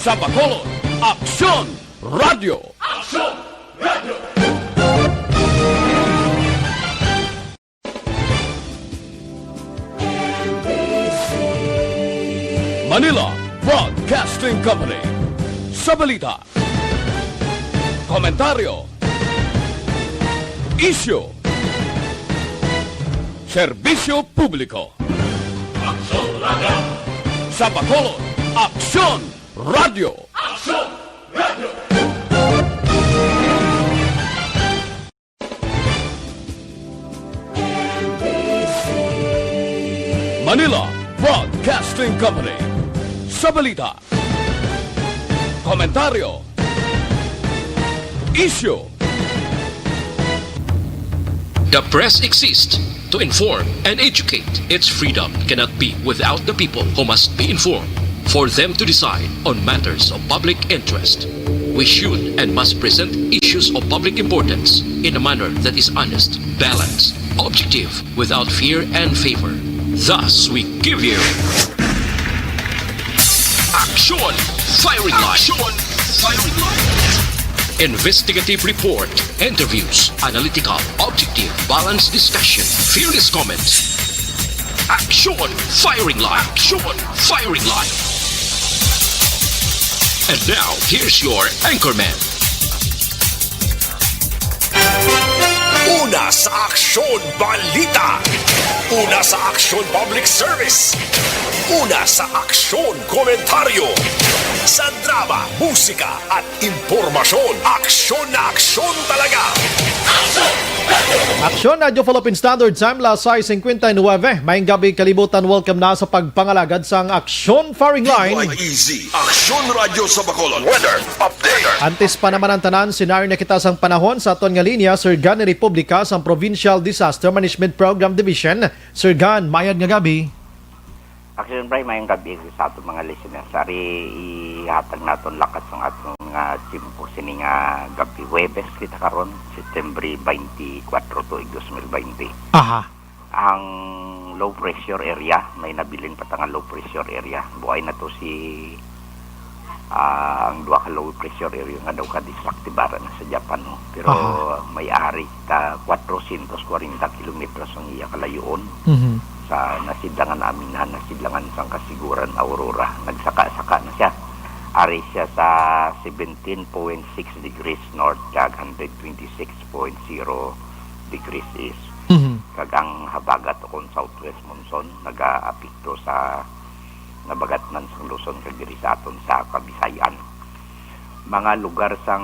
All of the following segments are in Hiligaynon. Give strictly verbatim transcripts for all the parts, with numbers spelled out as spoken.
Sa Bacolod, Aksyon Radio. Aksyon Radio. Manila Broadcasting Company. Sa balita, komentaryo, isyu, serbisyo publiko. Aksyon Radio. Sa Bacolod, Aksyon Radio. Aksyon Radio. Manila Broadcasting Company. Sa balita, komentaryo, isyu, The press exists to inform and educate. Its freedom cannot be without the people who must be informed for them to decide on matters of public interest. We should and must present issues of public importance in a manner that is honest, balanced, objective, without fear and favor. Thus, we give you Action Firing Line. Action Firing Line. Investigative report, interviews, analytical, objective, balanced discussion, fearless comments. Action Firing Line. Action Firing Line. And now, here's your anchorman. Una sa aksyon, balita. Una sa aksyon, public service. Una sa aksyon, komentaryo. Sa drama, musika, at impormasyon, aksyon na aksyon talaga. Aksyon Radyo Philippine Standard Time, las sais cincuenta y nueve. Maayong gabi, kalibutan. Welcome na sa pagpangalagad sang Aksyon Firing Line. Easy. Aksyon Radyo sa Bacolod. Weather update. Antes pa naman ang tanan, senaryo na kita sang panahon sa aton nga linya, Sir Gan Republica sang Provincial Disaster Management Program Division. Sir Gan, mayad nga gabi. Aksyon Prime, mayong gabi sa aton mga listeners. Ari, ihatag naton lakat sang aton nga tiyempo sini nga gabi. Huwebes kita karon, September twenty-four, tuig dos mil bente. Aha. Ang low pressure area, may nabilin pa ta nga low pressure area. Buhay na to si, ah, ang duha ka low pressure area nga daw ka-destructive ara na sa Japan, no? Pero Aha. may ari ta, kwatro sientos kwarenta kilometros ang iya kalayoon. Mhm. Sa nasidlangan namin, ha, nasidlangan sang Casiguran, Aurora. Nagsaka-saka na siya. Ari siya sa seventeen point six degrees north kag hundred twenty-six point zero degrees east. Mhm. Kag ang habagat ukon southwest monsoon nagaapekto sa nabagatnan sang Luzon kag diri sa aton sa Kabisayan. Mga lugar sang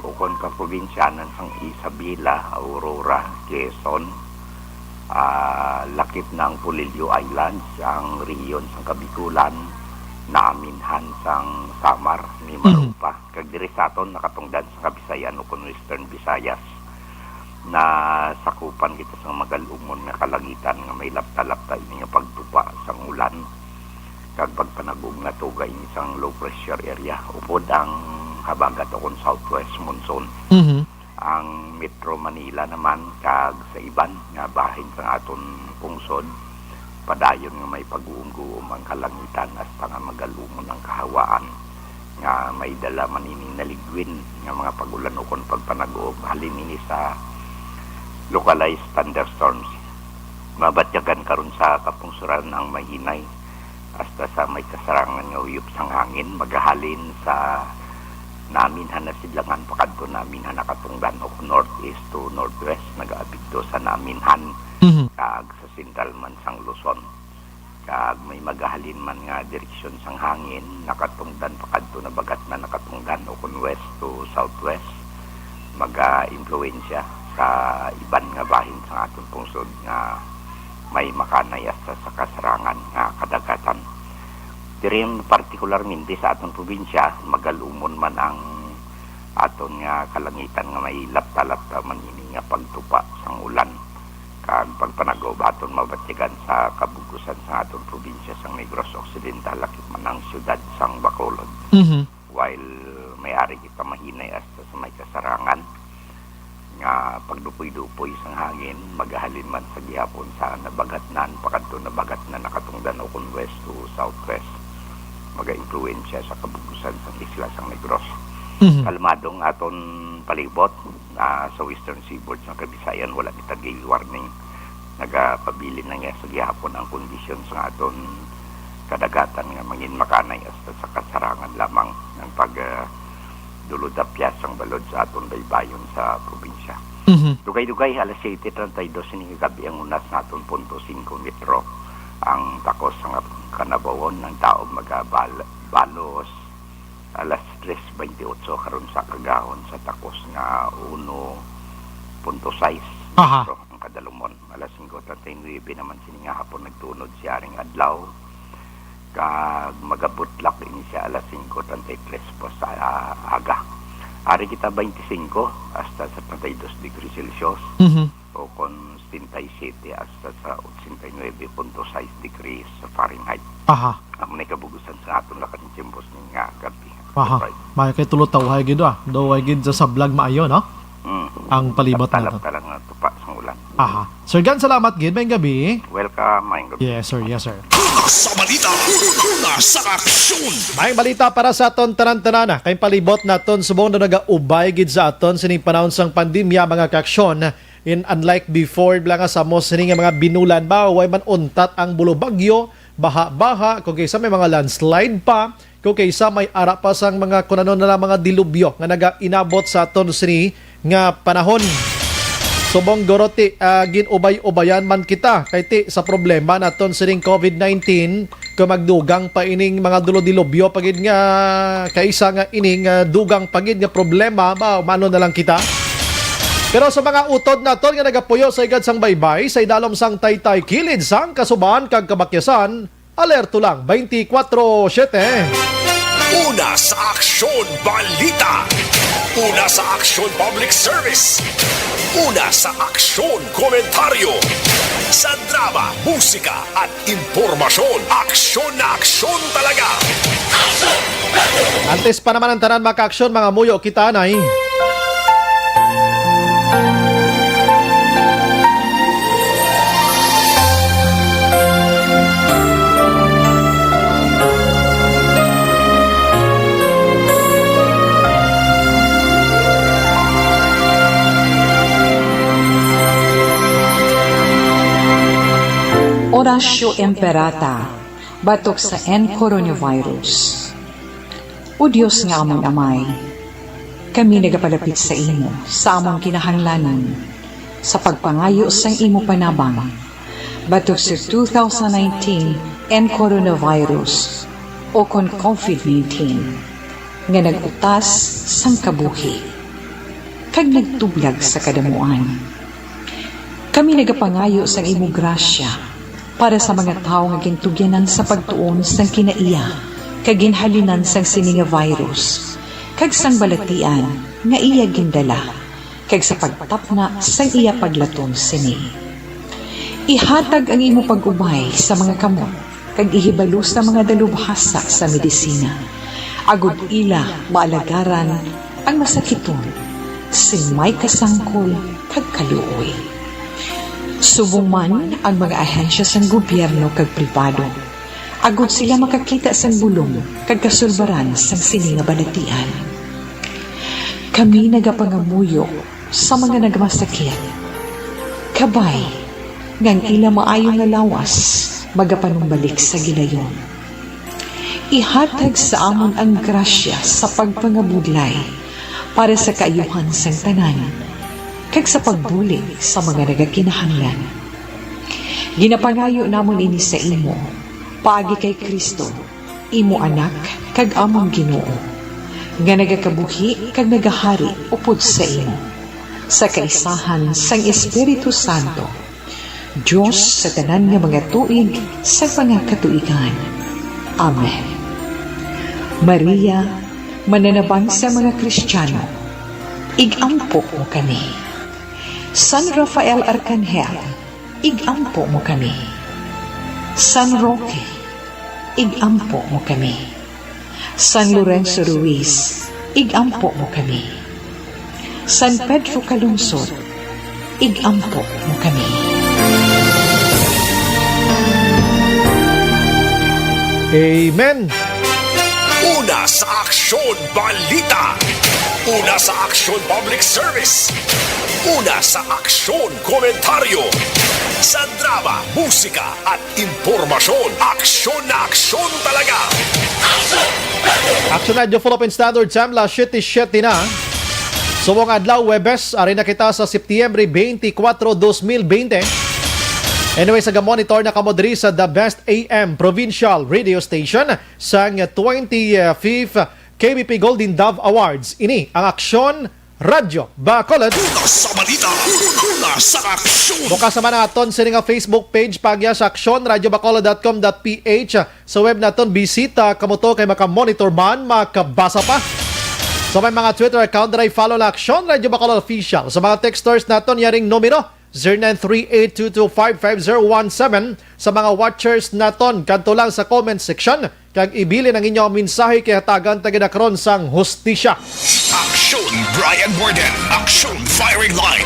ukon ka probinsya, nan sang Isabela, Aurora, Quezon, ah, lakip na ang Polillo Islands, ang rehiyon sang Kabikulan, naminhan sang Samar, Mimaropa, Mhm. kag diri sa aton nakatungdan sa Kabisayan ukon Western Visayas. Nasakupan kita sang magal-umon nga kalangitan nga may lapta-lapta ini nga pagtupa sang ulan kag pagpanag-om nga tuga ini sang low pressure area upod ang habagat ukon southwest monsoon. Mhm. Ang Metro Manila naman kag sa iban nga bahin sang aton pungsod, padayon nga may pag-uumguom ang kalangitan hasta nga magal-umon ang kahawaan, nga may dala man ining naligwin nga mga pag-ulan ukon pagpanag-om. Halin ini sa localized thunderstorms. Mabatyagan karon sa kapungsuran ang mahinay hasta sa may kasarangan nga huyop sang hangin, magahalin sa naminhan na sidlangan pakadto naminhan na katungdan o northeast to northwest, nagaapekto sa naminhan Mhm. kag sa sentral man sang Luzon. Kag may magahalin man nga direksyon sang hangin, nakatungdan pakadto nabagatnan nakatungdan ukon west to southwest, maga-impluwensya sa iban nga bahin sang aton pungsod nga may makanay hasta sa kasarangan nga kadagatan. Diri partikularmente sa aton probinsya, magal-umon man ang aton nga kalangitan nga may lapta-lapta man ini nga pagtupa sang ulan kag pagpanag-ubaton mabatyagan sa kabug-usan sang aton probinsya sang Negros Occidental, lakip man ang siyudad sang Bacolod. Mhm. While may ari kita mahinay hasta sa may kasarangan nga pagdupoy-dupoy sang hangin, magahalin man sa gihapon sa nabagatnan pakadto nabagatnan nakatungdan ukon west to southwest. magaimpluwensya sa kabugusan sang isla sang Negros. Mhm. Kalmado ang aton palibot, ah, sa Western Seaboard sang Kabisayan, wala kita gi-warning. Nagapabilin na niya sa gihapon ang kondisyon sa aton kadagatan nga mangin makanay hasta sa kasarangan lamang ang pag, ah, dulod-apyas sang balod sa aton baybayon sa probinsya. Mhm. Dugay-dugay, alas siyete treinta y dos ini nga gab-i ang unas naton punto singko metro ang takos sang kanabawon. Ang daog magabalos alas tres veintiocho karon sa kagahon sa takos nga uno punto sais Aha. metro ang kadalumon. Alas singko treinta y nuebe naman sini nga hapon nagtunod siya ring adlaw, kag magabutlak ini siya alas singko treinta y tres po sa, ah, aga. Ari kita twenty-five hasta sa treinta y dos degrees Celsius, Mhm. o kon setenta y siete hasta sa ochenta y nuebe punto sais degrees Fahrenheit. Aha. Amo na kabugusan sa aton lakat ng tiempos nga gabi. Aha. Right. May kay tulo tawhay gid, ah. Daw ay gid sa sablag maayo, no? Mm. Ang palibot Lapta-lapta naton. lang nga tupa sang ulan. Aha. Sir Gan, salamat gid. Maayong gabi. Welcome, maayong gabi. Yes, sir. Yes, sir. Una sa balita, una sa aksyon. May balita para sa aton tanan-tanan, ah. Kay palibot naton subong na nagaubay gid sa aton sining panahon sang pandemya, mga kaaksyon. In, unlike before, bala nga sa mo sini nga mga binulan ba, way man untat ang bulubagyo, baha-baha, kung kaysa may mga landslide pa, kung kaysa may ara pa sang mga kun ano na lang mga dilubyo nga nagainabot sa aton sini nga panahon. Subong guro ti, ah, gin-ubay-ubayan man kita kay ti sa problema naton sining covid nineteen, kung magdugang pa ining mga dulo-dilubyo pa gid nga kaysa nga ining, ah, dugang pa gid nga problema ba, umano na lang kita. Pero sa mga utod naton nga nagapuyo sa higad sang baybay, sa idalom sang taytay kilid sang kasuban kag kabakyasan, alerto lang twenty-four seven. Una sa Aksyon Balita. Una sa Aksyon Public Service. Una sa Aksyon Komentaryo. Sa drama, musika, at impormasyon. Aksyon na aksyon talaga. Antes pa naman ang tanan, mga kaaksyon, mangamuyo kita anay. Oratio Imperata, batok sa N coronavirus. O Dios nga amon Amay, kami nagapalapit sa imo sa amon kinahanglanon sa pagpangayo sang imo panabang batok sa two thousand nineteen N coronavirus, o kon covid nineteen, nga nag-utas sang kabuhi kag nagtublag sa kadamuan. Kami nagapangayo sang imo grasya para sa mga tawo nga gintugyanan sa pagtuon sang kinaiya kag ginhalinan sang sini nga virus kag sang balatian nga iya gindala, kag sa pagtapna sang iya paglaton sini. Ihatag ang imo pag-ubay sa mga kamot kag ihibalo sa mga dalubhasa sa medisina, agod ila maalagaran ang masakiton sing may kasangkol kag kaluoy. Subong man ang mga ahensya sang gobyerno kag pribado, agod sila makakita sang bulong kag kasulbaran sang sini nga balatian. Kami nagapangamuyo sa mga nagmasakit, kabay nga ang ila maayo nga lawas magapanumbalik sa gilayon. Ihatag sa amon ang grasya sa pagpangabudlay para sa kaayuhan sang tanan, kag sa pagbulig sa mga nagakinahanglan. Ginapangayo namon ini sa imo, paagi kay Cristo, imo Anak kag amon Ginoo, nga nagakabuhi kag nagahari upod sa imo, sa kaisahan sang Espiritu Santo, Dios sa tanan nga mga tuig sa mga katuigan. Amen. Maria, mananabang sa mga Kristiyano, ig-ampo mo kami. San Rafael Arkanghel, ig-ampo mo kami. San Roque, ig-ampo mo kami. San Lorenzo Ruiz, ig-ampo mo kami. San Pedro Calungsod, ig-ampo mo kami. Amen. Sa Aksyon Balita. Una sa Aksyon Public Service. Una sa Aksyon Komentaryo. Sa drama, musika at impormasyon. Aksyon na aksyon talaga. Action Radyo Philippine Standard Time, las siyete siyete na. Subong adlaw, Webes, ari na kita sa Setyembre twenty-four, twenty twenty. Anyway, sa gamonitor na kamo diri sa The Best A M Provincial Radio Station sang twenty-fifth K B P Golden Dove Awards. Ini ang Aksyon Radyo Bacolod. Una sa balita, una sa aksyon. Bukas naman ang aton sini nga Facebook page, pagya sa aksyon radyo bacolod dot com dot ph. Sa web naton, bisita kamo to kay makamonitor man, makabasa pa. Sa may mga Twitter account, diri follow na Aksyon Radyo Bacolod Official. Sa mga texters naton, yaring numero, zero nine three eight two two five five zero one seven. Sa mga watchers naton, kadto lang sa comment section kag ibilin ang inyong mensahe kay hatagan ta gid akron sang hustisya. Aksyon Brian Warden. Aksyon Firing Line.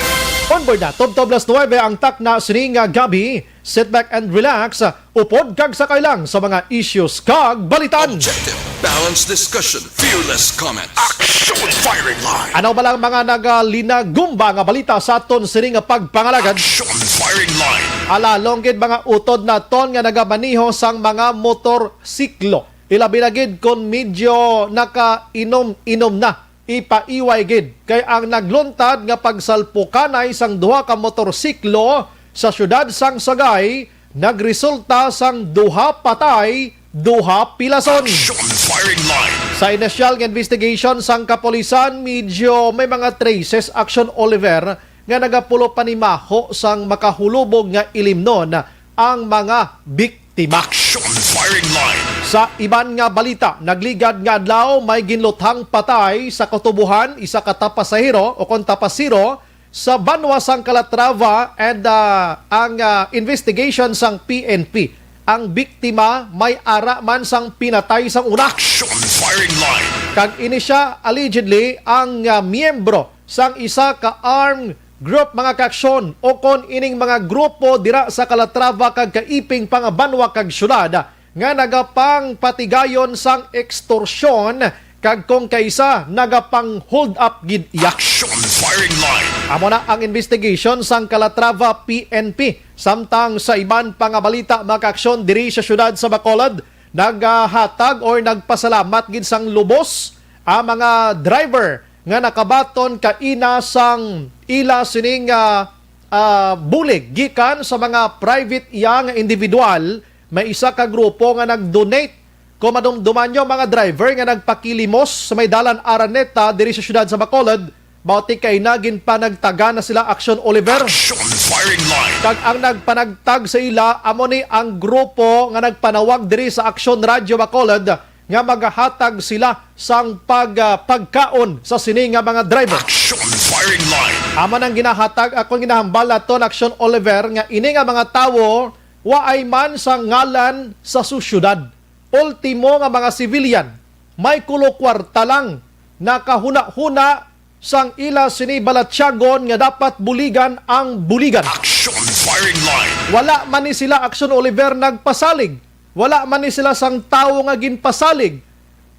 On board na, tubtob las nuwebe ang takna sining gab-i. Sit back and relax. Upod kag sakay lang sa mga issues kag balitan. Objective, balanced discussion, fearless comments. Aksyon Firing Line. Ano ba lang mga nagalinagumba nga balita sa aton sini nga pagpangalagad? Aksyon Firing Line. Alalong gid mga utod naton nga nagamaneho sang mga motorsiklo. Ilabi na gid kon medyo nakainom-inom na. Ipaiway gid kay ang nagluntad nga pagsalpukanay sang duha ka motorsiklo sa siyudad sang Sagay nagresulta sang duha patay, duha pilason. Aksyon Firing Line. Sa inisyal nga investigation sang kapulisan, medyo may mga traces, Aksyon Oliver, nga nagapulop panimaho sang makahulubog nga ilimnon ang mga biktima. Aksyon Firing Line. Sa iban nga balita, nagligad nga adlaw may ginluthang patay sa katubuhan, isa ka tapasahero o kon tapasero sa banwa sang Calatrava, and ah, ang ah, investigation sang P N P, ang biktima may ara man sang pinatay sang una. Aksyon Firing Line. Kag ini sia allegedly ang ah, miyembro sang isa ka armed group, mga kaaksyon, o kon ining mga grupo dira sa Calatrava kag kaiping pa nga banwa kag syudad nga nagapangpatigayon sang ekstorsyon kag kung kaisa nagapang-hold up gid iya. Aksyon Firing Line. Amo na ang investigation sang Calatrava P N P. Samtang sa iban pa nga balita, mga kaaksyon, diri sa siyudad sa Bacolod, nagahatag or nagpasalamat gid sang lubos ang mga driver nga nakabaton kaina sang ila sining ah, ah, bulig gikan sa mga private iya nga individual. May isa ka grupo nga nag-donate. Kung madumduman nyo, mga driver nga nagpakilimos sa may Dalan Araneta diri sa siyudad sa Bacolod, mao ti kaina ginpanagtagan na sila, Aksyon Oliver. Aksyon Firing Line. Kag ang nagpanagtag sa ila amo ni ang grupo nga nagpanawag diri sa Aksyon Radyo Bacolod nga magahatag sila sang pag, ah, pagkaon sa sini nga mga driver. Aksyon Firing Line. Amo nang ginahatag, akon ginahambal naton, Aksyon Oliver, nga ini nga mga tawo waay man sa ngalan sa sosyedad. Ultimo nga mga civilian, may kulo kwarta lang, nakahuna-huna sang ila sini balatyagon nga dapat buligan ang buligan. Aksyon Firing Line. Wala man ni sila, Aksyon Oliver, nagpasalig. Wala man ni sila sang tawo nga ginpasalig.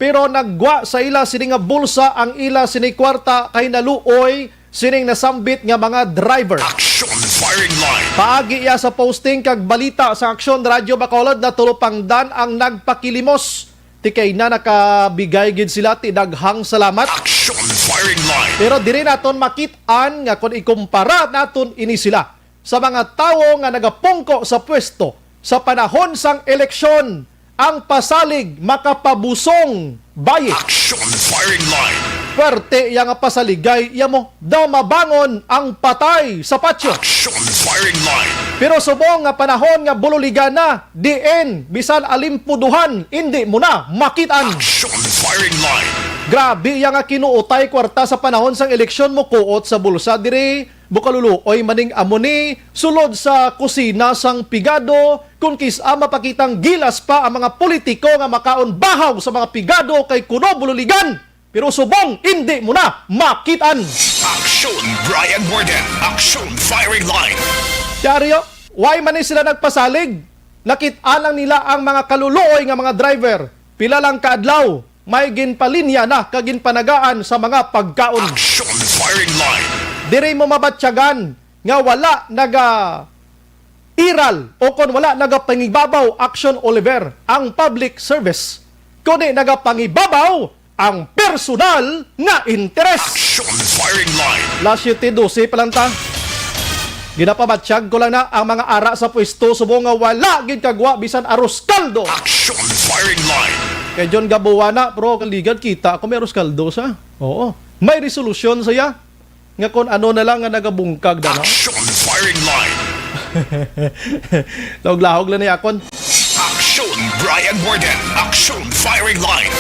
Pero naggwa sa ila sini nga bulsa ang ila sini kwarta kay naluoy sining nasambit nga mga driver. Aksyon Firing Line. Paagi iya sa posting kag balita sa Aksyon Radyo Bacolod, natulupangdan ang nagpakilimos. Ti kay na nakabigay gid sila ti daghang salamat. Aksyon Firing Line. Pero diri naton makit-an nga kon ikumpara naton ini sila sa mga tawo nga nagapungko sa pwesto sa panahon sang eleksyon, ang pasalig makapabusong bayi. Aksyon Firing Line. Pwerte iya nga pasaligay, iya mo, daw mabangon ang patay sa patyo. Aksyon Firing Line. Pero subong nga panahon nga bululigan na, diin, bisan alimpuduhan, indi mo na makit-an. Aksyon Firing Line. Grabe iya nga kinuotay kwarta sa panahon sang eleksyon, mo kuot sa bulsa diri, bukaluluoy maning amo ni, sulod sa kusina sang pigado, kung kis-a mapakitang gilas pa ang mga politiko nga makaon bahaw sa mga pigado kay kuno bululigan. Pero subong, indi mo na makit-an. Aksyon Brian Warden. Aksyon Firing Line. Diaryo, why man ni sila nagpasalig? Nakit-an lang nila ang mga kaluluoy nga mga driver. Pila lang ka adlaw, may ginpalinya na kag ginpanagaan sa mga pagkaon. Action firing line. Diri mo mabatyagan nga wala naga iral o kon wala nagapangibabaw, Action Oliver, ang public service, kundi nagapangibabaw ang personal nga interes. Action firing line. Las siyete dose pa lang ta. Ginapabatyag ko lang na ang mga ara sa pwesto subong nga wala gid kagwa bisan arroz caldo. Action firing line. Kay John Gabuana, pro, kaligad kita ako may arroz caldo sa. Oo. May resolusyon saya nga kon ano na lang nga nagabungkag na, no? Action firing line. Lahog-lahog lang ni akon. Action Brian Morgan. Action firing line.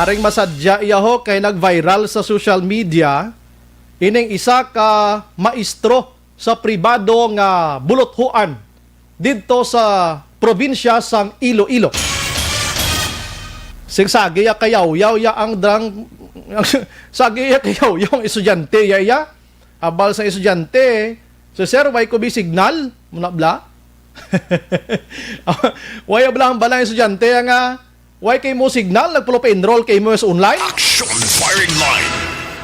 Aring masadya iya ho kay nag-viral sa social media ining isa ka maestro sa pribado nga buluthuan didto sa probinsya sang Iloilo. Sing sagi ya kayawyaw ya ang drang sagi ya kayawyaw ang estudyante ya iya. Abal sa estudyante, so, "Sir, why ko bi signal?" Muna bla. Why bla ang balang estudyante ya nga, "Why kay mo signal? Nagpulo pa enroll kay mo sa online?" Action firing line.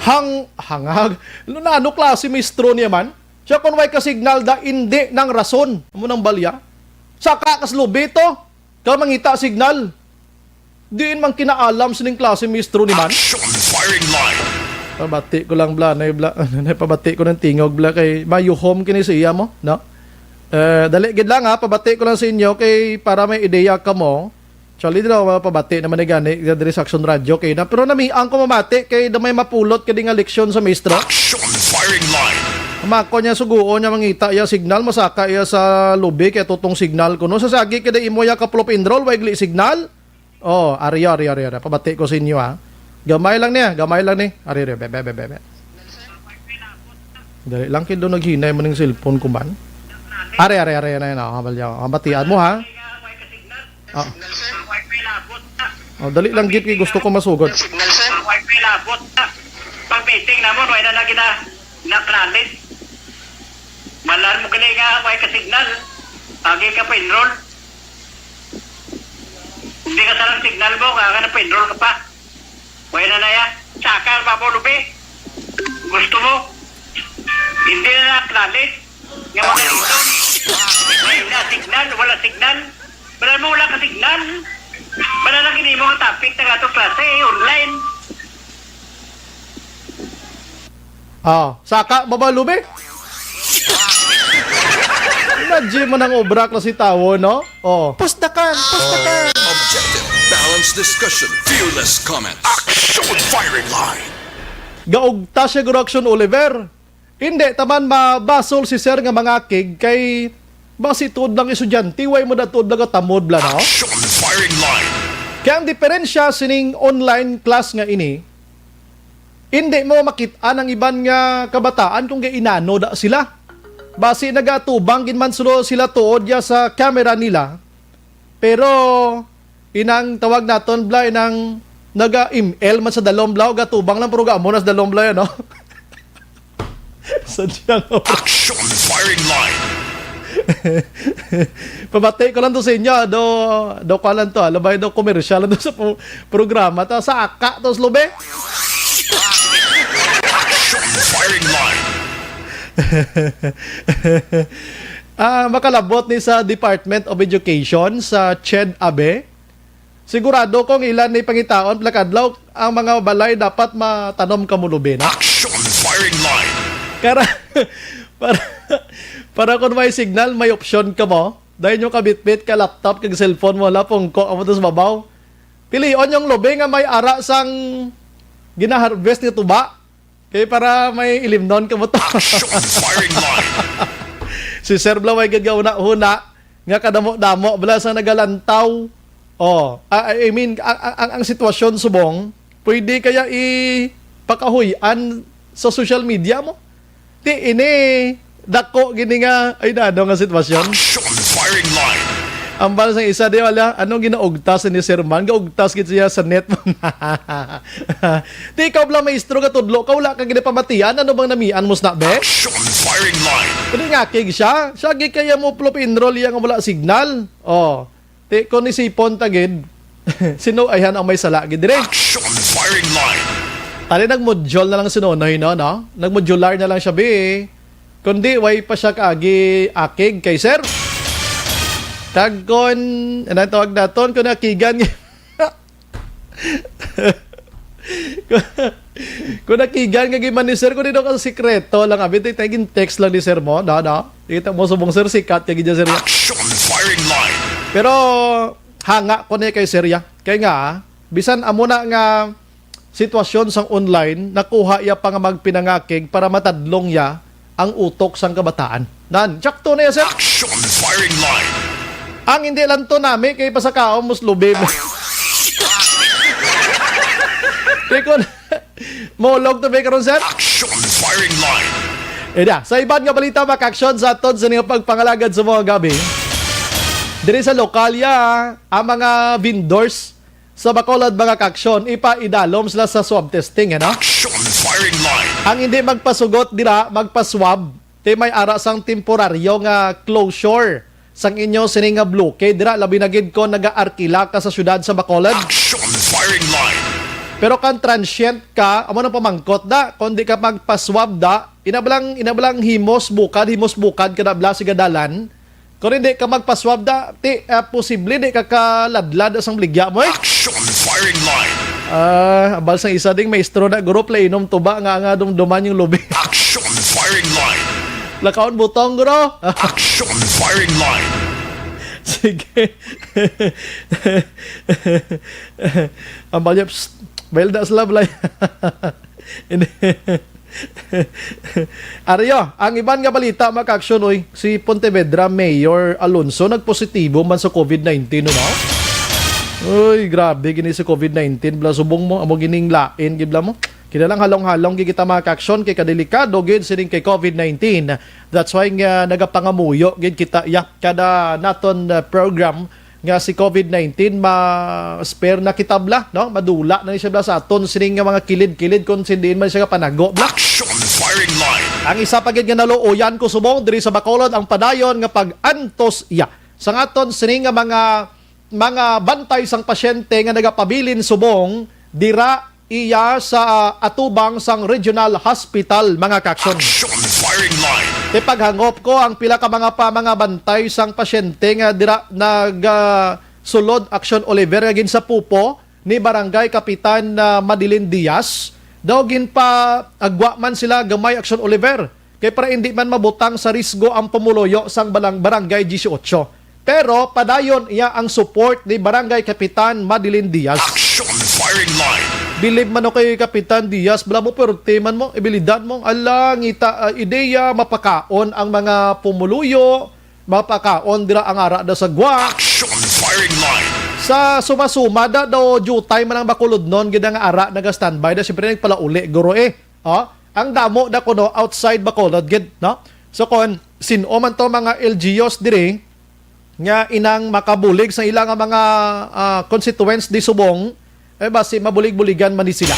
Hang hangag. Nano klase maestro niya man? Siya kon way ka signal da, indi nang rason. Amo nang balya. Saka kas lubi to, ka mangita signal. Diin man kinaalam sining klase maestro ni man. Action firing line. Pabati ko lang bla, nay bla, nay pabati ko ng tingog bla kay mayuhom kini sa iya mo, no? Eh, dali gid lang ha, pabati ko lang sa inyo kay para may ideya kamo. Actually, di na ako mapabati naman ni gani nga diri sa Action Radio kay na. Pero namiang ko mamati kay damay mapulot kadi nga leksyon sa maestro. Action firing line. Mako niya suguon niya mangita iya signal, masaka iya sa lubi kay tutong signal kuno. Sa sagi kay imo ya ka-plop enroll, wa igli signal. Oh, ari, ari, ari, ari. Pabati ko sa inyo ha. Gamay lang niya, gamay lang ni. Ari, ari, be, be, be, be, be. Dali lang kay do naghinay man ning cellphone ko man. Ari, ari, ari, ari, na, kabalya. Ang batian mo ha. Ah. Oh, dali lang gid kay gusto ko masugod. Signal, sir. Wifi labot na. Pag meeting namon, wala na gina-, na-acknowledge. Malan mo gali nga, way ka signal. Agi ka pa enroll. Hindi ka sarang signal mo, kaya ka na pa enroll ka pa. Wala na na ya. Saka, Papa Lupe. Gusto mo? Hindi na na-acknowledge. Nga mga reason. May na signal, wala signal. Wala mo, wala ka signal. Wala lang gini mo nga topic ng atong klase, online. Oh, saka mo ba, Lubi? Imagine mo nang obra klase tawo, no? Oh. Pustakan, pustakan. Objective, balanced discussion, fearless comments. Action firing line. Gaugta siya, Guro Action Oliver. Hindi, taman mabasol si sir nga mangakig kay basi tuod lang estudyante, way mo da tuod lang katamod bla, no? Action firing line. Kaya ang diferensya sining online class nga ini, hindi mo makit-an ang iban nga kabataan kung gainano da sila. Basi nagatubang gid man sulo sila tuod ya sa camera nila. Pero inang tawag naton bla, inang naga-M L man sa dalom bla, o gatubang lang pero gaamo na sa dalom bla, no? Sa diyang Action firing line. Pabati ko lang to sa inyo, do, do ko lang to, alam ba, do commercial lang to sa pro-, programa to, sa aka to, slobe. Action firing line. Ah, makalabot ni sa Department of Education sa CHED Abe. Sigurado kong ilan ni pangitaon plakadlaw ang mga balay dapat matanom ka mo lubi na. Action firing line. Kara, para, para kung may signal, may opsyon ka mo. Dahil nyo kabitbit ka laptop kag cellphone mo, lapong ko amo to sa babaw. Pilion yung lubi nga may ara sang ginaharvest ni tuba. Kay para may ilimnon ka mo to. Action firing line. Si Sir Blaway gid nga una-una nga kadamo-damo bala sa nagalantaw. Oh, ah, I mean, ang, ang, ang, ang sitwasyon subong, pwede kaya ipakahuy-an sa social media mo? Ti ini, dako gini nga, ay, na, ano nga sitwasyon? Action firing line. Ambal sang isa, di wala, anong ginaugtas ni Sir Man? Gaugtas gid siya sa net. Ti ikaw bala, maestro, nga tudlo ka, wala ka ginapamatian? Ano bang namian mo sa be? Action firing line. Pwede nga, kig siya. Siya, gi kaya mo plop enroll iya nga wala signal. Oh. Ti, kung isipon ta gid, Sino ayhan ang may sala gid diri? Action firing line. Tali, nag-module na lang si Nonoy, no, no? Nag-modular na lang siya, bi. Kundi, way pa siya kaagi akig kay sir. Kag kon, ano ang tawag naton? Kung nakigan, kung nakigan nga gimani, sir, kung dito ka sikreto lang, abi, tay, tay, text lang ni sir mo, no, no? Kita mo, subong, sir, sikat kay gidya, sir. Action firing line. Pero, hanga ko na kay sir, ya. Kay nga, bisan amo na nga sitwasyon sang online, nakuha iya pa nga magpinangakig para matadlong iya ang utok sang kabataan. Nan, sakto na iya, sir. Action firing line. Ang hindi lang to nami kay pasakaon mo slubib. Di ko na, maulog to ba karon, sir? Action firing line. Ida, sa iban nga balita, mga ka-aksyon, sa aton sa ining pagpangalagad sa mga gabi, diri sa lokalya, ang mga vendors sa Bacolod, mga ka-aksyon, ipaidalom sila sa swab testing, ano? Action firing line. Ang hindi magpasugot dira, magpaswab, ti may ara sang temporaryo nga closure sang inyo sini nga blockade dira, labi na gid kon nagaarkila ka sa syudad sa Bacolod. Action firing line. Pero kan transient ka, amo nang pamangkot da, kon di ka magpaswab da, inablang, inablang himos bukad, himos bukad ka da bla sigadalan. Kung hindi ka magpaswab da, ti, ah, posible di ka kaladlad sang baligya mo, eh. Action firing line. Ah, abal sang isa ding maestro na, guro, play inom tuba nga nga dumduman yung lubi. Action firing line. Lakaon butong, guro. Action firing line. Sige. Ang balya, psst, bayal da sila, balay. Hindi. Ariyo, ang iban nga balita, mga ka-aksyon, oy, si Pontevedra Mayor Alonzo nagpositibo man sa covid nineteen, no? Uy, grabe gini si covid nineteen, bla, subong mo, amo gining lain, gid bla mo. Kinalang halong-halong gid kita, mga ka-aksyon, kay kadelikado gid sining kay covid nineteen. That's why nga nagapangamuyo gid kita, ya, kada naton, uh, program nga si covid nineteen ma-spare na kita bla, no? Madula na ni siya bla sa aton sining nga mga kilid-kilid kung sindiin man siya nga panago bla. Action firing line. Ang isa pa gid nga naluoyan ko subong diri sa Bacolod ang padayon nga pag-antos iya sa aton sining nga mga, mga bantay sang pasyente nga nagapabilin subong dira iya sa atubang sang Regional Hospital, mga ka-aksyon. Action firing line. Ipaghangop ko ang pila ka mga pa, mga bantay sang pasyente nga dira nag, ah, sulod Action Oliver nga ginsapupo ni Barangay Kapitan, ah, Madeline Diaz. Daw ginpaagwa man sila gamay, Action Oliver, kay para indi man mabutang sa risgo ang pumuluyo sang balang Barangay Dieciocho. Pero padayon iya ang support ni Barangay Kapitan Madeline Diaz. Action firing line. Bilib man ako kay Kapitan Diaz, bala mo, perti man mo, ibilidad mo, ala, ngita, ah, ideya, mapakaon ang mga pumuluyo, mapakaon dira ang ara da sa gwa. Action firing line. Sa sumasuma da daw, jutay man ang Bacolodnon, gid ang ara naga-standby da, siyempre nagpalauli, guro, eh. Oh, ang damo da kuno outside Bacolod gid, no? So, kon sin-o man to mga L G Us diri nga inang makabulig sa ila nga mga, ah, constituents di subong, eh, basi mabulig-buligan man ni sila.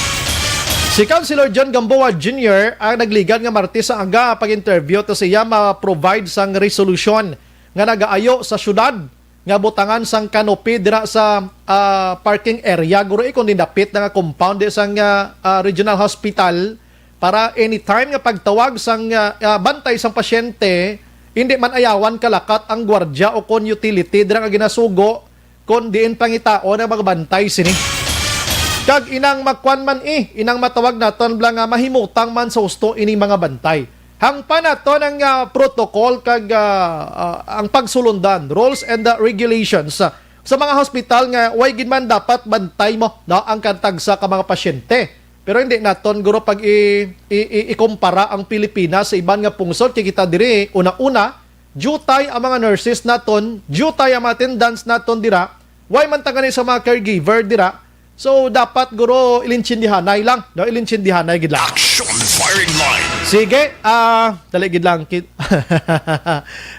Si Councilor John Gamboa Junior ang nagligad nga Martes sa aga pag-interview to siya ma-provide sang resolusyon nga nagaayo sa syudad nga butangan sang canopy dira sa, ah, parking area, guro, eh, kung nindapit na nga compound di sang, ah, ah, regional hospital para anytime nga pagtawag sang, ah, ah, bantay sang pasyente, hindi man ayawan kalakat ang gwardya o kon utility dira nga ginasugo kon diin pangitaon ang mga bantay sini. Kag inang makwan man, eh, inang matawag naton bala nga mahimutang man sa husto ining mga bantay. Hangpan naton ang, ah, protocol kag, ah, ah, ang pagsulundan, rules and, ah, regulations, ah, sa mga hospital nga way gid man dapat bantay mo, no, ang kantagsa ka mga pasyente. Pero hindi naton, guro, pag i-, i-, i-, ikumpara ang Pilipinas sa iban nga pungsod. Kay kita diri, una-una, diutay ang mga nurses naton, diutay ang mga attendants naton dira. Way man ta gani sa mga caregiver dira. So, dapat, guro, ilintindihanay lang, no? Ilintindihanay gid lang. Action firing line. Sige, ah, dali gid lang. Kit-,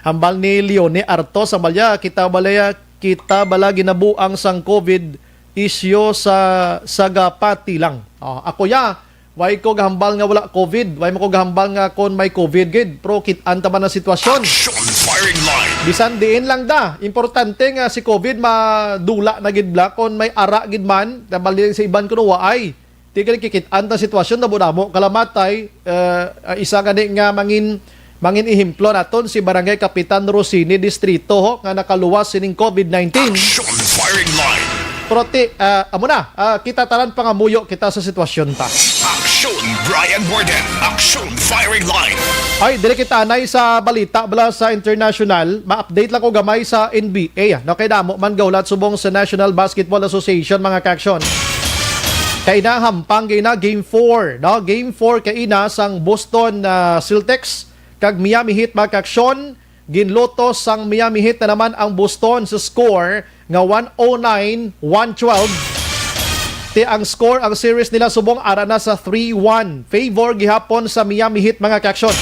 hambal ni Leonie Artos, hambal niya, kita bala, kita bala ginabuang sang covid issue sa Sagapati lang. Oh, ako ya, Why ko gahambal nga wala COVID? Why mo ko gahambal nga kon may COVID gid? Pero kit-an ta man ang sitwasyon. Action firing line. Bisan diin lang da. Importante nga si COVID madula na gid bala. Kon may ara gid man, tabali sa iban kuno waay. Di gani kikit-an ta sitwasyon, damo-damo kalamatay. Eh, ah, isa gani nga mangin, mangin ehemplo naton si Barangay Kapitan Rosini Distrito, ho, nga nakaluwas sining COVID nineteen. Action firing line. Pero ti, ah, amo na, ah, kita tanan pangamuyo kita sa sitwasyon ta. Action Brian Warden. Action firing line. Ay, dili kita anay sa balita bala sa international. Ma-update lang ko gamay sa N B A, ah. No, kay damo man gahulat subong sa National Basketball Association, mga ka-action. Kay nahampang gina game four, no? Game four kay ina sang Boston, ah, Celtics kag Miami Heat, mga ka-action. Ginluto sang Miami Heat na naman ang Boston sa score nga one oh nine, one twelve. Ti ang score, ang series nila subong ara na sa three one. Favor gihapon sa Miami Heat, mga ka-action.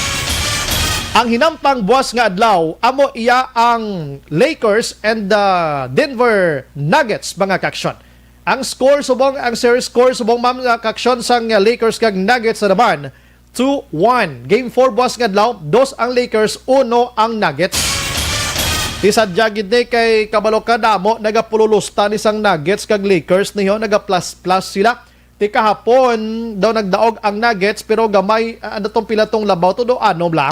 Ang hinampang buwas nga adlaw, amo iya ang Lakers and the Denver Nuggets, mga ka-action. Ang score subong, ang series score subong, mga ka-action, sang Lakers kag Nuggets na naman, two one. Game four buwas nga adlaw, dos ang Lakers, uno ang Nuggets. Ti sadya gid ni kay kabalo ka damo nagapululusta ni sang Nuggets kag Lakers niyo, nagaplus-plus sila. Ti kahapon daw nagdaog ang Nuggets, pero gamay, ah, ano tong pila tong labaw to, do anom lang.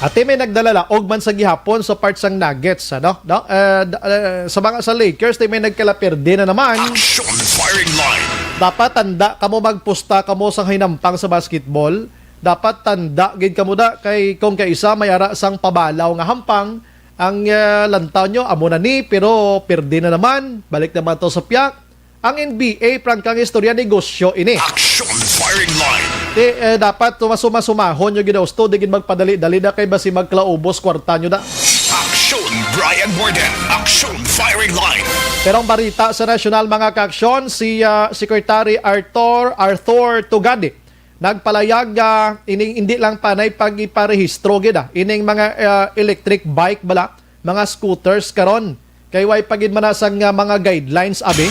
Ati may nagdalalaog man sa gihapon sa part sang Nuggets, ano? No? Eh, d- eh, sa mga sa Lakers, ti may nagkalaperde na naman. Action firing line. Dapat tanda kamo, magpusta kamo sa hinampang sa basketball. Dapat tanda gid kamo da kay kung kaisa may ara sang pabalaw nga hampang, ang, eh, lantaw nyo, amo na ni, pero perde na naman. Balik naman to sa piyak. Ang N B A, prangkang istorya, negosyo ini. Action firing line. Ti, eh, dapat tumasuma-sumahon nyo gid, husto, di gid magpadali-dali na kay basi magkalaubos kwarta nyo na. Action Brian Warden. Action firing line. Pero ang balita sa nasyonal, mga ka-aksyon, si, ah, Secretary Arthur, Arthur Tugadi, nagpalayag, ah, ining hindi lang panay pag-iparehistro gid, ah, ining mga, ah, electric bike bala, mga scooters karon. Kay way pa gid manasang nga mga guidelines, abi.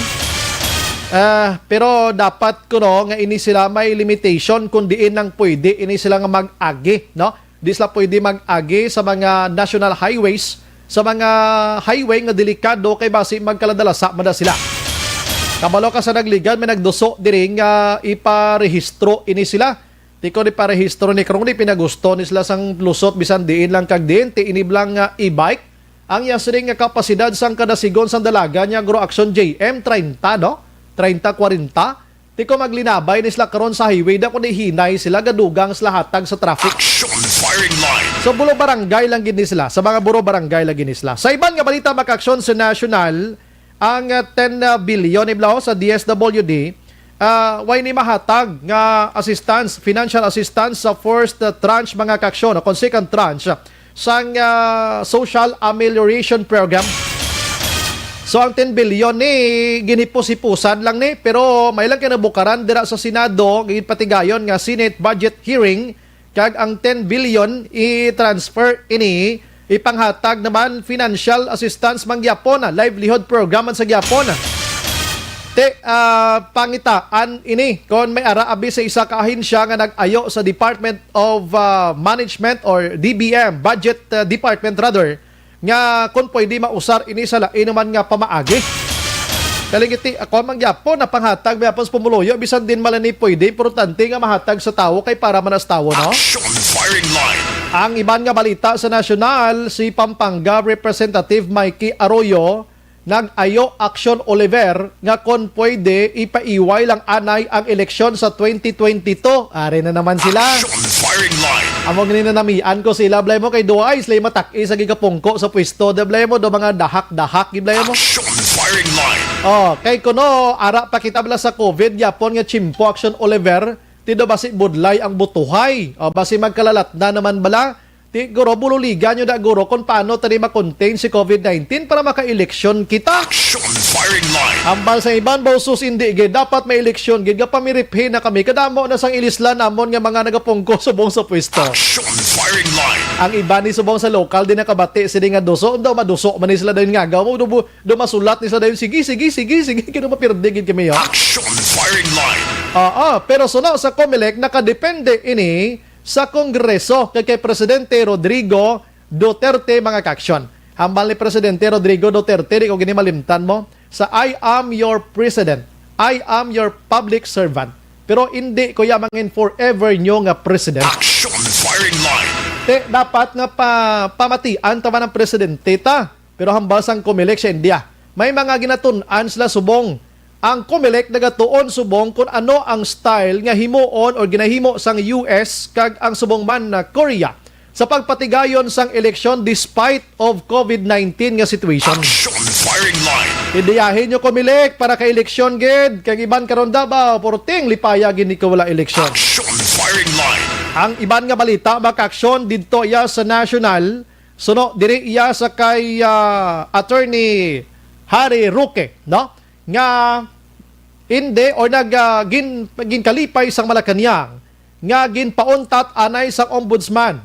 Ah, pero dapat kuno nga ini sila may limitation kung diin lang pwede ini sila nga mag-agi, no? Di sila pwede mag-agi sa mga national highways, sa mga highway nga delikado kay basi magkaladalasa man na sila. Kabalo ka sa Nagligan, may nagduso diri nga iparehistro ini sila. Ti ko di parehistro ni karong di pinagusto ni sila sang lusot bisan diin lang kag diin ti ini bala nga e-bike. Ang iya siling nga kapasidad sang kada sigon sang dalaga niya, Guro Action, J M, treinta, no? Treinta, kwarenta. Ti ko maglinabay ni sila karon sa highway, da kundi hinay sila, gadugang sila hatag sa traffic. Action firing line. So, buro barangay lang gid ni sila. Sa mga buro barangay lang gid ni sila. Sa iban nga balita, mga ka-aksyon, sa national, ang, ah, ten billion iblaw sa D S W D, ah, way ni mahatag nga assistance, financial assistance sa first, ah, tranche, mga ka-aksyon, o kung second tranche, sang, ah, Social Amelioration Program. So, ang ten billion ni ginhipos-hipusan lang ni, pero may lang kinabukaran dira sa Senado, ginpatigayon nga Senate budget hearing, kag ang ten billion i-transfer ini, ipanghatag naman financial assistance man gyapon, ah, livelihood program man sa gyapon. Ti, ah, pangitaan ini kon may ara abi sa isa ka ahensya nga nag-ayo sa Department of, ah, Management or D B M, Budget, ah, Department rather, nga kon pwede mausar ini sa lain naman nga pamaagi. Kalingiti, ako man gyapon, napanghatag gyapon sa pumuluyo, bisan din man ni pwede, importante nga mahatag sa tawo kay para man sa tawo, no? Action firing line. Ang iban nga balita sa nasyonal, si Pampanga Representative Mikey Arroyo nag-ayo action, Oliver, nga kon pwede, ipaiway lang anay ang eleksyon sa twenty twenty-two. Ari na naman sila. Action firing line. Amo gani na namian ko sila, blay mo, kay duay sila matak-i sa gigapungko sa pwesto. Da, blay mo, do mga dahak-dahak, gi, blay mo. Action firing line. Oh, kay kuno, ara pa kita bala sa COVID, gyapon nga tsimpo, Action Oliver, ti do basi budlay ang butuhay. O, basi magkalalat na naman bala. Ti, guro, bululigan nyo da, guro, kung paano tani ma-contain si COVID nineteen para maka-eleksyon kita. Action firing line. Ambal sa iban, bausos, hindi gid. Dapat may eleksyon gid. Gapamiriphi na kami. Kadamo na sang ilislan namon nga mga nagapungko subong sa pwesto. Action firing line. Ang iban ni subong sa lokal, di nakabati sila nga duso. Daw maduso man ni sila dayon nga. Gaw mo, do, do masulat ni sila dayon. Sige, sige, sige, sige. Kaya mapirdi gid kami, oh. Action firing line. Oo, pero suno sa Comelec, nakadepende ini sa Kongreso kay, kay Presidente Rodrigo Duterte, mga kaaksyon. Hambal ni Presidente Rodrigo Duterte, di ko gini malimtan mo, sa "I am your president. I am your public servant." Pero hindi ko ya mangin forever nyo nga president. Action firing line. Te, dapat nga pa, pamatian ta man ang presidente ta. Pero hambal sang Comelec sa India, may mga ginatun-an sila subong. Ang Comelec nagatuon subong kung ano ang style nga himuon or ginahimo sang U S kag ang subong man na Korea sa pagpatigayon sang eleksyon despite of COVID nineteen nga situation. Action firing line. Indiyahin nyo, Comelec, para ka eleksyon gid, kag iban karon Davao, porting lipaya gid ni ka wala eleksyon. Action firing line. Ang iban nga balita, makaaksyon didto iya sa national, suno diri iya sa kay, ah, Attorney Harry Roque, no? Nga hindi or nag, ah, gin-, ginkalipay sang Malacañang nga ginpauntat anay sang ombudsman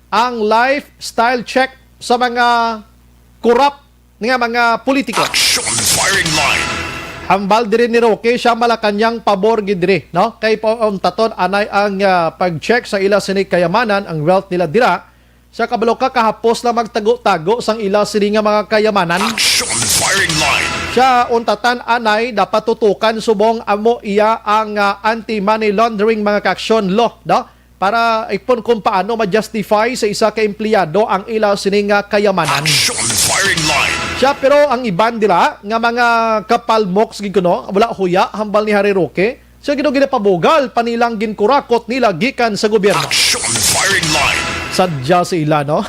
ang lifestyle check sa mga corrupt nga mga politiko. Action firing line. Hambal diri ni Roque, siya Malacañang pabor gid diri, no? Kay pauntaton anay ang, ah, pag-check sa ila sini kayamanan, ang wealth nila dira. Sa kabalo ka, kahapos lang magtago-tago sang ila sini nga mga kayamanan. Action firing line. Siya untatan anay, dapat tutukan subong amo iya ang, ah, anti-money laundering, mga kaaksyon, law, no? Para ipon kung paano ma-justify sa isa ka empleyado ang ila sini nga kayamanan. Action firing line. Siya, pero ang iban dira nga mga kapalmoks gid kuno, wala huya, hambal ni Harry Roque. Siya gid ang ginapabugal pa nilang ginkurakot nila gikan sa gobyerno. Action firing line. Sadya sila, no?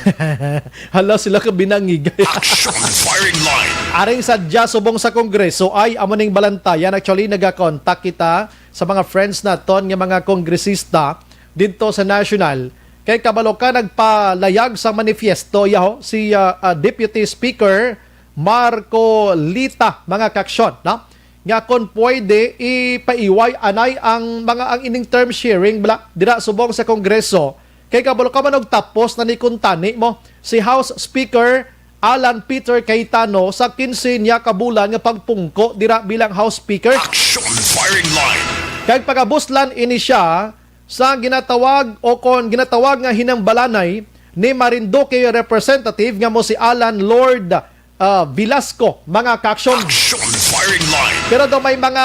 Hala sila ka binangig. Action firing line. Aring sadya subong sa Kongreso ay amo ning balantayan. Actually, nagakontak kita sa mga friends naton nga mga kongresista didto sa national. Kay kabalo ka, nagpalayag sa manifiesto yaho si, ah, ah, Deputy Speaker Marcolita, mga kaaksyon, no? Nga kon pwede, ipaiway anay ang mga, ang ining term sharing bala dira subong sa Kongreso. Kay kabalo ka man og tapos na ni kuntani mo si House Speaker Alan Peter Cayetano sa kinse niya ka bulan nga pagpungko dira bilang House Speaker. Action firing line. Kag pagabuslan ini siya sa ginatawag o kon ginatawag nga hinambalanay ni Marinduque Representative nga mo si Alan Lord, ah, Velasco, mga kaaksyon. Action firing line. Pero daw may mga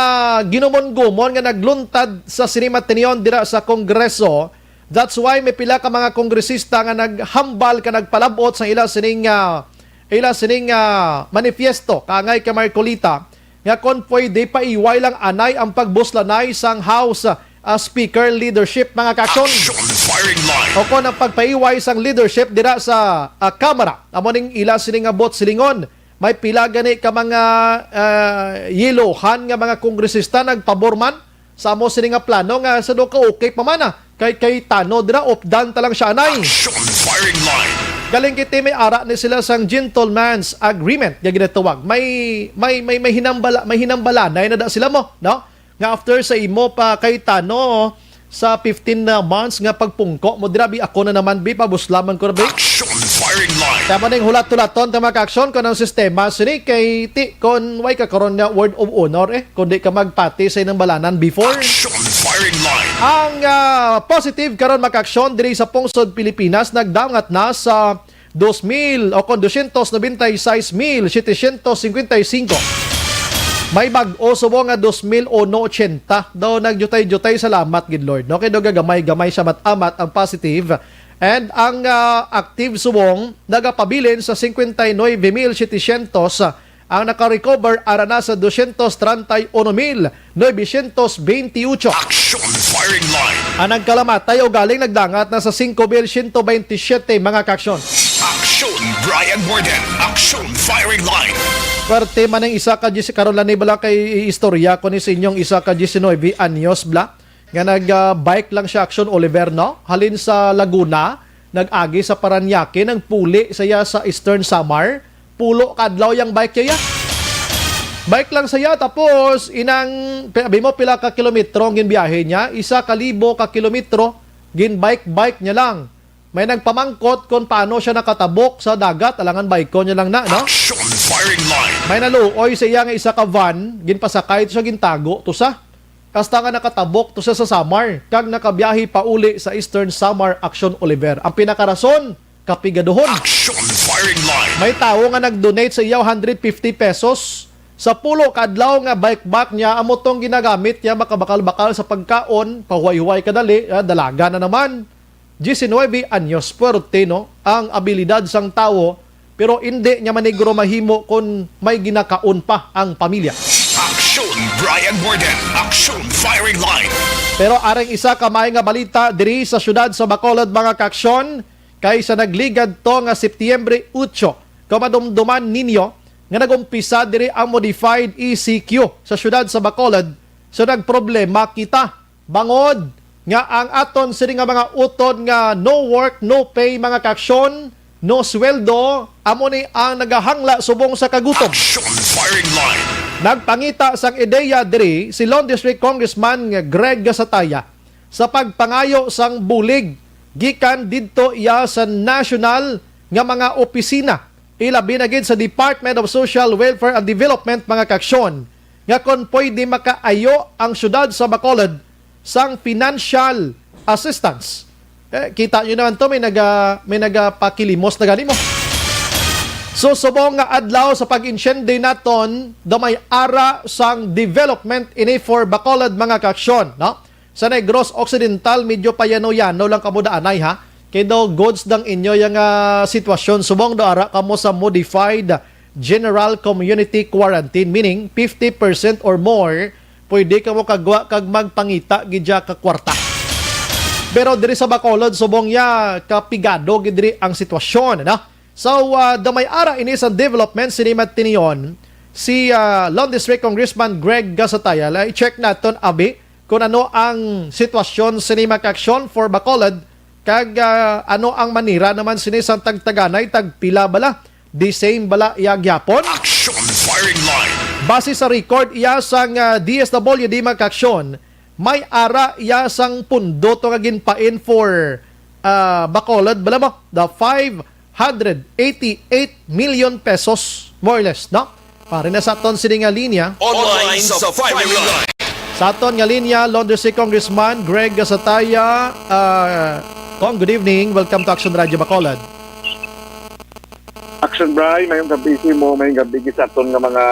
ginumon-gumon nga nagluntad sa sini matinion dira sa Kongreso. That's why may pila ka mga kongresista nga naghambal ka nagpalabot sa ila sining, ah, ila sining, ah, manifiesto kaangay kay Marcolita nga kon pwede paiway lang anay ang pagbuslanay sang House, ah, Speaker leadership, mga kaaksyon. Action firing line. O kon ang pagpaiway sang leadership dira sa, ah, Kamara. Amo ning ila sini nga buot silingon. May pila gani ka mga, ah, yelohan nga mga kongresista nagpabor man sa amo sini nga plano nga sa do ka okay pa man, ah. Kay, kay Cayetano dira, updan ta lang siya anay. Action firing line. Galing kiti may ara ni sila sang gentleman's agreement nga ginatawag. May, may, may, may hinambala, may hinambalanay na da sila mo, no? Nga after sa imo pa kay Cayetano sa fifteen na months nga pagpungko mo dira, bi, ako na naman, bi, pabusla man ko ra, bi. Action firing line. Tama ning hulat-hulaton ta, mga kaaksyon, kung ang sistema sini kay ti kon way ka karon nga word of honor, eh, kung di ka magpati sa inang balanan before. Action firing line. Ang, ah, positive karon, mga kaaksyon, diri sa pungsod Pilipinas nagdangat na sa dos mil o kon dosyentos nobenta y seis mil setecientos cincuenta y cinco. May bag-o subong nga dos mil uno ochenta. Daw nagjutay-jutay, salamat gid, Lord, no? Kay daw gagamay-gamay siya mat-amat ang positive. And ang, ah, active subong nagapabilin sa cincuenta y nueve mil setecientos, ang naka-recover ara na sa dosyentos treinta y uno mil novecientos bentiocho. Action firing line. Ang nagkalamatay o galing nagdangat na sa singko mil siyento bentisiete, mga kaaksyon. Action Brian Warden. Action firing line. Parte man ang isa ka diyes, karon lang ni bala kay istorya ko ni sa inyong isa ka diecinuebe anyos bala. Nga nag, ah, bike lang siya, Action Oliver, no? Halin sa Laguna, nag-agi sa Parañaque, nagpuli siya sa Eastern Samar. Pulo ka adlaw yang bike niya. Bike lang siya, tapos inang, pi-, abi mo pila ka kilometro ang ginbiyahe niya? Isa ka libo ka kilometro, gin-bike-bike niya lang. May nagpamangkot kung paano siya nakatabok sa dagat, alangan bike-on niya lang na, no? Action firing line. May naluoy sa iya nga isa ka van, ginpasakay to sa gintago to sa. hasta nga nakatabok to siya sa Samar kag nakabiyahe pauli sa Eastern Samar Action Oliver. Ang pinakarason, kapigaduhon. Action Firing Line. May tawo nga nag-donate sa iya hundred fifty pesos sa pulo ka adlaw nga bike back niya, amo tong ginagamit niya makabakal-bakal sa pagkaon, pahuway-huway kadali, ah, dalaga na naman. Diecinuebe anyos, puwerte, no, ang abilidad sang tawo, pero indi niya maniguro mahimo kon may ginakaon pa ang pamilya. Action Brian Warden. Action Firing Line. Pero aring isa ka maay nga balita diri sa siyudad sa Bacolod, mga kaaksyon, kay sa nagligad to nga Setyembre otso, kamadumduman ninyo nga nag-umpisa diri ang modified E C Q sa siyudad sa Bacolod. So, nagproblema kita bangod nga ang aton sini nga mga utod nga no work, no pay, mga kaaksyon, no sweldo, amo ni ang nagahangla subong sa kagutom. Action Firing Line. Nagpangita sang ideya diri si Lone District Congressman nga Greg Gasataya sa pagpangayo sang bulig gikan didto iya sa national nga mga opisina, ilabi na gid sa Department of Social Welfare and Development, mga kaaksyon, nga kon pwede makaayo ang siyudad sa Bacolod sang financial assistance. Eh, kita nyo naman to, may naga-, may nagapakilimos na gani mo. So, subong nga adlaw sa pag-insyende naton, daw may ara sang development ini for Bacolod, mga kaaksyon, no? Sa Negros Occidental, medyo payano-yano lang kamo daanay, ha? Kay daw goods dang inyo yang, ah, sitwasyon. Subong daw ara kamo sa modified general community quarantine, meaning fifty percent or more, pwede kamo kagwa kag magpangita gid dya ka kwarta. Pero diri sa Bacolod, subong ya, kapigado gid diri ang sitwasyon, ano? So, ah, daw may ara ini sa development sini matinion si, ah, Lone District Congressman Greg Gasatayal. I-check naton, abi, kung ano ang sitwasyon sini, mga kaaksyon, for Bacolod, kag, ah, ano ang manira naman sini sa tagtaganay, tagpila bala, the same bala iya gyapon? Action Firing Line. Base sa record iya sang, ah, D S W D, mga kaaksyon, may ara iya sang pundo to nga ginpain for, ah, Bacolod bala mo, the five hundred eighty-eight million pesos, more or less, no? Pari na sa aton sini nga linya. Online sa Firing Line. Sa aton nga linya, Lone District Congressman Greg Gasataya. Ah, Cong, good evening. Welcome to Action Radio Bacolod. Action Bri, mayong gabi sa imo, mayong gabi sa aton nga mga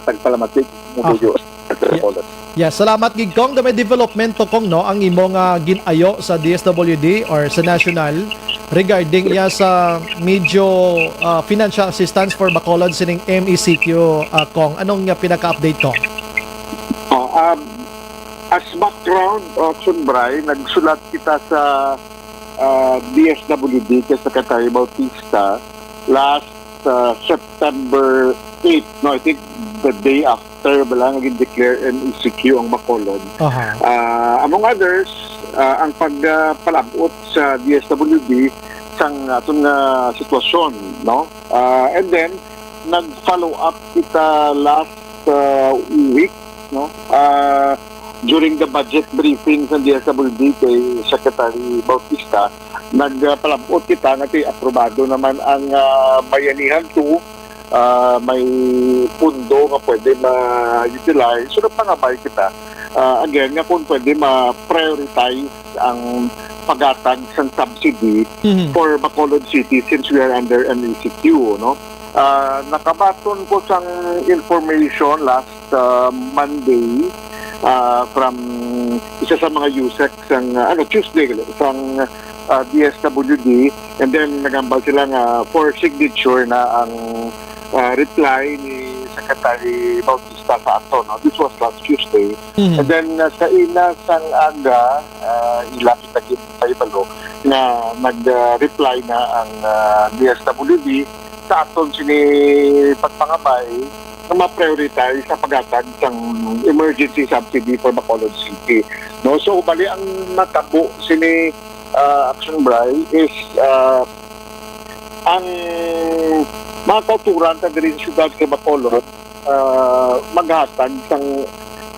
tagpalamatik, mga Ah. Tuyo, at Yeah. Bacolod. Yeah, salamat gid, Cong. Daw may development to, Cong, no? Ang imo nga gin-ayo sa D S W D or sa national regarding iya sa medyo, ah, financial assistance for Bacolod sining M E C Q, ah, Cong. Anong, ah, pinaka-update, Cong? Oh, um, as background, Action Bri, nagsulat kita sa, ah, D S W D kay Secretary Bautista last, ah, September eight, no? I think the day after bala nga gin-declare M E C Q ang Bacolod. Aha. Ah, among others, ah, ang pag, ah, palab-ot sa D S W D sang aton nga sitwasyon, no? Ah, and then, nag-follow up kita last, ah, week, no? Ah, during the budget briefing sa D S W D kay Secretary Bautista, nagpalab-ot kita nga ti aprobado naman ang, ah, Bayanihan two, ah, may pundo nga pwede ma-utilize. So, nagpangabay kita, ah, again, nga kung pwede ma-prioritize ang paghatag sang subsidy Mhm. for Bacolod City since we are under M E C Q, no? Ah, nakabaton ko sang information last, ah, Monday, ah, from isa sa mga USEC sang, ah, ano, Tuesday gali, sang, ah, D S W D, and then nagambal sila nga for signature na ang, ah, reply ni Secretary Bautista sa ato, no? This was last Tuesday. Mhm. And then, ah, sa ina sang aga, ah, ila kita ginpahibalo nga nag, ah, reply na ang, ah, D S W D sa aton sini pagpangabay nga ma-prioritize sa paghatag sang emergency subsidy for Bacolod City. No? So, bali ang matabo sini, ah, Action Bri is, ah, ang mga kauturan sa diri sa siyudad sa Bacolod, ah, maghatag sang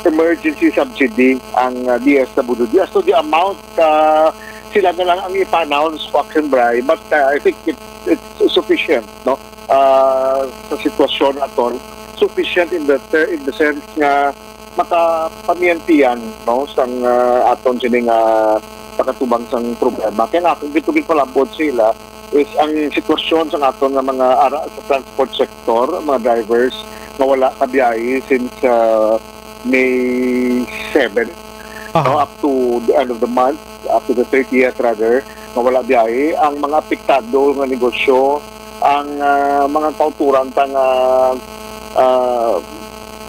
emergency subsidy ang, ah, D S W D. As to the amount, ah, sila na lang ang ipa-announce ko, Action Bri, but, ah, I think it, it's sufficient, no? Ah, sa sitwasyon aton, sufficient in the ter-, in the sense nga makapamiyantiyan, no, sang, ah, aton sini nga pagkatubang sang problema. Kaya nga, kung gitugid palabot sila, is ang sitwasyon sa aton nga mga ara sa transport sector, mga drivers, nga wala kabiyahe since, ah, May seven, no, Aha. up to the end of the month, up to the thirtieth rather, nga wala biyahe. Ang mga apektado nga negosyo, ang, ah, mga kauturan ta nga, ah,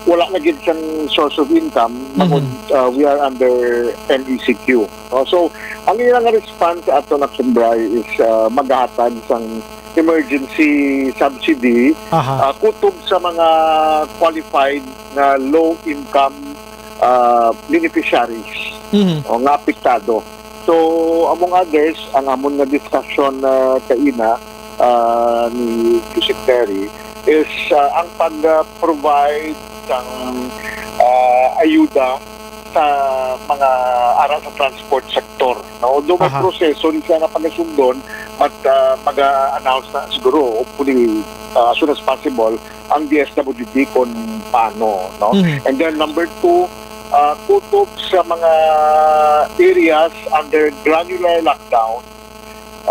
wala na gid sang source of income, Mhm. mangod, ah, we are under M E C Q, no? So, ang ilang response sa aton, Action Bri, is, ah, maghatag sang emergency subsidy, Aha. ah, kutob sa mga qualified nga low income, ah, beneficiaries Mhm. o nga apektado. So, among others, ang amon nga discussion, ah, kaina, ah, ni Joseph Terry is, ah, ang pag-provide sang, ah, ayuda sa mga ara sa transport sector, no? Although may Aha. proseso ni siya nga pagasundon, but, ah, maga-announce na siguro, hopefully, ah, as soon as possible, ang D S W D kung paano, no? Mhm. And then number two, ah, kutob sa mga areas under granular lockdown,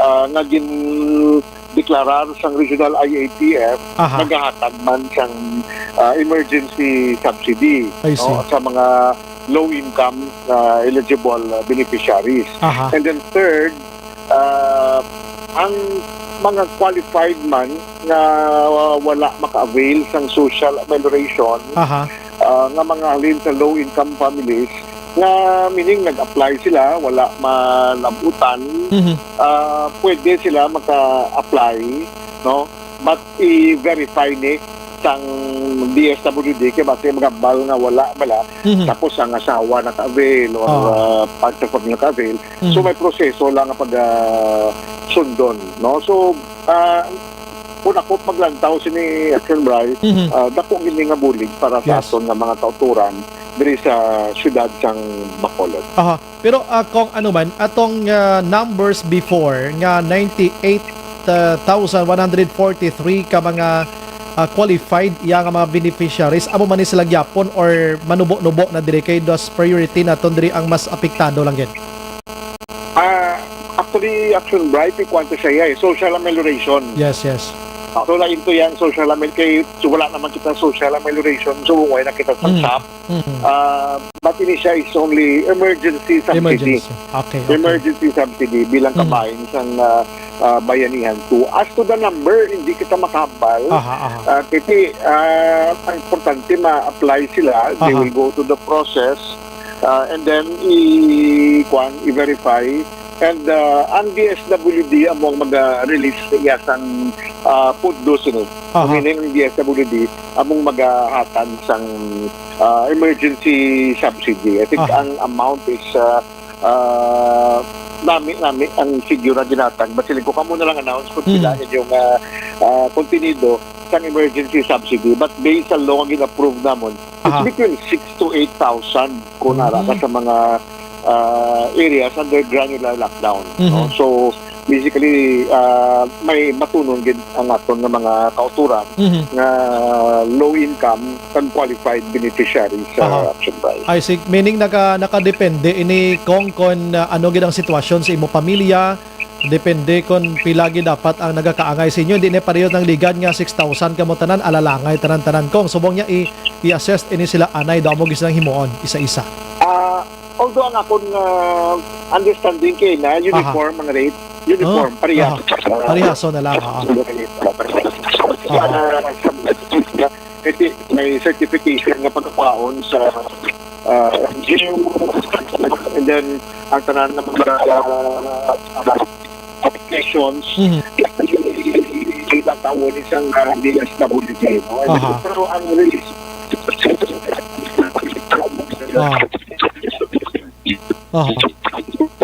ah, nga gindeklarar sang regional I A T F, Aha. nagahatag man sang, ah, emergency subsidy, I see. no, sa mga low income, ah, eligible, ah, beneficiaries. Aha. And then third, ah, ang mga qualified man nga wala maka-avail sang social amelioration, Aha. ah, nga mga halin sa low income families, nga meaning nag-apply sila, wala malabutan, Mhm. ah, pwede sila maka-apply, no? But i-verify ni sang D S W D kay basi magambal nga wala bala, Mhm. tapos ang asawa naka-avail or, Ah. ah, partner pa naka-avail. So, Mhm. may proseso lang ang pag, ah, sundon, no? So, ah, kung ako maglantaw sini, Action Bri, Mhm. ah, dako gini nga bulig para sa Yes. aton nga mga kauturan diri sa siyudad sang Bacolod. Aha. Pero, ah, kung ano man, atong, ah, numbers before nga ninety-eight, ah, thousand one hundred forty-three ka mga, ah, qualified iya nga mga beneficiaries, amo man ni sila gyapon or manubo-nubo na diri kay dos priority naton diri ang mas apektado lang gid? Ah, actually, Action Bri, kwan to siya, eh, social amelioration. Yes, yes. So, lain to yang social amel-, kay so, wala naman kita social amelioration, so, wala na kita sa Mm. shop. Mm. Ah, but ini siya is only emergency subsidy. Emergency. Okay, okay. Emergency subsidy bilang Mm. kabahin sang, ah, ah, bayanihan to. As to the number, hindi kita makahambal. Aha, aha. Ah, kasi, ah, ang importante ma-apply sila. They Aha. will go through the process. Ah, and then, i-, kwan, i-verify. And, ah, ang D S W D amo ang mag-release sa iya sang, ah, pondo sini. Aha. Meaning, ang D S W D among magahatag sang, ah, emergency subsidy. I think Aha. ang amount is, ah, ah, nami, nami ang figure na ginatag. But siling ko, kamo na lang announce kung Mhm. pila ang inyong, ah, ah, kontenido sang emergency subsidy. But based sa law nga gin-approve namon, it's Aha. between six to eight thousand kung ara ka Mhm. sa mga, ah, areas under granular lockdown, no? Mhm. So, basically, ah, may matunon gid ang aton nga mga kauturan Mhm. nga low income kag qualified beneficiaries sa Aha. Action Bri. I see. Meaning, naka-, nakadepende ini kung, kung, ah, ano gid ang sitwasyon sa imo pamilya, depende kung pila gid dapat ang nagakaangay sa inyo. Hindi na pareho nang ligad nga six thousand kamo tanan, alalangay tanan-tanan. Kung subong niya i-, i-assess ini sila anay daw mo gid silang himuon isa-isa. Ah, although ang akon nga understanding kay na Aha. uniform ang rate, uniform, Ah, parehas. Aha. Parehaso na lang, oo. Aha. Ah, sa, kasi may certification nga pagkapaon sa, ah, N G O, and then ang tanan ng mga, ah, applications, Mhm. itatawon isang, ah, D S W D, no? Aha. Pero ang release, Ah. Aha.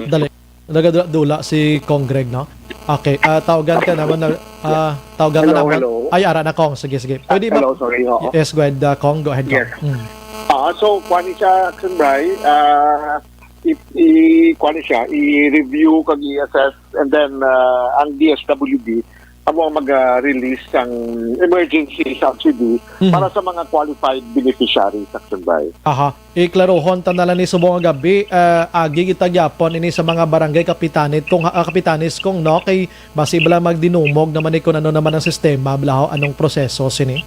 Dali. Nagadula-dula si Cong Greg, no? Okay, ah, tawagan ka naman na, ah, tawagan ka Hello, naman. hello. Ay, ara na, Cong. Sige, sige. Pwede ba? Hello, sorry, oo. Yes, go ahead, ah, Cong. Go ahead, Cong. Yes. Mm. Ah, so, kuha ni siya, Action Bri, ah, i, i, kuha ni siya, i-review kag i-assess, and then, ah, ang D S W D, amo ang mag-release sang emergency subsidy Mhm. para sa mga qualified beneficiaries, Action Bay. Aha. Iklarohon ta na lang ni subong nga gab-i, ah, agi kita gyapon ini sa mga barangay kapitanes kung, ah, kapitanes kung, no, kay basi bala magdinumog naman ni kung ano naman ang sistema, bala ho, anong proseso sini.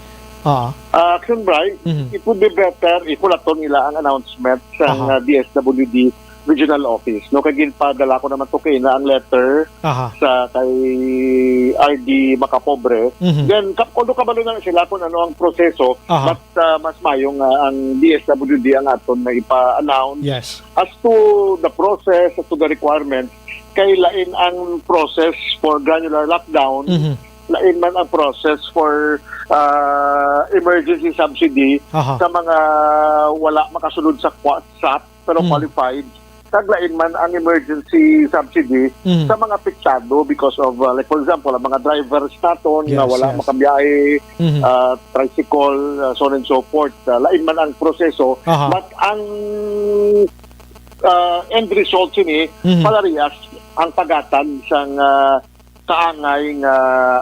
Ah. Ah, Action Bry, Mhm. it would be better if wala to nila ang announcement sa Aha. ah, D S W D regional office, no? Kay ginpadala ko naman to kay na ang letter Aha. sa kay R D Macapobre. Mhm. Then, kap-, although kabalo na sila kung ano ang proseso, Aha. but, ah, mas mayo nga ang D S W D ang aton na ipa-announce. Yes. As to the process, as to the requirements, kay lain ang process for granular lockdown, Mhm. lain man ang process for, ah, emergency subsidy Aha. sa mga wala makasulod sa kwa-, sap, pero Mhm. qualified, kag lain man ang emergency subsidy Mhm. sa mga apektado because of, uh, like, for example, ang mga drivers naton nga Yes, wala yes. makabiyahe, Mhm. uh, tricycle, uh, so on and so forth. Uh, lain man ang proseso, Aha. but ang, uh, end result sini, Mhm. parehas ang paghatag sang, uh, kaangay nga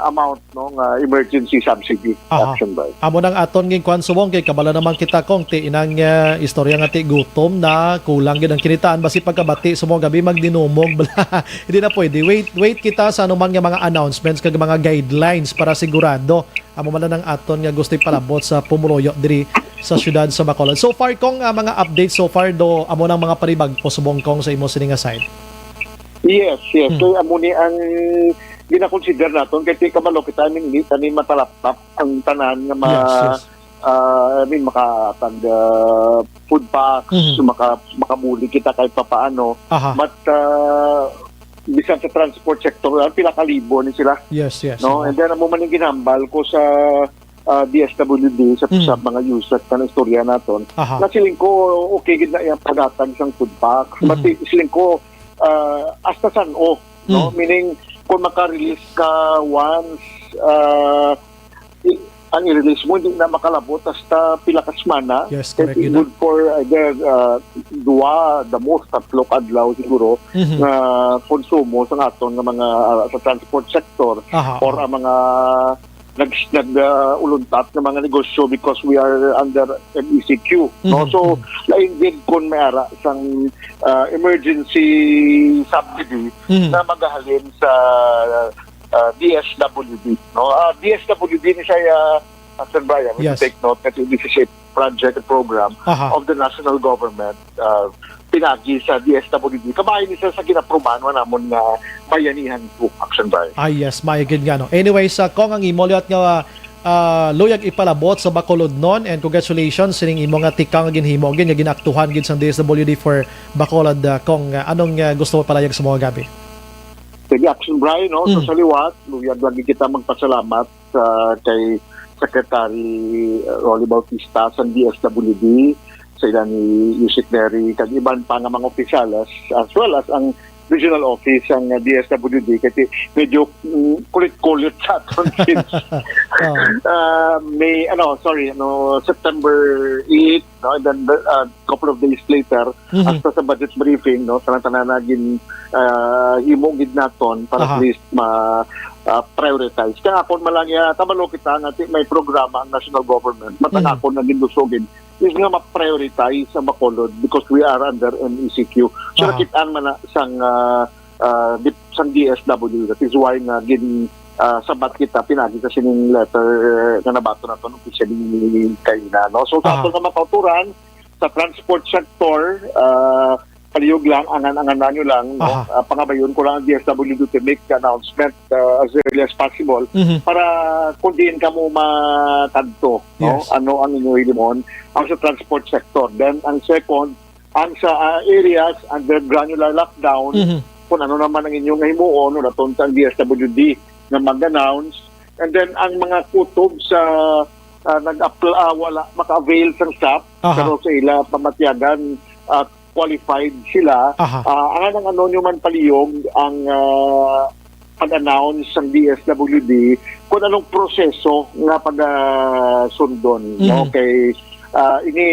amount, no, nga emergency subsidy Aha. Action Bay. Amo nang aton ginkuan subong kay kabalo naman kita kung ti inang, ah, istorya nga ti gutom na, kulang gid ang kinitaan, basi pagkabati subong gab-i magdinumog bala. Hindi na pwede. Wait, wait kita sa anuman nga mga announcements kag mga guidelines para sigurado amo man lang ang aton nga gusto ipalabot sa pumuluyo diri sa siyudad sa Bacolod. So far, kung, ah, mga updates so far do, amo nang mga panibag-o subong kung sa imo sini nga side. Yes, yes. Hmm. Kay amo ni ang ginakonsider naton kay ti kabalo kita, I mean, hindi tani matalaptap ang tanan nga ma-, Yes, yes. ah, I mean, makatag, ah, food packs, Mhm. maka-, makabulig kita kahit papaano. Aha. But, ah, bisan sa transport sector, ah, pila ka libo ni sila. Yes, yes. No? Aha. And then, amo man yung ginhambal ko sa, ah, D S W D, sa, Mhm. sa mga users na istorya naton. Aha. Na siling ko, okay gid na iyang paghatag sang food packs. Mhm. But siling ko, ah, hasta san-o, no? Mm. Meaning, kung maka-release ka once, ah, i-, ang i-release mo, hindi na makalabot hasta pila ka semana. Yes, correct. It yun na. Good for either, ah, duwa, the most, tatlo ka adlaw siguro Mhm. nga konsumo sa aton nga mga, ah, sa transport sector Aha, or aha. ang mga nag-, nag, ah, uluntat nga mga negosyo because we are under M E C Q, no? Mhm, So, mhm. lain gid kung may ara sang, ah, emergency subsidy Mhm. na magahalin sa, ah, D S W D, no? Ah, D S W D ni siya, ah, Sir Brian, we Yes. take note that this is a project program Aha. of the national government, ah, pinagi sa D S W D. Kabahin ni siya sa ginaprubahan man namon nga bayanihan po, Action Brian. Ah, yes, maayo gid nga, no. Anyway, sa kung ang imo liwat nga, ah, luyag ipalabot sa Bacolodnon, and congratulations sining imo nga tikang nga ginhimo gid nga ginaaktuhan gid sang D S W D for Bacolod, ah, kung, ah, anong, ah, gusto mo palayag sa mga gab-i? Sige, Action Brian, no? So, Mm. sa liwat, luyag lagi kita magpasalamat sa kay Secretary, uh, Rolly Bautista sa D S W D, sa ila ni Yusik Neri, kag iban pa nga mga opisyales, as well as ang regional office ang, uh, D S W D, kay ti-, medyo, mm, kulit-kulit sa aton since, Oh. uh, May, ano, sorry, ano, September eight, no? And then, uh, couple of days later, Mhm. hasta sa budget briefing, no, sa tanan na gin, ah, himo gid naton para Aha. at least ma, ah, prioritize. Kaya ako malangya, kabalo kita nga ti-, may programa ang national government. Matang Mhm. ako na ginlusogin is nga ma-prioritize ang Bacolod because we are under M E C Q. So, Aha. nakit-an man na sang, ah, ah, dip-, sang D S W. That is why nga gin, ah, sabat kita pinagi sa sining letter nga nabaton naton officially kaina, no? So, sa Aha. aton nga mga kauturan, sa transport sector, ah, palihog lang, angan-anganan nyo lang, no? Aha. Ah, pangabayon ko lang ang D S W D to make the announcement, ah, as early as possible Mhm. para kung diin kamo makadto, no? Yes. Ano ang inyo hilimon? Ang sa transport sector. Then, ang second, ang sa, ah, areas under granular lockdown, Mhm. kung ano naman ang inyong himuon, wala to ang D S W D na mag-announce. And then, ang mga kutob sa, ah, nag-apply, ah, wala maka-avail sa sap, Aha. pero sa ila pamatyagan, ah, qualified sila. Aha. Ah, ang anong ano nyo man palihog ang, ah, pag-announce sang D S W D kung anong proseso nga pag, ah, sundon, no? Mhm. Kay, ah, ini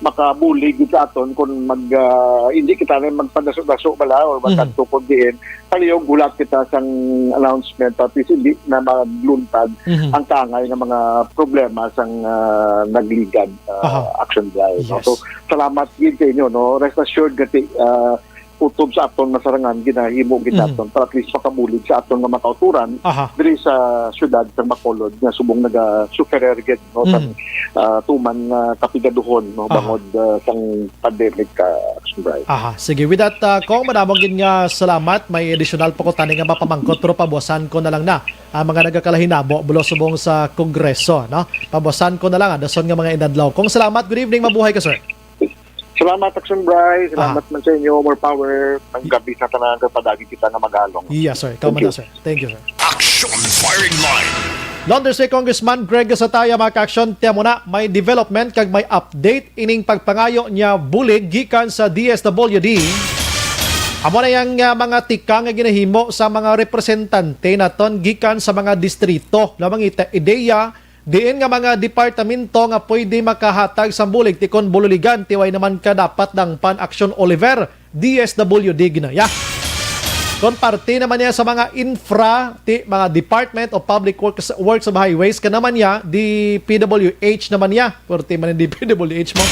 makabulig gid sa aton kung mag, ah, hindi kita na magpadaso-daso bala or Mm. magkadto kung diin. Palihog, hulat kita sang announcement, at least hindi na magluntad Mhm. ang kaangay nga mga problema sang, ah, nagligad, ah, Aha. action drive, no? Yes. So, salamat gid sa inyo, no? Rest assured nga ti-, ah, kutob sa aton masarangan, ginahimo gid Mm. naton para at least makabulig sa aton nga mga kauturan Aha. diri sa siyudad sa Bacolod nga subong naga-suffer gid, no, sa, Mm. ah, tuman nga kapigaduhon, no, Aha. bangod, ah, sang pandemic, ah, Action Bright. Aha, sige. With that, ah, Kong, madamo gid nga salamat. May additional pa ko tani nga mapamangkot, pero pabuwasan ko na lang na ang mga nagakalahinabo bulos subong sa Kongreso, no? Pabuwasan ko na lang, ah, dason nga mga inadlaw. Kong, salamat. Good evening. Mabuhay ka, sir. Salamat, Action Bright. Salamat Ah. man sa inyo. More power. Ang gabi sa tanan, kay padagi kita nga magalong. Yes, sir. Ikaw Thank man you. na, sir. Thank you, sir. Action Firing Line. Laundry si Congressman Greg Gatazataya, mga ka-action. Tiyan mo na, may development kag may update ining pagpangayo niya bulig gikan sa D S W D. Amo na yang, ah, mga tikang nga ginahimo sa mga representante naton gikan sa mga distrito. Lamang ita ideya, diin nga mga departamento nga pwede makahatag sang bulig ti kon bululigan ti way naman ka dapat dang pan Action Oliver, D S W D ginaya. Kon parte naman niya sa mga infra, ti mga Department of Public Works, Works of Highways ka naman niya, D P W H naman niya. Parte man ang D P W H mo.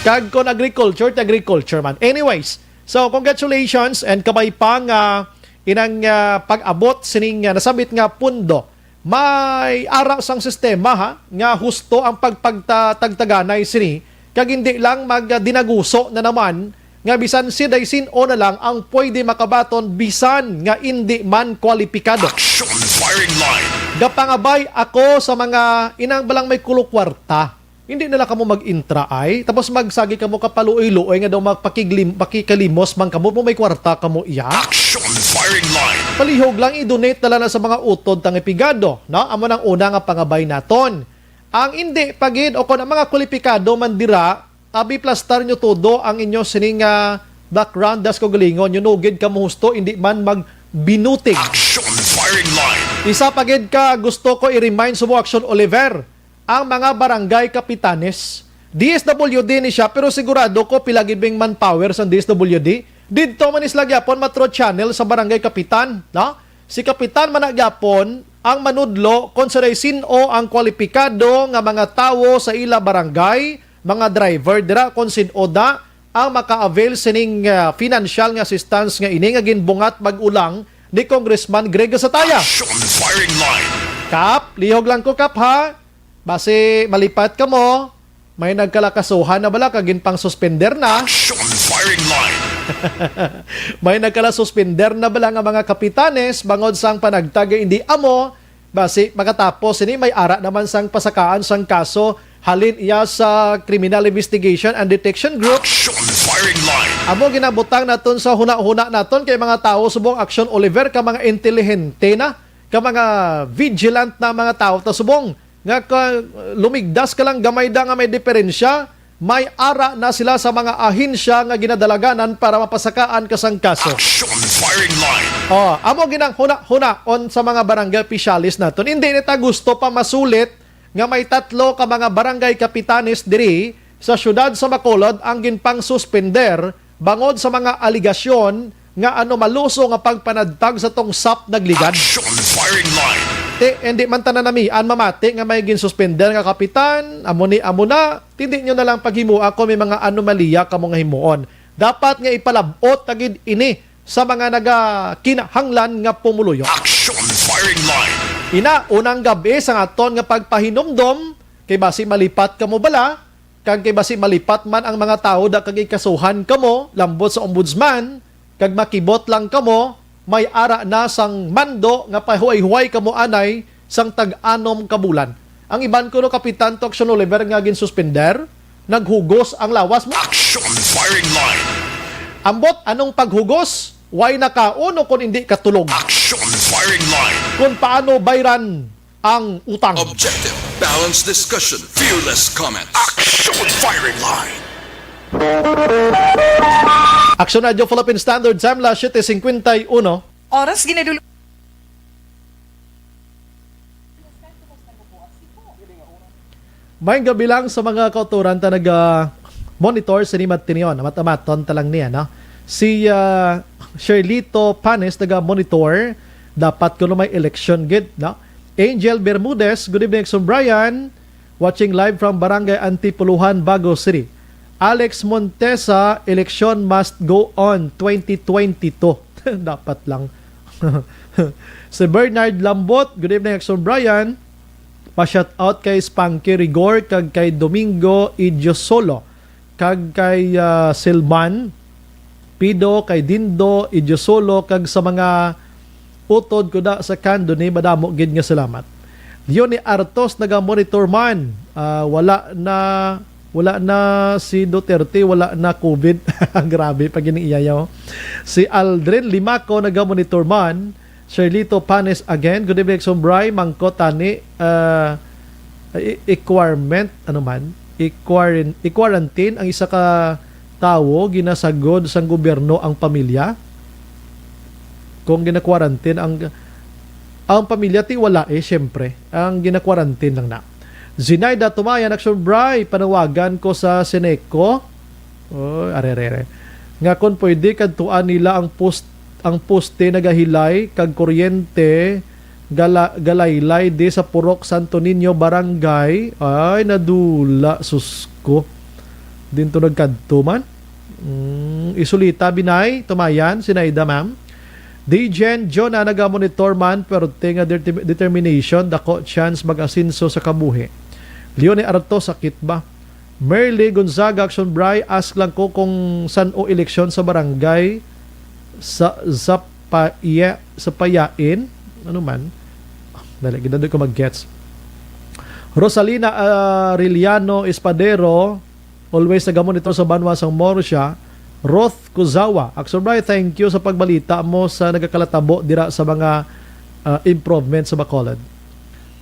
Kag kon agriculture, ti agriculture man. Anyways, so congratulations and kabay pa nga inang, ah, pag-abot sining, ah, nasabit nga pundo. May ara sang sistema, ha, nga husto ang pagpagta-, tagtaganay sini, kag hindi lang magdinaguso na naman nga bisan siday sin-o na lang ang pwede makabaton bisan nga indi man kwalipikado. Action Firing Line. Gapangabay ako sa mga inang balang may kulo kwarta. Hindi na lang kamo mag-intra ay, tapos magsagi kamo kapaluoy-luoy nga daw magpakiglim-, pakikalimos man kamo, mo may kwarta kamo iya. Action Firing Line. Palihog lang, i-donate na lang na sa mga utod tang ipigado, no? Amo nang una nga pangabay naton. Ang indi pa gid o kon ang mga kwalipikado man dira, abi plastar nyo todo ang inyo sining, ah, background, das ko galingon, nyo nugid kamo husto, hindi man magbinuting. Action Firing Line. Isa pa gid ka gusto ko i-remind sa mo, Action Oliver. Ang mga barangay kapitanes. D S W D ni siya, pero sigurado ko pila gid bing manpower sa D S W D. Didto man is lagi apon matro channel sa barangay kapitan, no? Si kapitan man na gyapon ang manudlo kon sa sin-o ang kwalipikado nga mga tawo sa ila barangay, mga driver dira, kon sin-o da ang maka-avail sining, ah, financial nga assistance nga ini nga ginbungat bag-o lang ni Congressman Greg Gatazataya. Action Firing Line. Kap, lihog lang ko, Kap, ha? Basi malipat kamo, may nagkalakasuhan na bala kag ginpang-suspender na. Action Firing Line. May nagkalasuspender na bala nga mga kapitanes bangod sang panagtag nga indi amo, basi makatapos ini may ara naman sang pasakaan sang kaso halin iya sa Criminal Investigation and Detection Group. Action Firing Line. Amo ginabutang naton sa huna-huna naton kay mga tawo subong, Action Oliver, ka mga intelihente na, ka mga vigilant na mga tawo ta subong nga ka, lumigdas ka lang gamay da nga may diferensya, may ara na sila sa mga ahensya nga ginadalaganan para mapasakaan ka sang kaso. Action Firing Line. Oh, amo ginang huna-hunaon sa mga barangay opisyalis naton. Hindi na ta gusto pa masulit nga may tatlo ka mga barangay kapitanes diri sa siyudad sa Bacolod ang ginpang-suspender bangod sa mga aligasyon nga anomaluso nga pagpanagtag sa tong sap nagligad. Action Firing Line. Ti, hindi man tanan namian mamati nga may ginsuspender nga kapitan, amo ni, amo na, ti, hindi nyo na lang paghimua kung may mga anomalya kamo nga himuon. Dapat nga ipalab-ot ta gid ini sa mga nagakinahanglan nga pumuluyo. Action Firing Line. Ina, unang gab-i sang aton nga pagpahinumdom, kay basi malipat kamo bala, kag kay basi malipat man ang mga tawo da kag ikasuhan kamo lambot sa ombudsman, kag makibot lang kamo, may ara na sang mando nga pahuway-huway kamo anay sang tag-anom ka bulan. Ang iban kuno, Kapitan Toksyon Oliver, nga ginsuspender, naghugos ang lawas mo. Action Firing Line. Ambot, anong paghugos? Way nakaon o kon indi katulog? Action Firing Line. Kung paano bayran ang utang. Objective, balanced discussion, fearless comments. Action Firing Line. Action Radio Philippine Standard Time, las siyete cincuenta y uno. Oras, ginadul- Maayong gabi lang sa mga kautoran ta naga-monitor sa Nimat Tinion. Amat-amaton ta lang niya, no? Si, ah, Sherlito Panes naga-monitor. Dapat kuno may election gid, no? Angel Bermudez, good evening, Exxon Brian. Watching live from Barangay Antipuluhan, Bago City. Alex Montesa, election must go on twenty twenty-two. Dapat lang. Si Bernard Lambot, good evening, Exxon Brian. Pa-shout out kay Spanky Rigor kag kay Domingo Idiosolo kag kay, ah, Silman Pido, kay Dindo Idiosolo kag sa mga utod ko da sa Candoni, madamo gid nga salamat. Leonie Artos naga-monitor man. Ah, wala na, wala na si Duterte, wala na COVID. Grabe pa gini iya, yo. Si Aldrin Limaco naga-monitor man. Sherlito Panes again. Good evening, Exxon Bri. Mangkot tani, ah, i-, i-quarant-, ano man? I-quaran-, i-quarantine ang isa ka tawo, ginasagod sang gobyerno ang pamilya. Kung gina-quarantine ang, ang pamilya, ti wala eh, syempre. Ang gina-quarantine lang na. Zinaida Tumayan, Exxon Bri, panawagan ko sa Seneco. Oh, are, are, are. Nga kung pwede, kadtuan nila ang post, ang poste nagahilay kag kuryente, gala-, galaylay di sa Purok Santo Niño Barangay. Ay, nadula, sus ko. Din to nagkadto man. Mm, isulita, Binay, Tumayan, Sinaida, ma'am. Dijen Jonah naga-monitor man, pero tinga determi-, determination, dako chance mag-asenso sa kabuhi. Leonie Arto, sakit ba? Merly Gonzaga, Action Bri, ask lang ko kung san-o eleksyon sa barangay sa, sa paya-, sa payain? Ano man? Dali, gid, di ko mag-gets. Rosalina, ah, Arellano Espadero, always nagamonitor sa banwa sang Morsia. Roth Kuzawa, Action Bri, thank you sa pagbalita mo sa nagakalatabo dira sa mga, ah, improvement sa Bacolod.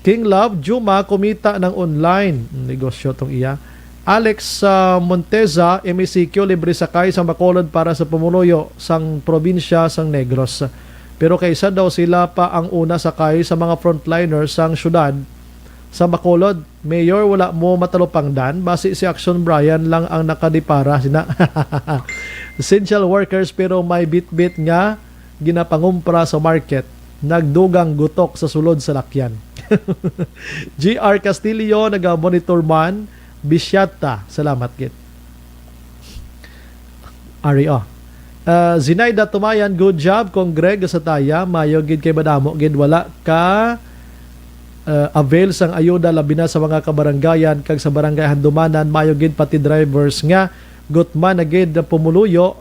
King Love, Juma, kumita ng online. Negosyo tong iya. Alex, ah, Monteza, M E C Q, libre sakay sang Bacolod para sa pumuluyo sang probinsya sang Negros. Pero kaysa daw sila pa ang una sakay sa mga frontliner sang syudad sa Bacolod. Mayor, wala mo matalupangdan. Basi si Action Brian lang ang nakadipara sina essential workers, pero may bitbit nga ginapangumpra sa market, nagdugang gutok sa sulod sa lakyan. G R Castillo, naga-monitor man, bisyata. Salamat gid. Ari, oh. Ah, Zinaida Tumayan, good job. Kong Greg sa Taya, mayo gid kay madamo gid wala ka, ah, avail sang ayuda, labi na sa mga kabarangayan kag sa barangay Handumanan, mayo gid pati drivers nga gutman na gid pumuluyo.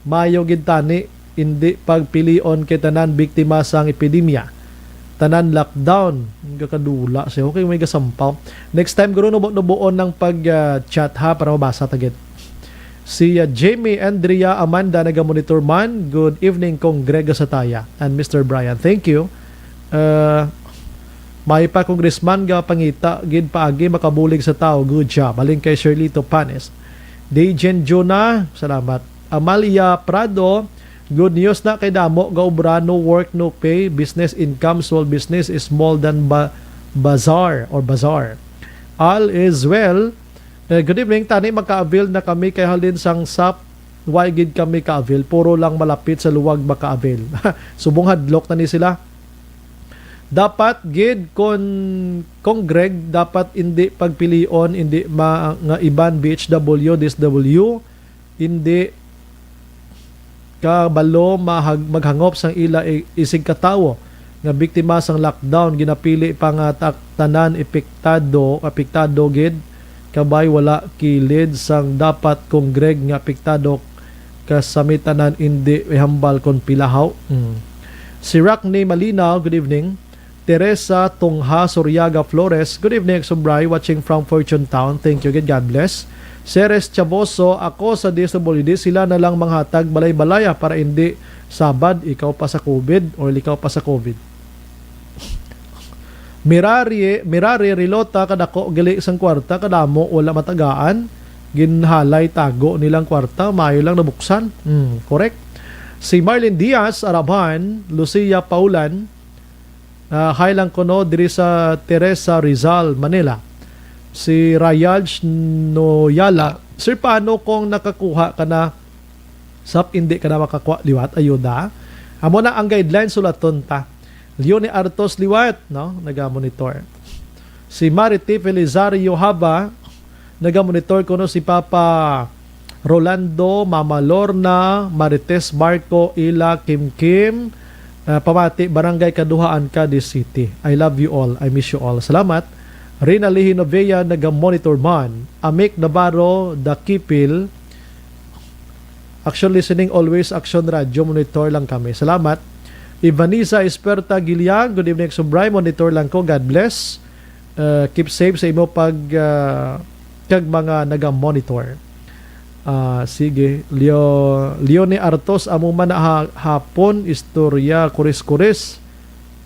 Mayo gid tani, indi pagpilion kay tanan biktima sang epidemya. Tanan lockdown. Gakadula siya. Okay, may gasampaw. Next time, guro, nubo-nubuon ng pag, ah, chat, ha, para mabasa ta gid. Si, ah, Jamie Andrea Amanda nagamonitor man. Good evening, Kong Greg Sataya and Mister Brian. Thank you. Ah, may pa, Congressman, ga pangita gid paagi makabulig sa tao. Good job. Halin kay Sherlito Panes. Dejen Juna, salamat. Amalia Prado, good news na kay damo ga obra, no work, no pay, business income, small business is small than ba-, bazaar or bazaar. All is well. Eh, good evening, tani maka-avail na kami kay halin sang sap, way gid kami ka-avail, puro lang malapit sa luwag maka-avail. Subong hadlok na ni sila. Dapat gid kon, Kong Greg, dapat indi pagpilion, indi ma-, nga iban B H W, D S W, indi kabalo mahag-, maghangop sang ila i-, isig ka tawo nga biktima sang lockdown, ginapili pa nga ta-, tanan epektado, apektado gid, kabay wala kilid sang dapat, Kong Greg, nga apektado ka sa may tanan, indi ihambal kon pilahaw. Mm. Si Rockney Malinaw, good evening. Teresa Tongha Soriaga Flores, good evening, Exxon Bri, watching from Fortune Town. Thank you, gid. God bless. Ceres Chavoso, ako sa D S W D, sila na lang manghatag balay-balaya para hindi sabad, ikaw pa sa COVID or ikaw pa sa COVID. Mirari, Mirari Rilota, kadako gali sang kwarta, kadamo wala matagaan, ginhalay tago nilang kwarta, mayo lang nabuksan. Hmm, correct. Si Marlene Diaz Araban, Lucia Paulan, ah, hi lang kuno diri sa Teresa, Rizal, Manila. Si Rayaj Noyala, "Sir, paano kung nakakuha ka na, sap hindi ka na makakuha liwat ayuda?" Amo na ang guideline, sulaton ta. Leonie Artos liwat, no? Naga-monitor. Si Marity Felizario Haba, naga-monitor kuno si Papa Rolando, Mama Lorna, Marites Marco, Ila, Kim Kim, ah, pamati, Barangay Kaduhaan, Cadiz City. I love you all. I miss you all. Salamat. Rina Lihi Novea, naga-monitor man. Amik Navarro, Dakipil, Action listening always, Action Radio, monitor lang kami. Salamat. Ivanisa Esperta Giliang, good evening, Subray. Monitor lang ko. God bless. Uh, keep safe sa imo pag, uh, kag mga naga-monitor. Ah, sige. Leo, Leone Artos, amo man na ha-, hapon, istorya, kuris-kuris.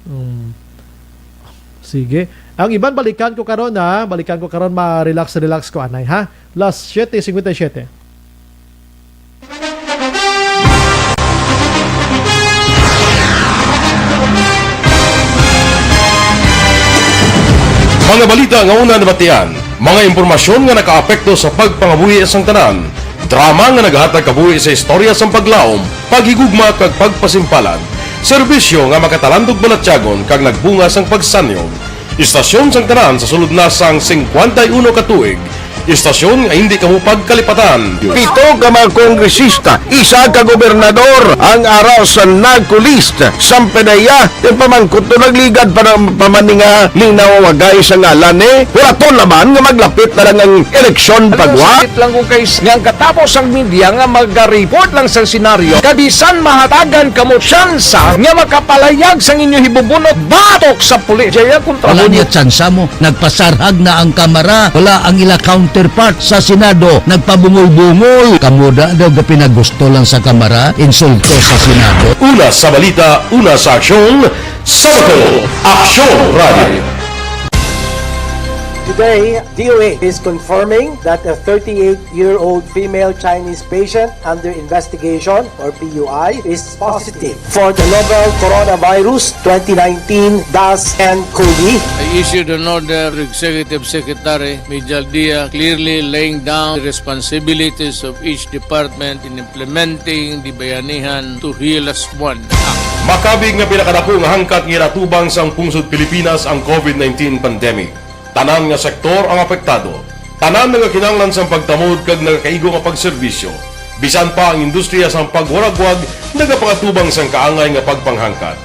Hmm. Sige. Ang iban, balikan ko karon, ha. Balikan ko karon, ma-relax, relax ko, anay, ha. Las siete cincuenta y siete. Mga balita nga una nabatian, mga impormasyon nga nakaapekto sa pagpangabuhi sang tanan, drama nga nagahatag kabuhi sa istorya sang paglaom, paghigugma kag pagpasimpalan, serbisyo nga makatalandog balatyagon kag nagbunga sang pagsanyog. Istasyon sang tanan sa sulod na sang singkwenta y uno ka tuig. Istasyon nga hindi kamo pagkalipatan. Pito ka mga kongresista, isa ka gobernador ang ara sa NAGCO list. Sang PDEA, yung pamangkot to nagligad pa ng pamaninga, linaw wagay sa ngalan, eh. Huraton naman nga maglapit na lang ang eleksyon. Ano pagwa? Sakit lang kung kay s-, nga ang katapos ang media nga magareport lang sa senaryo, kabisan mahatagan kamo tsansa nga makapalayag sang inyo hibubunot batok sa pulis. Jaya kontra. Wala mo niya tsansa mo. Nagpasarhag na ang Kamara. Wala ang ila counterpart sa Senado. Nagpabungol-bungol. Kamo da daw gapinagusto lang sa Kamara. Insulto sa Senado. Una sa balita, una sa aksyon, sa Bacolod, Aksyon Radio. Today, D O A is confirming that a thirty-eight-year-old female Chinese patient under investigation, or P U I, is positive for the novel coronavirus twenty nineteen dash N COVID. I issued an order to Executive Secretary Mijal Dia, clearly laying down the responsibilities of each department in implementing the Bayanihan to Heal Us One Act. Makabig nga pinakadako nga hangkat nga ginatubang sang pungsod Pilipinas ang COVID nineteen pandemic. Tanan nga sektor ang apektado. Tanan nagakinahanglan sang pagtamod kag nagakaigo nga pagserbisyo. Bisan pa ang industriya sang pagwaragwag nagapangatubang sang kaangay nga pagpanghangkat.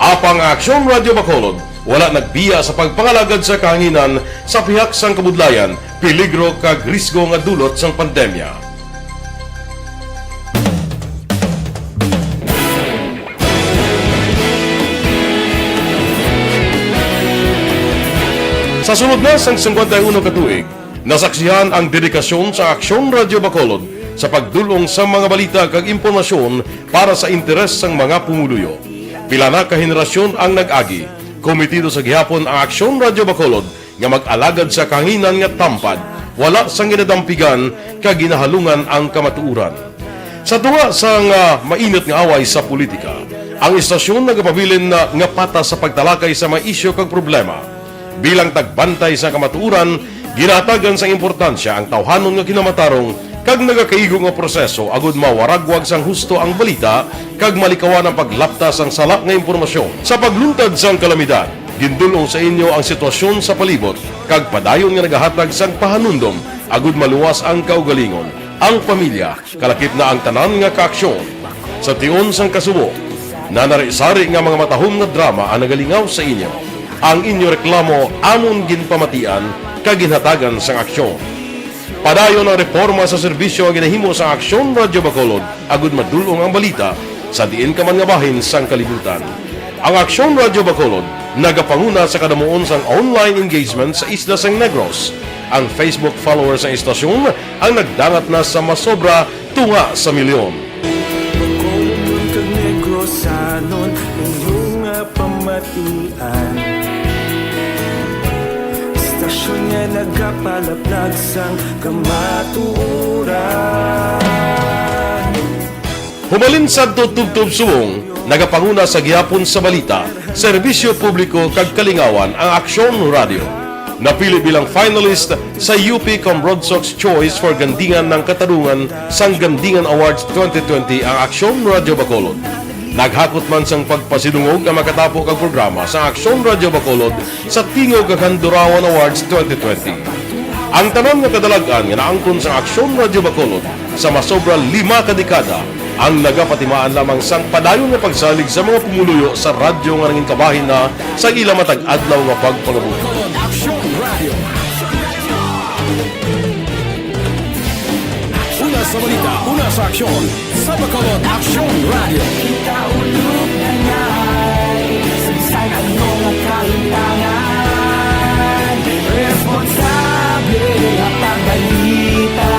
Apang ang Aksyon Radio Bacolod wala nagbiya sa pagpangalagad sa kahanginan sa pihak sang kabudlayan, peligro kag risgo nga dulot sang pandemya. Sa sulod na sang singkwenta y uno ka tuig, nasaksihan ang dedikasyon sa Aksyon Radio Bacolod sa pagdul-ong sa mga balita kag impormasyon para sa interes sang mga pumuluyo. Pila na ka henerasyon ang nag-agi. Komitido sa gihapon ang Aksyon Radio Bacolod nga mag-alagad sa kahanginan nga tampad, wala sang ginadampigan kag ginahalungan ang kamatuoran. Sa tunga sang, ah, mainit nga away sa politika, ang istasyon nagapabilin na nga patas sa pagtalakay sa mga isyu kag problema. Bilang tagbantay sa kamatuoran, ginahatagan sang importansya ang tawhanon nga kinamatarong kag nagakaigo nga proseso agud mawaragwag sang husto ang balita kag malikawan ang paglapta sang sala nga impormasyon. Sa pagluntad sang kalamidad, gindul-ong sa inyo ang sitwasyon sa palibot kag padayon nga nagahatag sang pahanumdom agud maluwas ang kaugalingon, ang pamilya, kalakip na ang tanan nga kaaksyon. Sa tion sang kasubo, nanari-sari nga mga matahom nga drama ang nagalingaw sa inyo. Ang inyo reklamo amon ginpamatian kag ginhatagan sang aksyon. Padayon ang reporma sa serbisyo nga ginahimo sa Aksyon Radyo Bacolod agud madul-ong ang balita sa diin ka man nga bahin sang kalibutan. Ang Aksyon Radyo Bacolod nagapanguna sa kadamuon sang online engagement sa isla sang Negros. Ang Facebook followers sang istasyon ang nagdangat na sa masobra tunga sa milyon. Bacolod kag Negrosanon, inyo nga pamatian. Istasyon nga nagapalaplag sang kamatuoran. Hubalin sadto tubtob subong, nagapanguna sa gihapon sa balita, serbisyo publiko kag kalingawan ang Aksyon Radyo. Napili bilang finalist sa U P Cambronsox Choice for Gandingan ng Katarungan sang Gandingan Awards twenty twenty ang Aksyon Radyo Bacolod. Naghakot man sang pagpasidungog ang makatapo kag programa sa Aksyon Radyo Bacolod sa Tingog kag Handurawan Awards twenty twenty. Ang tanan nga kadalag-an nga naangkon sa Aksyon Radyo Bacolod sa masobra lima ka dekada ang nagapatimaan lamang sang padayon nga pagsalig sa mga pumuluyo sa radyo nga nangin kabahin na sa ila matag adlaw nga pagpangabuhi. Aksyon Radio. Una sa balita, una sa aksyon, sa Bacolod Aksyon Radio. Sa bisan ano nga kahimtangan, responsable nga pagbalita,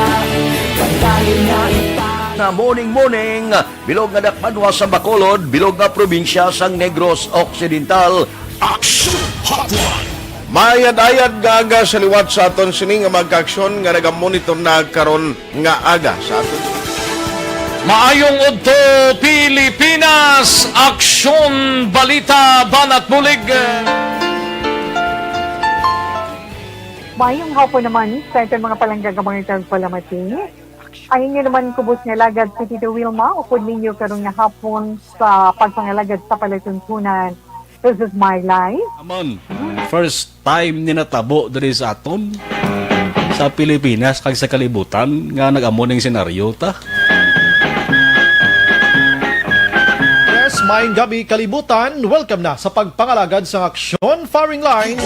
padayon nga ipang- Na morning, morning, bilog nga dakbanwa sa Bacolod, bilog nga probinsya sang Negros Occidental. Action Hotline. Maayad-ayad nga aga sa liwat sa aton sini nga mga kaaksyon nga nagamonitor na karon nga aga sa aton. Maayong udto, Pilipinas! Aksyon, balita, banat bulig. Maayong hapon naman sa aton mga palangga nga mga tagpalamati. Ang inyo naman kubos nga alagad si Tito Wilma, upod ninyo karon nga hapon sa pagpangalagad sa palatuntunan. This is my life. Amon, first time ni natabo diri sa aton, sa Pilipinas kag sa kalibutan nga nag-amo ning senaryo ta. Yes, maayong gabi, kalibutan. Welcome na sa pagpangalagad sang Aksyon Firing Line.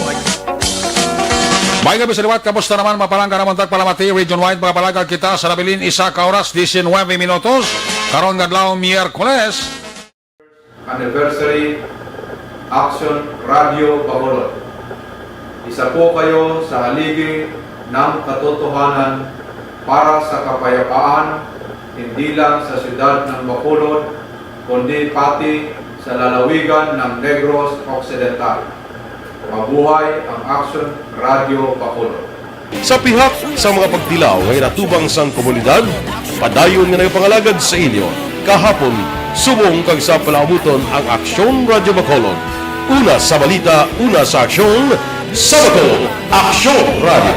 May gabi sa liwat, kamusta naman, mapalangga naman tagpalamati, region-wide, mga palagad kita sa nabilin, isa ka oras, diecinuebe minutos, karon nga adlaw, Miyerkules. Anniversary, Action Radio Bacolod. Isa po kayo sa haligi ng katotohanan para sa kapayapaan, hindi lang sa siyudad ng Bacolod, kundi pati sa lalawigan ng Negros Occidental. Mabuhay ang Action Radio Bacolod. Sa pihak sa mga pagtilaw nga ginatubang sang komunidad, padayon nga nagapangalagad sa inyo kahapon, subong kag sa palaabuton ang Aksyon Radyo Bacolod. Una sa balita, una sa aksyon, sa Bacolod, Aksyon Radyo.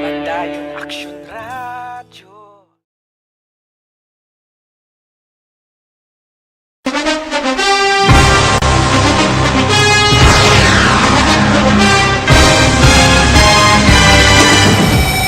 Padayon Aksyon Radyo.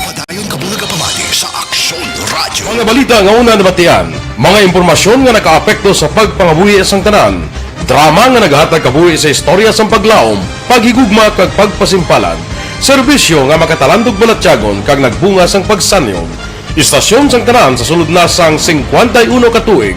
Padayon ka bulag pamati sa Aksyon Radyo. Mga balita nga una nabatian, mga impormasyon nga nakaapekto sa pagpangabuhi sang tanan, drama nga naghatag kabuhi sa istorya sang paglaom, paghigugma kag pagpasimpalan, serbisyo nga makatalandog balatyagon kag nagbunga sang pagsanyog. Istasyon sang tanan sa sulod na sang singkwenta y uno ka tuig.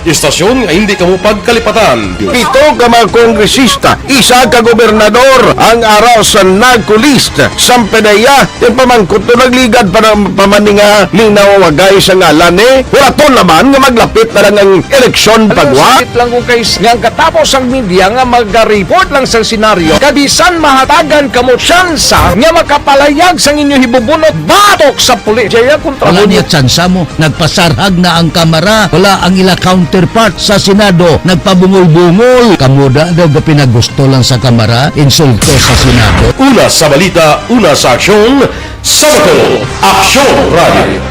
Istasyon nga hindi kamo pagkalipatan. Pito ka mga kongresista, isa ka gobernador, ang ara sa nagkulist sa PDEA. Yung pamangkot to nagligad pa ng pamaninga, linawagay sa ngalan eh. Wala to naman nga maglapit na lang ang eleksyon pagwa. Sakit lang kung kay nga ang katapos ang media nga mag-report lang sa senaryo. Kabisan mahatagan kamo tsansa nga makapalayag sang inyo hibubunot batok sa pulis. Jaya kontra Wala mo niya tsansa mo. Nagpasarhag na ang Kamara. Wala ang ila counterpart sa Senado. Nagpabungol-bungol. Kamo da daw gapinagusto lang sa Kamara. Insulto sa Senado. Una sa balita, una sa aksyon, sa Bacolod, Aksyon Radio.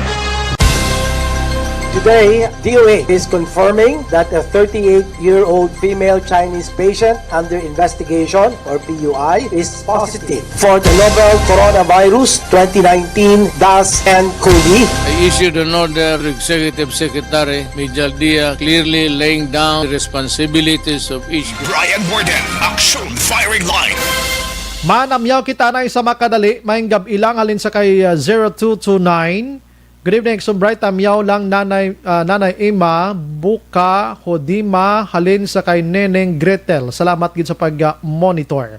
Today, D O A is confirming that a thirty-eight-year-old female Chinese patient under investigation, or P U I, is positive for the novel coronavirus twenty nineteen dash N coli. I issued an order to Executive Secretary Mijal Dia, clearly laying down the responsibilities of each. Brian Warden, Action Firing Line. Manamyaw kita na sa makadali, maayong gab-i lang halin sa kay, uh, zero two two nine. Good evening, Exo Bright. Tamyaw lang Nanay, ah, Nanay Emma Buka Hodima halin sa kay Neneng Gretel. Salamat gid sa pag-monitor.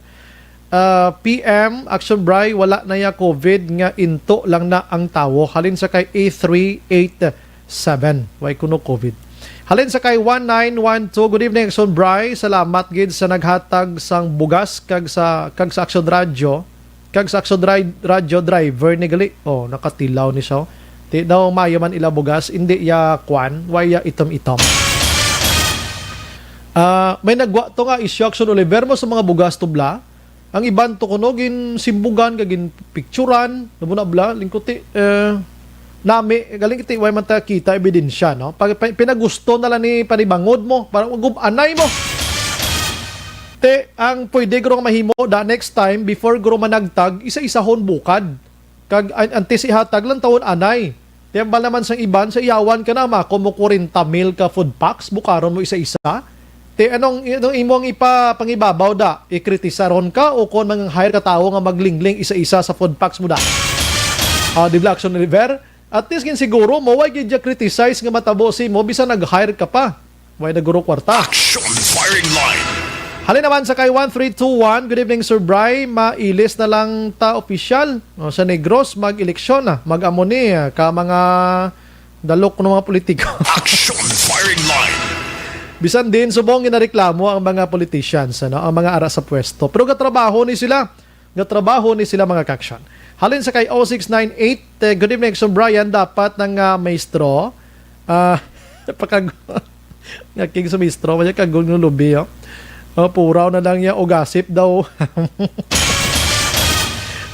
Ah, P M, Action Bri, wala na ya covid nga into lang na ang tawo. Halin sa kay A three eight seven. Way kuno covid. Halin sa kay one nine one two. Good evening, Action Bri. Salamat gid sa naghatag sang bugas kag sa, kag sa Action Radio. Kag sa Action Dri-, Radio Driver ni gali. Oh, nakatilaw ni siya. Ti daw maayo man ila bugas, hindi ya kwan, way ya itom-itom. Ah, may nagwa to nga issue, Action Oliver, mo sa mga bugas tubla. Ang iban to kuno ginsimbugan kag ginpicturan, namo na bla, lingkuti, eh, nami, galing iti, way man ta kita ebidensya, no? Pag, pa- pinagusto na lang ni panibangod mo, para ugub anay mo. Te, ang pwede guro nga mahimo da next time, before guro managtag, isa-isahon bukad. Kag an- antes ihatag lang tawon anay. Ti hambal naman sang iban, sa iyawan ka na, ma, kung mo kwarenta mil ka food packs, bukaron mo isa-isa. Ti anong, anong imong ipapangibabaw da? Ikritisaron ka o kon mang-hire ka tawo nga maglingling isa-isa sa food packs mo da? Ah, di ba, Action Oliver? At least gin siguro mo, way gid ya criticize nga matabo si mo, bisan nag-hire ka pa. Way na guro kwarta. Action Firing Line. Halin naman sa kay one three two one, "Good evening, Sir Bry. Mailis na lang ta opisyal, no, sa Negros, mag-eleksyon na. Mag-amo ni, ah, ka mga dalok ng mga politiko." Action Firing Line. Bisan din, subong ginareklamo ang mga politicians, ano, ang mga ara sa pwesto. Pero gatrabaho ni sila. Gatrabaho ni sila, mga kaksyon. Halin sa kay oh six nine eight, eh, "Good evening, Sir Brian. Dapat nang, ah, maestro, ah, pakag-, nga king sa maestro, wala kag gulong lubi, oh. Oh, puraw na lang niya, ugasip daw."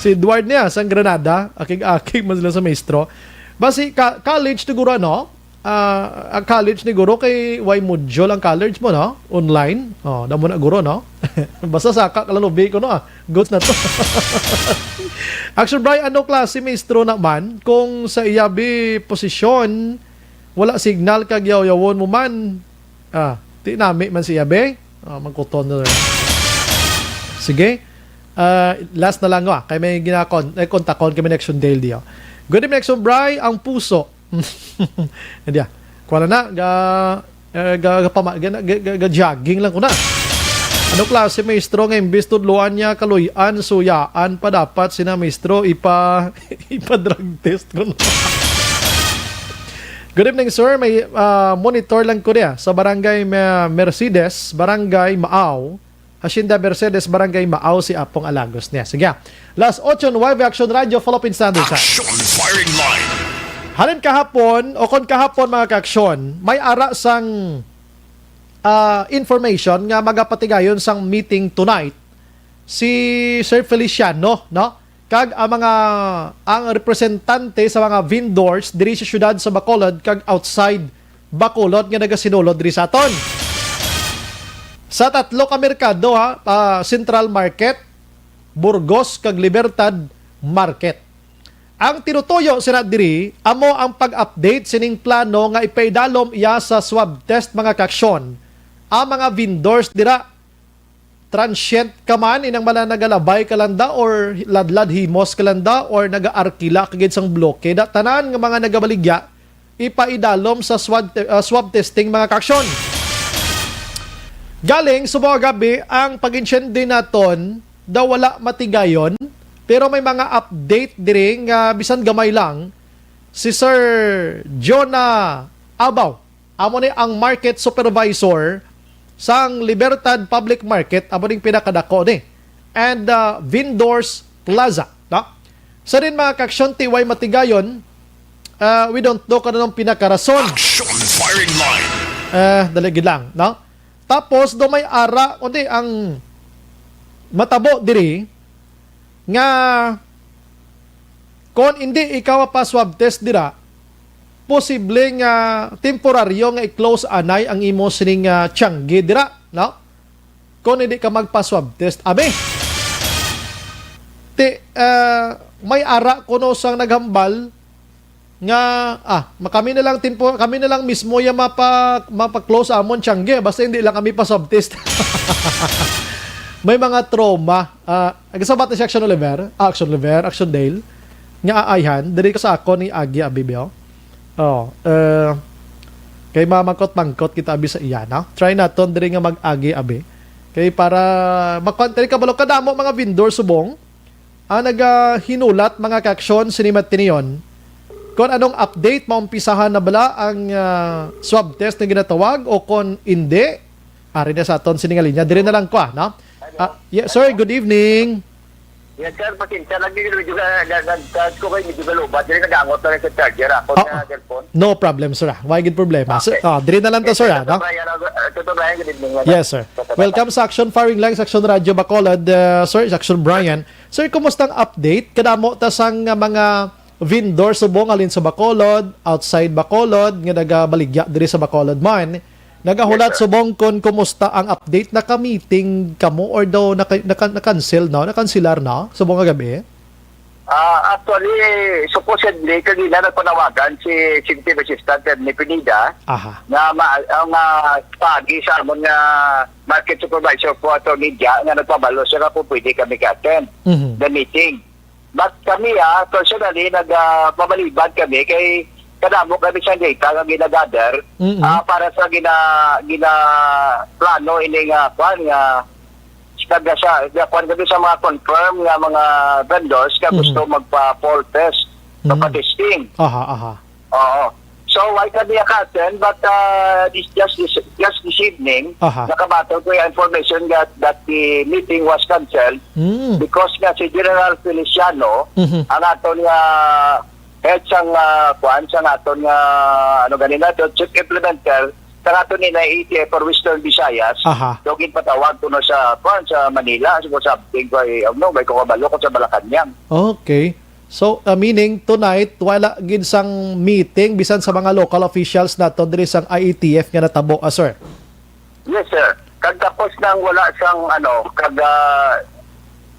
Si Edward niya, sang Granada, akig-akig man sila sa maestro. Basi, ka-, college siguro, ano? Ah, ang college ni guro kay way module ang college mo, no? Online. Oh, damo na guro, no? Basta saka kalalubi ko, no? Ah, goods na to. Actually, Bry, ano klase maestro naman kung sa iyabi posisyon, wala signal kag yaw-yawon mo man? Ah, ti nami man si iyabi? Ah, magkuton na. Sige. Ah, last na lang, ah. Kay may ginakon, eh, kontakon kami ni Action Dale, di, oh. "Good evening, Action Bry, ang puso." Hindi, ah. Kuha na na, ga, eh, ga, ga, pama-, ga, ga, ga, ga-jogging lang ko na. Ano klase maestro nga imbis tudloan niya kaluy-an, suyaan pa dapat sina maestro ipa, ipa-drug test ko na. "Good evening, sir. May, ah, monitor lang ko niya sa Barangay Ma-, Mercedes, Barangay Maaw, Hacienda Mercedes, Barangay Maaw, si Apong Alagos niya." Sige. Last option, Y V Action Radio, Philippine Standard Time. Action Firing Line. Halin kahapon, o kon kahapon, mga kaaksyon, may ara sang, ah, information nga magapatigayon sang meeting tonight si Sir Feliciano, no? Kag ang mga, ang representante sa mga vendors diri sa siyudad sa Bacolod kag outside Bacolod nga nagasinulod diri sa aton. Sa tatlo ka merkado, ha, ah, Central Market, Burgos, kag Libertad Market. Ang tinutuyo sina diri amo ang pag-update sining plano nga ipaidalom iya sa swab test, mga kaaksyon, ang mga vendors dira. Transient ka man, inang mala nagalabay ka lang da, or ladlad himos ka lang da, or nagaarkila ka gid sang bloke da, tanan nga mga nagabaligya, ipaidalom sa swab, te-, ah, swab testing, mga kaaksyon. Galing subong kagabi ang pag-insyende naton, daw wala matigayon, pero may mga update diri nga bisan gamay lang. Si Sir Jonah Abaw, amo ni ang market supervisor sang Libertad Public Market, amo ning pinakadako ni, and, ah, Vendors Plaza, no? Sa din, mga kaaksyon, ti way matigayon, ah, we don't know kung anong pinakarason. Action Firing Line. Eh, dali gid lang, no? Tapos, do may ara, kundi ang matabo diri, nga kon hindi ikaw pa-swab test dira, posible nga temporaryo nga i-close anay ang imo sining, ah, tiyangge dira, no? Kon hindi ka magpa-swab test. Abi, ti, ah, may ara kuno sang naghambal nga, ah, ma-, kami na lang tempo, kami na lang mismo yung mapa-, mapa-close amon tiyangge, basta hindi lang kami pa-swab test. May mga trauma. Ah, nagasabat na si Action Oliver, ah, Action Oliver, Action Dale, nga aayhan, diri ka sa akon ni Agi Abi, Bio. Oh, eh, kay mamangkot-mangkot kita, Abi, sa iya, no? Try naton diri nga mag-agi, Abi. Kay para makuan, diri ka balo kadamo mga vendor subong ang nagahinulat, mga kaaksyon, sini matiniyon. Kung anong update, maumpisahan na bala ang, ah, swab test na ginatawag o kung hindi, ari na sa aton sini nga linya. Diri na lang ko, ah, no? Ah, yeah, sir, good evening. Yes, sir. Pasensya, nag-, medyo ga-, ga-, ga-, ga-, ko kayo, medyo galubat. Dili, nag-aangot lang sa charger ako Oh, sa cellphone. No problem, sir, ah. Why good problema? Sir, Okay. ah, diri na lang to, Yes, sir, sir, ah, no? Brian, ah, ah, Sir Brian, good evening, madam. Yes, sir. Welcome sa Action Firing Line, sa Action Radio Bacolod, uh, sir, sa Action Brian. Sir, kumusta ang update? Kadamo ta sang, uh, mga vendor subong halin sa Bacolod, outside Bacolod, nga nagabaligya diri sa Bacolod man. Nagahulat Yes, sir. subong kon kumusta ang update. Naka-meeting kamo or daw naka, naka, na-cancel, no? Na-cancelar na subong nga gabi? Ah, actually, supposedly, kanina nagpanawagan si Executive Assistant Ernie Pineda Aha. nga ma-, ang, ah, pagi sa amon nga market supervisor po, Attorney Dia, nga nagpabalo siya nga po pwede kami ka-attend Mhm. the meeting. But kami, ah, personally, nag, ah, pamalibad kami kay kadamo kami sa data nga ginagather, Mm-mm. ah, para sa gina-, gina-plano ini nga, kwan, nga, sa, sa, sa, kwan kami sa mga confirm nga mga vendors nga Mm-hmm. gusto magpa-poll test, Mm-hmm. magpa-testing. Aha, aha. Oo. So, why kami naka-attend? But, ah, this, just this, just this evening, Aha. nakabaton ko yung information that, that the meeting was canceled Mm. because nga si General Feliciano, Mhm. ang aton nga head sang, ah, kwan, sang aton nga, ano ganina, the chief implementer, sang aton ni A E T F for Western Visayas, Aha. daw ginpatawag kuno sa, kwan, sa Manila, so something ko, eh, ano, may ko kabalo ko sa Malacañang. Okay. So, uh, meaning, tonight, wala gid sang meeting bisan sa mga local officials nato diri sang I A T F nga natabo, ah, sir? Yes, sir. Kag tapos nang wala sang, ano, kag, ah,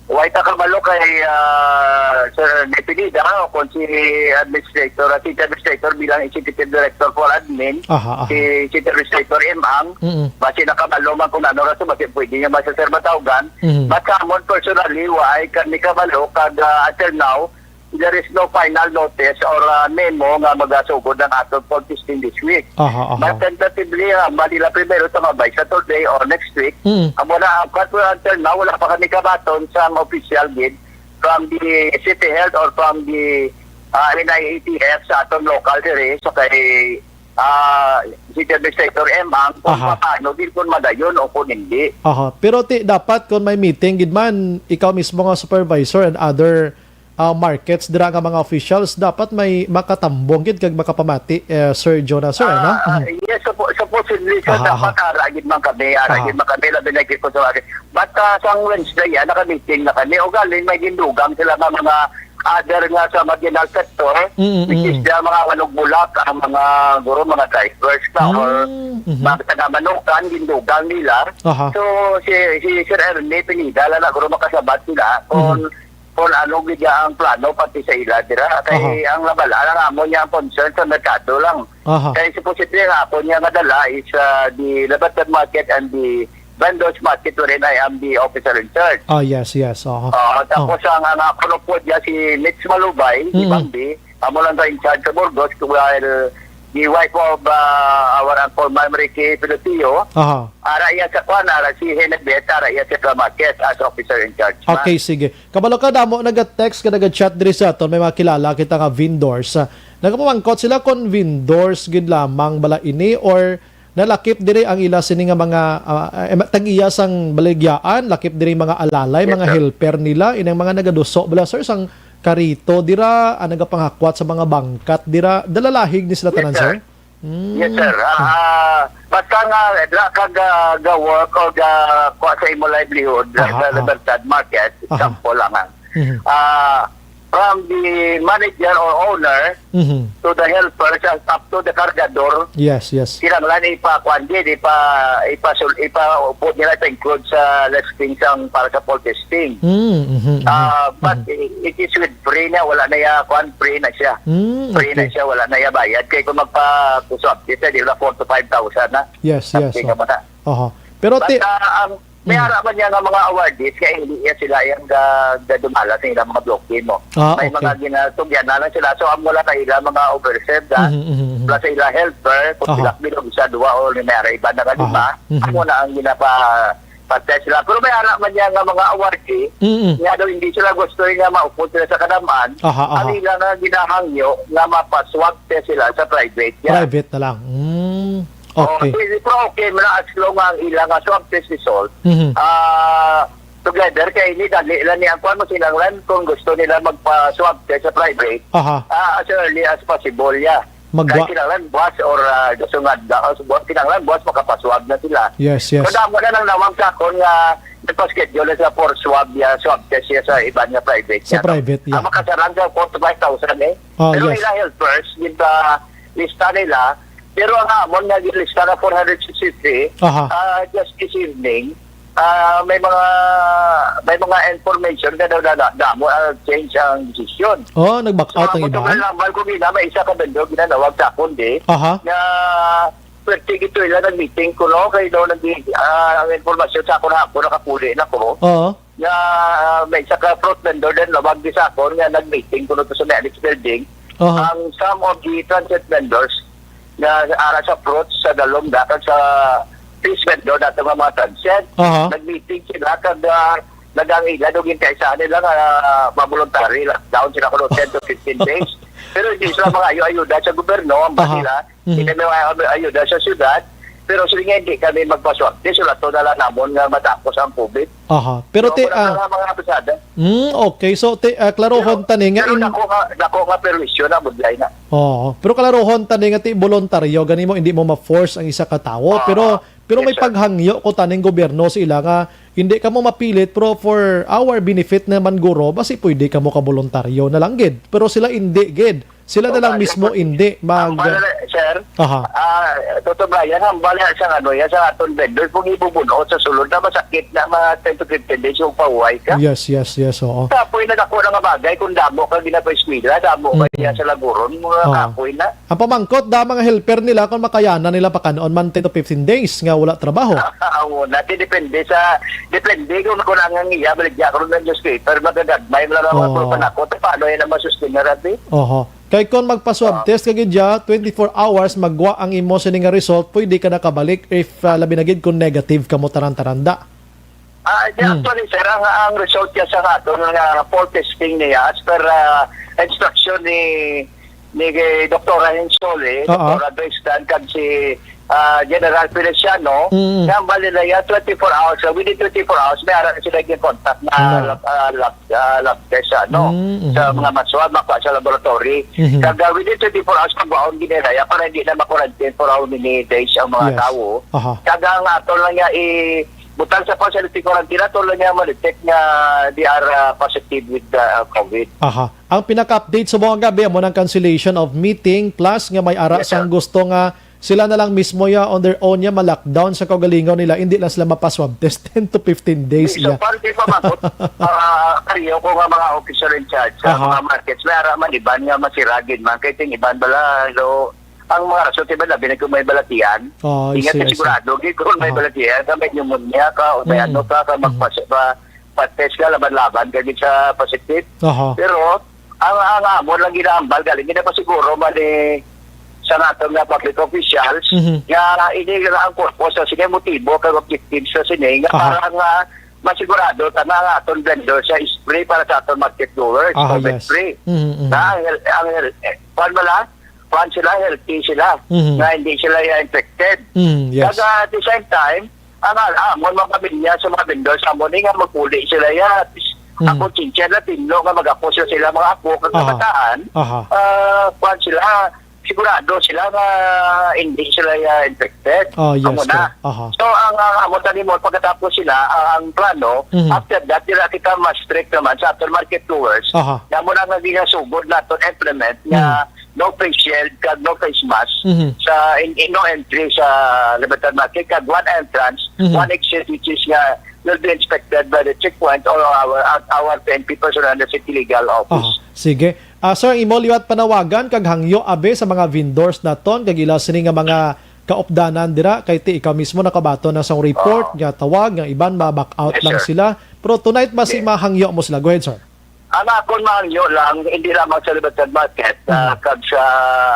way ta kabalo kay, ah, Sir Nepinida, o kung si Administrator, ah, City Administrator bilang Executive Director for Admin, Aha, aha. si City Administrator M. Ang, Mm-mm. basi nakabalo man kung ano rason, basi pwede niya ba sa Sir Mataugan. Mm-hmm. But sa amon personally, way kami kabalo, kag, ah, until now, there is no final notice or, ah, memo nga magasugod ang aton poll testing this week. Aha, aha. But tentatively, ah, Manila primero sa mga by Saturday or next week. Mm. Ang wala, but until now, wala pa kami kabaton sa official gid from the City Health or from the, ah, N I A T F sa aton local diri. So kay, ah, City Administrator M. Ang kung Aha. paano, di kung madayon o kung hindi. Aha. Pero ti, dapat kung may meeting gid man, ikaw mismo nga supervisor and other ah, markets dira nga mga officials, dapat may makatambong gid kag makapamati, eh, Sir Jonah, sir, ano? Ah, Mhm. yes, suppo-, supposedly, sir, Aha, dapat aha. ara gid man kami, ara Aha. gid man kami, labi na gid ko sa bagay. But, ah, sang Wednesday, ah, naka-meeting na kami. Ugaling may gindugang sila nga mga other nga sa marginal sector, Mm, which is mm. the mga manugbulak, ang mga, guro, mga drivers na, or Mm, mhm. mga taga-Manukan, gindugang nila. Aha. So, si, si Sir Ernie Pineda, lala, guro, makasabat sila kung Mhm. kung ano gid ang plano pati sa ila dira. Kay Aha. ang labala lang amo niya ang concern sa merkado lang. Aha. Kay supposedly ang ako niya nga dala is, ah, the Libertad Market and the Vendors Market wherein I am the officer in charge. Ah, yes, yes. Aha. Ah, tapos Oh. ang, ang ako po dyan si Mitch Malubay, si Mm. Bambi, amo lang ka in charge sa Burgos, while the wife of, ah, our former Ricky Pilotio, Aha. ara iya sa kwan, ara si Henebet, ara iya sa Market as officer in charge. Okay, sige. Kabalo ka, damo naga-text ka, naga-chat diri sa aton. May mga kilala kita nga vendors. Ah, nagapamangkot sila kung vendors gid lamang bala ini or nalakip diri ang ila sini nga mga, ah, eh, ma-, tag-iya sang baligyaan, lakip diri mga alalay, Yes, mga sir. helper nila, inang mga nagaduso bala, sir, sang karito dira, ah, nagapangakwat sa mga bangkat dira. Dalalahig ni sila Yes, tanan, sir. sir? Mm. Yes, sir. Ah, basta nga, dra ka ga, ga work o ga kuha sa imo livelihood, Aha, sa aha. Libertad Market, Aha. example lang, ah. Mhm. Ah, from the manager or owner Mhm. to the helper, sa, up to the cargador, Yes, yes. kinahanglan ipa-, kuwan din, ipa-, ipasul-, ipa-upod nila, ipa-include sa listing sang para sa poll testing. Mm, mhm, mhm, Ah, but mhm. i-, it is with free na, wala na ya, kuwan, free na siya. Mm, Free na okay. siya, wala na ya bayad. Kaya kung magpa-, kung swab test, di na four to five thousand na. Yes, yes, Something oh. naman na. Oho. Pero But, ti- ah, ang, may Mm. ara man niya nga mga awardees, kaya hindi niya sila yung ga-, ga-, dumala sa ilang mga bloke mo. Ah, May okay. mga ginatugyan na lang sila. So, ang wala na ila, mga overserved, ah. Mhm, mhm, mhm. Plus sa ila helper, kung Aha. sila bilog sa dua o may ara iba na nga Aha. lima, Mhm. amo na ang ginapa-, patay sila. Pero may ara man niya nga mga awardee, Mm-mm. nga daw hindi sila gusto nga maupod sila sa kadamaan, Aha, aha. ang ila nga ginahangyo nga mapa-swab test sila sa private niya. Private na lang. Mm. Oo, Okay. sige, pero okay man na as long ang ila nga swab test result, Mhm. ah, together kay ini dali lang niya. Ang kuwan mo, kinahanglan kung gusto nila magpa-swab test sa private, Aha. ah, as early as possible, yeah. Magwa. Kaya kinahanglan buwas or, ah, gusto nga, da-, buwas, kinahanglan buwas makapaswab na sila. Yes, yes. So, damo na nang nawag sa akon nga nagpa-schedule na sila for swab, ya, swab test ya sa iban nga private Sa niya, no? private, yeah. Ah, makasarang sa four to five thousand eh. Ah, Pero yes. Ila helpers, yun ba, lista nila. Pero ang amon nga lista na four hundred sixty-three, Aha. ah, just this evening, ah, may mga, may mga information nga daw na, na, damo ang change ang desisyon. Oh, nag-back So, out ang ang iban? Lang, Val, kung ina, may isa ka vendor, ginanawag sa akon, di, Aha. nga, pwerte gito ila nag-meeting ko, no? Kay daw nag-, ah, ang informasyon sa akon hapon, nakapuli na ko. Oo. Nga, ah, may isa ka fruit vendor din, nawag di sa akon, nga nag-meeting ko to sa Alex Building. Aha. Ang some of the transit vendors, nga ara sa fruits sa Dalom, dapat sa fish vendor, dato nga mga transit. Aha. Nag-meeting sila, kag, ah, nagangila, dugin kaisahan nila nga, ah, ma-voluntary lockdown sila kuno ten to fifteen days. Pero hindi sila mga ayo-ayuda sa gobyerno, ang Aha. nila, Mhm. hindi may ayo-, ayuda sa syudad. Pero sila nga hindi kami magpaswerte, sulato na lang namon nga matapos ang COVID. Aha. Pero So, ti-, wala ah, na nga mga apisada. Mm, okay. So, ti-, ah, klarohon Pero, tani nga pero in- dako nga, dako nga perwisyo na, budlay na. Oo. Pero klarohon tani nga ti voluntaryo, gani mo, hindi mo ma-force ang isa ka tawo. Oo. Pero, pero Yes, may sir. paghangyo ko taning gobyerno sa ila nga hindi kamo mapilit, pero for our benefit naman, guro, basi pwede kamo ka voluntaryo na lang gid. Pero sila hindi gid. Sila na lang mismo hindi mag- Ang bala, sir, Aha. ah, Toto Brian, ang bala sa ano, yan sa aton vendor, kung ibubunot sa sulod na masakit na mga ten to fifteen days, kung pahuway ka. Yes, yes, yes, oo. Kapoy na ako na nga bagay, kung damo ka ginapaeskwela, damo ka Mm. niya sa laguron, mga Oo. kapoy na. Ang pamangkot, da mga helper nila, kung makayanan nila pakanon man ten to fifteen days nga wala trabaho. Ang una, ti depende sa, depende kung, kung ang iya, baligya ko ng newspaper, magagagmay mo lang ang Oo. mga panakot, paano yan ang masustenir, ate? Oho. Kay kon magpa-swab Ah. test ka gid dya, twenty-four hours magwa ang imo sini nga result, pwede ka nakabalik if, ah, labi na gid kung negative ka mo taran-taranda. Ah, di, Hmm. actually, sir, ang, ang result niya sa aton nga poll testing niya, as per, ah, instruction ni, ni Doktora Hensole, Oo. Doktora Dresdan, kag si, ah, General Feliciano, Mm. nga ang bali na yan, twenty-four hours, so within twenty-four hours, may ara na sila yung contact na Ano? lab, ah, lab, ah, lab test, ano, Mm, sa mhm. mga maswab, makuha sa laboratory. Mhm. Kag, ah, within twenty-four hours, pagbaon giniraya para hindi na ma-quarantine for how many days ang mga Yes. tawo. Aha. Kag ang ato lang niya i-, butang sa facility quarantine, ato lang niya ma-detect nga they are, ah, positive with, ah, COVID. Aha. Ang pinaka-update sa buong gabi, amo ng cancellation of meeting, plus nga may ara Yes, sang sir. gusto nga sila na lang mismo ya on their own ya ma-lockdown sa kaugalingon nila, hindi lang sila mapa-swab test ten to fifteen days So, ya. Para di pa mabot, ah, kariyo ko nga mga officer in charge sa Aha. mga markets, may ara man iban nga masira gid man, kay ting iban bala, so, ang mga rason, iban labi na kung may balatian. Oh, I Ingat see, ka I see. sigurado, gid kung may Aha. balatian, ka may pneumonia ka, o may Mhm. ano ka, ka Mhm. magpas-, pa, pa-test ka, laban-laban ka gid sa positive. Aha. Pero, ang, ang amon lang ginaambal, galing, ginapasiguro man ni sa naton nga public officials, Mhm. nga ini nga ang purpose, sa sige motibo kag objective sa sini, nga Aha. para nga masigurado ta na ang aton vendor sa spray para sa aton market goers, Aha, COVID yes. spray. Mhm, mhm. Na ang hel-, ang hel-, eh, kuwan ba lang? Kuwan sila, healthy sila, Mhm. nga hindi sila ya infected. Mhm, yes. Kag, ah, at the same time, ang, ah, amon mga pamilya sa mga vendor sa amon, eh, nga magpuli sila ya. Mhm. Ako, sincere na tinlo nga mag-apo sila, mga apo, kag Aha. kabataan, Aha. ah, kuwan sila, sigurado sila nga hindi sila ya infected. Oh, yes, Amo na. correct. Aha. So, ang, ang amo tani mo, pagkatapos sila, ang, ang plano, Mhm. after that, dira kita mas strict naman sa aton market goers. Aha. Na mo na nga ginasugod naton implement nga Mhm. no face shield kag no face mask Mhm. sa in, in no entry sa Libertad Market, kag one entrance, Mhm. one exit, which is nga will be inspected by the checkpoint or our, our P N P personnel and the city legal office. Aha. Sige. Ah, sir, imo liwat panawagan kag hangyo abi sa mga vendors naton kag ila sini nga mga kaupdanan dira, kay ti ikaw mismo nakabaton na sa report Oo. nga tawag nga iban ma-back out Yes, lang sir. sila. Pero tonight ba si Yes. mahangyo mo sila? Go ahead, sir. Ang akon mahangyo lang, hindi lamang sa Libertad Market, ah, Mhm. kag sa,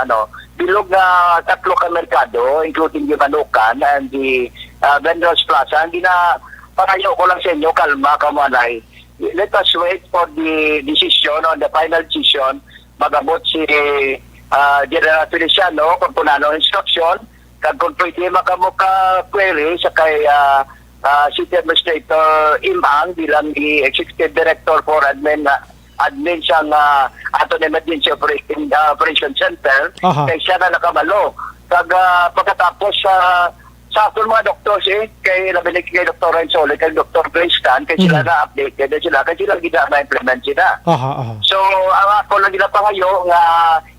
ano, bilog nga tatlo ka merkado, including the Manukan and the, ah, Vendors Plaza, ang gina-, pangayo ko lang sa inyo, kalma, kamuanay. Let us wait for the decision, on the final decision, mag-abot si, ah, General Feliciano, kung kung ano ang instruction, kag kung pwede makamo ka query sa kay, ah, ah, City Administrator Imang bilang the Executive Director for Admin, ah, admin sang, ah, aton Emergency Operating, ah, Operation Center, Aha. kay siya na nakabalo. Kag, ah, pagkatapos sa, sa aton mga doctors, eh, kay labi na kay Doktor Rensole, kay Doktor Grace Tan, kay sila Mhm. na updated na sila, kay sila gid na ma-implement sila. Aha, aha. So, ang ako lang ginapangayo nga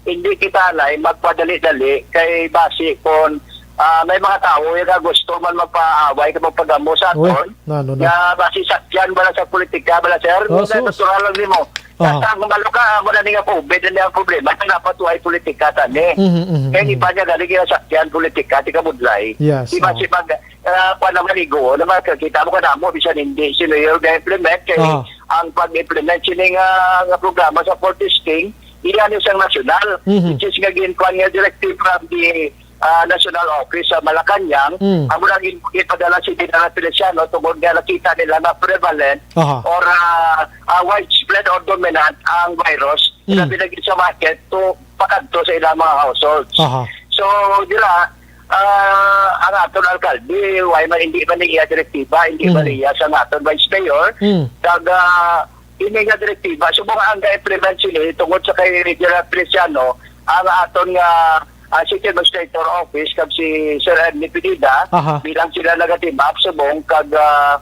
hindi kita na magpadali-dali kay basi kon, ah, may mga tawo nga gusto man magpaaway kag magpagamo sa Uy, aton, nano na? nga basi sakyan bala sa politika, bala, sir. Ah, Nga sus. natural lang nimo. Aha. Basta kung malo ka, amo na ni nga COVID, hindi ang problema. Kaya dapat way politika tani. Mhm, mhm, Kaya mhm. iba niya galing yung sakyan politika, di ka budlay. Yes, Di ba oo. si pag, ah, pa naman igo, naman kakita mo ka namo, bisan hindi si Mayor ga-implement, kay Aha. ang pag-implement sini nga, nga programa sa for testing, iya ni sang nasyonal, Mhm. which is nga ginkuan nga directive from the, ah, national office sa Malacañang, Mm. amo lang gin-, gipadala si General Feliciano tungod nga nakita nila nga prevalent Aha. or, ah, ah, widespread or dominant ang virus, Mm. labi na gid sa market to pakadto sa ilang mga households. Aha. So, dira, ah, ang aton alkalde, why man hindi man niya direktiba, hindi man Mhm. niya sa aton vice mayor, Mm. kag, ah, ini nga direktiba, subong ang ga-implement sini tungod sa kay General Feliciano, ang aton nga, ah, City Administrator Office kag si Sir Ernie Pineda, Aha. bilang sila naga-team up subong kag, ah,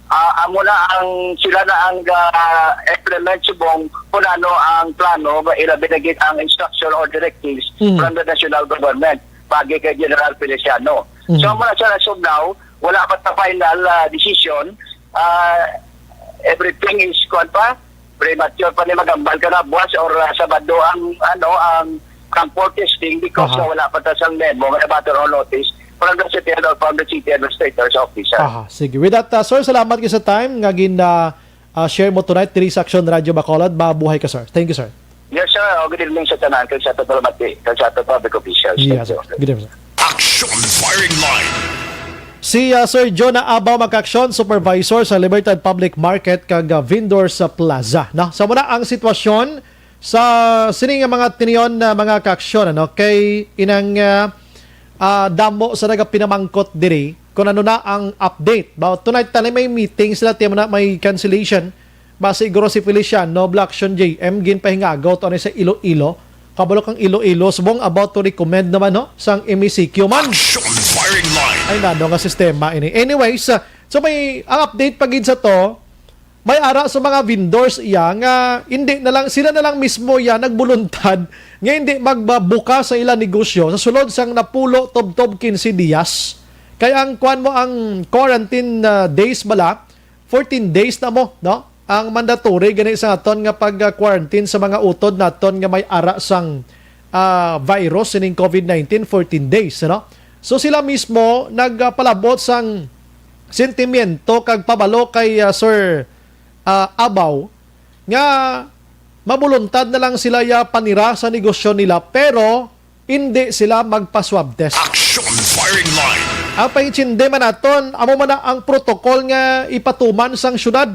ah, amo na ang, sila na ang ga-implement subong kung ano ang plano, ilabi na gid ang instruction or directives Mhm. from the national government, pagi kay General Feliciano. Mhm. So, amo na siya, as of now, wala pa ta final, ah, decision. Ah, everything is, kuwan pa, premature pa ni magambal ka na buwas or, ah, Sabado ang, ano, ang, ang for testing because Aha. nga wala pa ta sang memo nga letter or notice from the city or from the city administrator's office, sir. Aha, sige. With that, uh, sir, salamat kayo sa time nga gin, uh, uh, share mo tonight diri sa Aksyon Radyo Bacolod. Mabuhay ka, sir. Thank you, sir. Yes, sir. Oh, good evening sa tanan. Kag sa ato palamati, kag sa ato public officials. Thank Yes, you. sir. Good evening, sir. Action Firing Line. Si, uh, Sir Jonah Abaw, mga kaaksyon, supervisor sa Libertad Public Market kag, uh, Vendors Plaza, no? Sa muna ang sitwasyon sa sini nga mga tinion na mga kaaksyon, ano, kay inang, ah, ah, damo sa nagapinamangkot diri kung ano na ang update. Ba, tonight tani may meeting sila, tiyan mo na may cancellation. Ba, siguro si Feliciano, Blackson J M, ginpahingagot ano sa Iloilo. Kabalo kang Iloilo, subong about to recommend naman, no, sang M E C Q man. Action Firing Line. Ay, nano nga sistema ini. Anyways, ah, so may, ang update pa gid sa to, may ara sa mga vendors iya nga hindi na lang, sila na lang mismo iya nagbuluntad nga hindi magbabuka sa ila negosyo sa sulod sang napulo tubtob quince dias. Kay ang kuan mo, ang quarantine, ah, days bala, fourteen days na mo, no? Ang mandatory gani sa aton nga pag-quarantine sa mga utod naton nga may ara sang, ah, virus sining covid nineteen, fourteen days, no? So sila mismo nagpalabot sang sentimiento kag pabalo kay, ah, Sir, ah, Abaw nga mabuluntad na lang sila ya panira sa negosyo nila, pero hindi sila magpa-swab test. Action Firing Line. Ang pangintindi man naton, amo man na ang protocol nga ipatuman sang syudad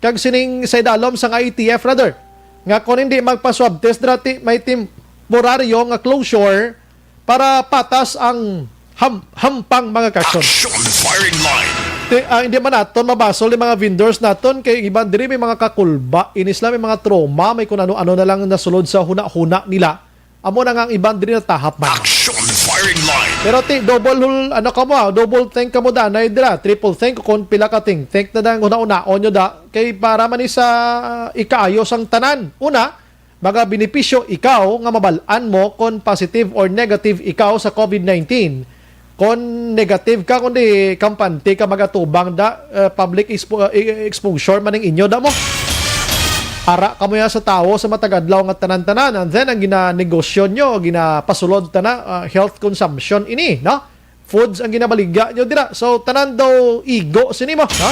kag sining sa idalom sang I T F, rather, nga kon hindi magpa-swab test, dati may temporaryo nga closure para patas ang ham-, hampang mga kaaksyon. Action Firing Line. Ti-, ah, hindi man naton mabasol ni mga vendors naton kay iban diri may mga kakulba, inis lang may mga trauma, may kun ano-ano na lang nasulod sa huna-huna nila. Amo na nga ang iban diri natahap man. Action Firing Line. Pero ti, double hul-, ano ka mo, ah, double thank ka mo danay dira, triple thank kung pila ka ting thank na dang una-unaon nyo da, kay para man ni sa ikaayo sang tanan. Una, mga benepisyo ikaw nga mabal-an mo kon positive or negative ikaw sa covid nineteen. Kon negative ka, kundi kampante ka magatubang da, eh, public expo-, eh, exposure man ang inyo, da mo. Ara kamo ya sa tawo sa matag adlaw nga tanan-tanan, and then ang ginanegosyo nyo, ginapasulod ta na, ah, health consumption ini, no? Foods ang ginabaligya nyo dira. So, tanan daw igo sini mo, ha?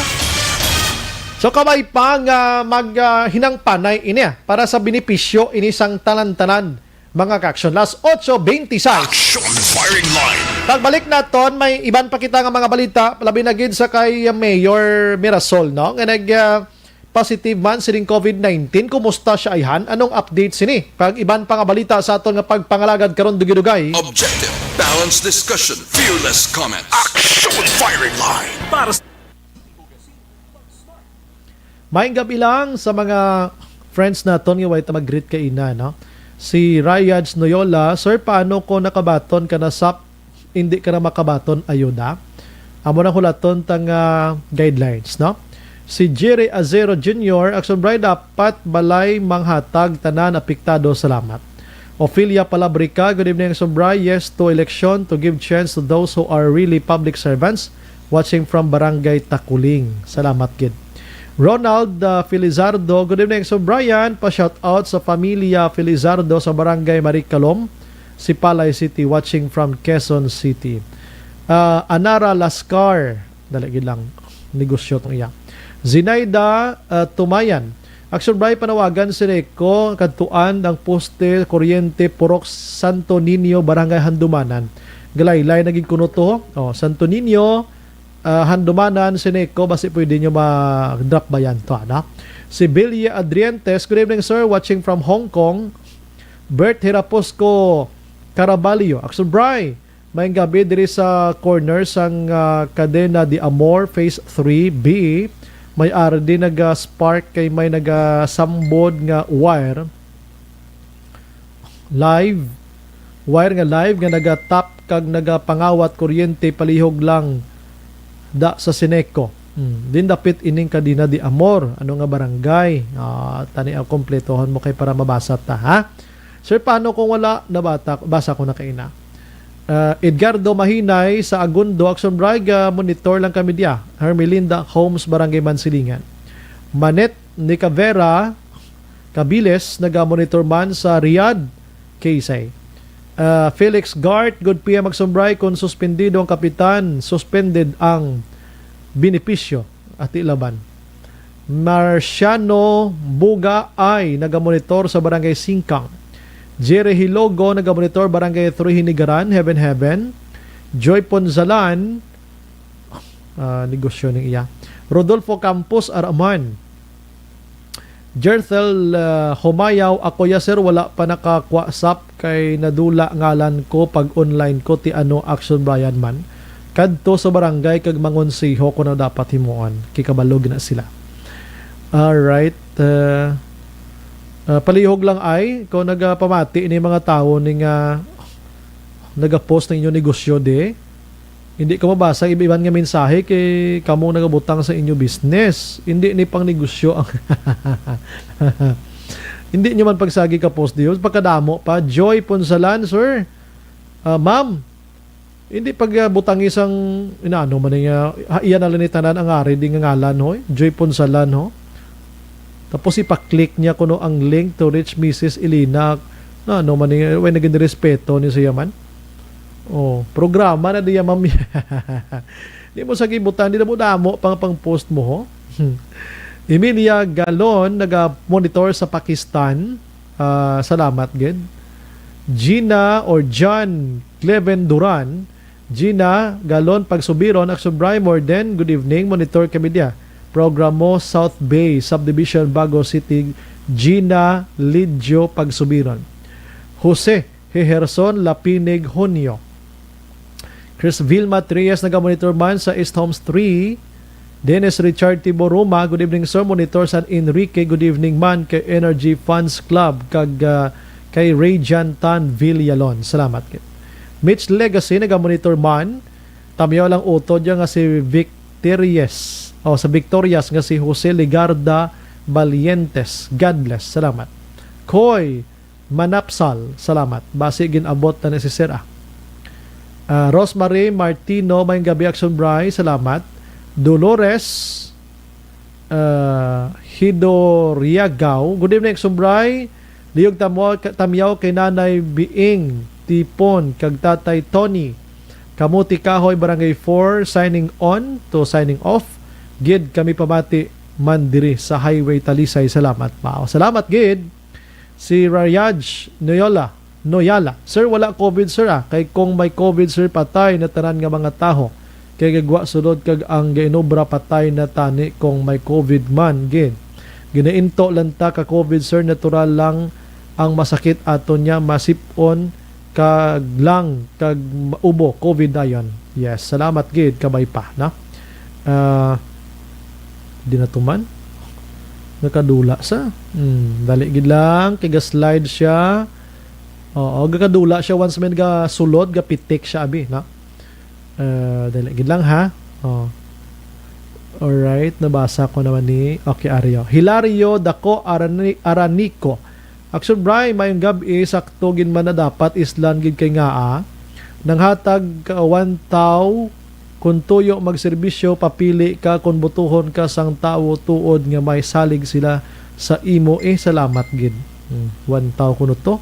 So, kabay pa nga mag, ah, hinangpanay ini, ah, para sa benepisyo ini sang tanan-tanan, mga kaaksyon. Las otso beintiseis. Action Firing Line. Pagbalik naton, may iban pa kita nga mga balita, labi na gid sa kay Mayor Mirasol, no? Nga nag, ah, positive man sining covid nineteen. Kumusta siya, ayhan? Anong update sini? Kag iban pa nga balita sa aton nga pagpangalagad karon, dugay-dugay. Objective, balanced discussion, fearless comment. Action Firing Line. Para sa Maayong gabi lang sa mga friends naton nga way ta mag-greet kaina, no? Si Rayaj Noyola, "Sir, paano ko nakabaton ka na sap, hindi ka na makabaton ayuda?" Amo na hulaton ta nga guidelines, no? Si Jerry Azero Junior, "Action Bride, dapat balay manghatag tanan apektado, salamat." Ophelia Palabrica, "Good evening, Action Bride. Yes to election to give chance to those who are really public servants. Watching from Barangay Takuling." Salamat gid. Ronald, uh, Felizardo, "Good evening, Action Bride. Pa-shout out sa pamilya Felizardo sa Barangay Maricalom, Sipalay City, watching from Quezon City." Ah, Anara Lascar, dali gid lang, negosyo tong iya. Zinaida, ah, Tumayan, "Action Bride, panawagan si Reco, kadtuan ang poste kuryente, Purok Santo Niño, Barangay Handumanan." Galaylay na gid kuno to. Oh, Santo Niño, ah, Handumanan, Sineco, basi pwede nyo ma-drop by yan to, ano? Si Billy Adrientes, "Good evening, sir. Watching from Hong Kong." Bert Hiraposco Caraballo, "Action Bri, may gabi diri sa corner sang, ah, Cadena de Amor, Phase three B. May R D naga-spark kay may nagasambod nga wire." Live. Wire nga live nga nagatap kag nagapangawat kuryente palihog lang da sa Sineco. Hmm. Din dapit ining Cadena de Amor. Ano nga barangay? Ah, tani ang kompletohon mo kay para mabasa ta, ha? Sir, paano kung wala nabata, basa ko na kaina? Ah, Edgardo Mahinay sa Agundo, "Action Bri, ah, monitor lang kami diya." Hermelinda Homes, Barangay Mansilingan. Manet Nicavera, Cabiles, naga-monitor man sa Riyadh, K S A. Ah, Felix Gart, "Good P M, Action Bri, kung suspendido ang kapitan, suspended ang benepisyo." Ati Laban. Marciano Buga ay naga-monitor sa Barangay Singkang. Jerry Hilogo, naga-monitor, Barangay Three Hinigaran, Heaven Heaven. Joy Ponzalan, ah, negosyo ning iya. Rodolfo Campos Araman. Jerthel, ah, Humayaw, "Ako ya, sir, wala pa naka-WhatsApp kay nadula ngalan ko pag online ko ti ano, Action Brian man. Kadto sa barangay kag mangonseho ko na dapat himuon." Kay kabalo gina sila. Alright. Ah, ah, palihog lang ay, kung nagapamati ni mga tawo ni nga nagapost ng inyong negosyo di, hindi ko mabasa ang iba-iban nga mensahe kay kamo nagabutang sa inyo business. Hindi ni pang negosyo ang hindi nyo man pagsagi ka post diyo. Pagkadamo pa. Joy Punsalan, sir. Ah, ma'am, hindi pag ah, butangi sang inaano man nga ha, iya na lang ni tanan ang ari di nga ngalan, hoy. Joy Punsalan, ho. Tapos ipa-click niya kuno ang link to reach Missus Elena. Na ano man ni, way naging respeto ni siya man. Oh, programa na diya, ma'am. Di mo sa gibutan, di na mo damo pang pang post mo, ho. Emilia Galon, naga-monitor sa Pakistan. Ah, salamat gid. Gina or John Cleven Duran, Gina Galon Pagsubiron, Action Bri, more than good evening, monitor kami diya. Programo South Bay Subdivision, Bago City, Gina Lidjo Pagsubiron. Jose Heherson Lapinig Hunyo. Chris Vilma Trias, naga-monitor man sa East Homes three. Dennis Richard Tiboruma, good evening, sir. Monitor San Enrique, good evening man kay Energy Fans Club kag, ah, kay Radiant Tan Villalon. Salamat gid. Mitch Legacy, naga-monitor man. Tamyaw lang utod niya nga si Victorias, o sa Victorias nga si Jose Legarda Valientes. God bless. Salamat. Koy Manapsal, salamat. Basi gin-abot na ni si Sir, ah. Ah, Rosemary Martino, may gabi, Action Bri, salamat. Dolores, ah, Hidoriagaw, good evening, Action Bri. Liyog tamo-, ka-, tamyaw kay Nanay Biing Tipon kag Tatay Tony. Kamuti Kahoy, Barangay four, signing on to signing off. Gid kami pamati man diri sa Highway Talisay. Salamat, mao. Salamat gid. Si Rayaj Noyola, Noyala, "Sir, wala COVID, sir, ah. Kay kung may COVID, sir, patay na tanan nga mga taho. Kay gagwa sulod kag ang gainobra patay na tani kung may COVID man gid. Ginainto lang ta ka COVID, sir, natural lang ang masakit aton niya, masip-on kag lang kag ubo COVID dayon." Yes, salamat gid, kabay pa, no? Ah, di na tuman. Nakadula sa. Hmm, dali gid lang, kay ga-slide siya. Oo, gakadula siya once may gasulod, gapitik siya, abi, no? Eh, dali gid lang, ha? Oh. Alright, nabasa ko naman ni, okay, Ario. Hilario Daco Arani-, Aranico. Action Bri, mayong gab-i, sakto gid man na dapat islan gid kay ngaa. Nanghatag ka one thou, kun tuyo magserbisyo, papili ka kun botohon ka sang tawo tuod nga may salig sila sa imo, eh, salamat gid. Hmm, one thou kuno to.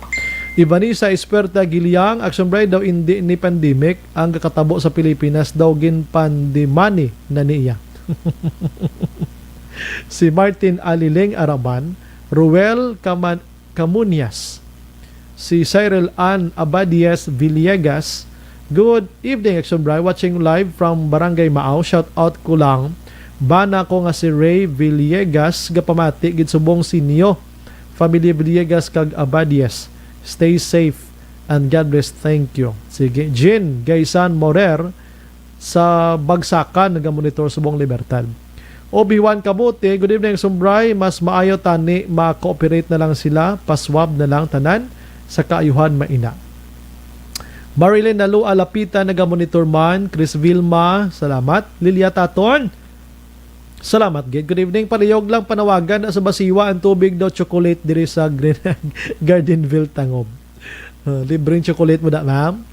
Ivanisa Esperta Giliang, Action Bri, daw indi ni pandemic ang gakatabo sa Pilipinas, daw ginpandemani na niya. Si Martin Aliling Araban, Ruel Kaman-, Camuñas, si Cyril Ann Abadias Villegas. Good evening, Action Bri. Watching live from Barangay Maaw. Shout out ko lang. Bana ko nga si Ray Villegas, gapamati gid subong sinyo, Familia Villegas kag Abadias. Stay safe and God bless. Thank you. Sige, Jean Gaysan Morer sa Bagsakan, nagamonitor subong Libertad. Obi Juan Camote, good evening, Action Bri. Mas maayo tani ma-cooperate na lang sila, pa-swab na lang tanan sa kaayuhan maina. Marilyn Nalua Lapita, nagamonitor man. Chris Vilma, salamat. Lilia Taton, salamat gid. Good evening. Palihog lang panawagan na sa Basiwa ang tubig daw chocolate diri sa Green Gardenville, Tangub. Uh, libreng chocolate mo da, ma'am?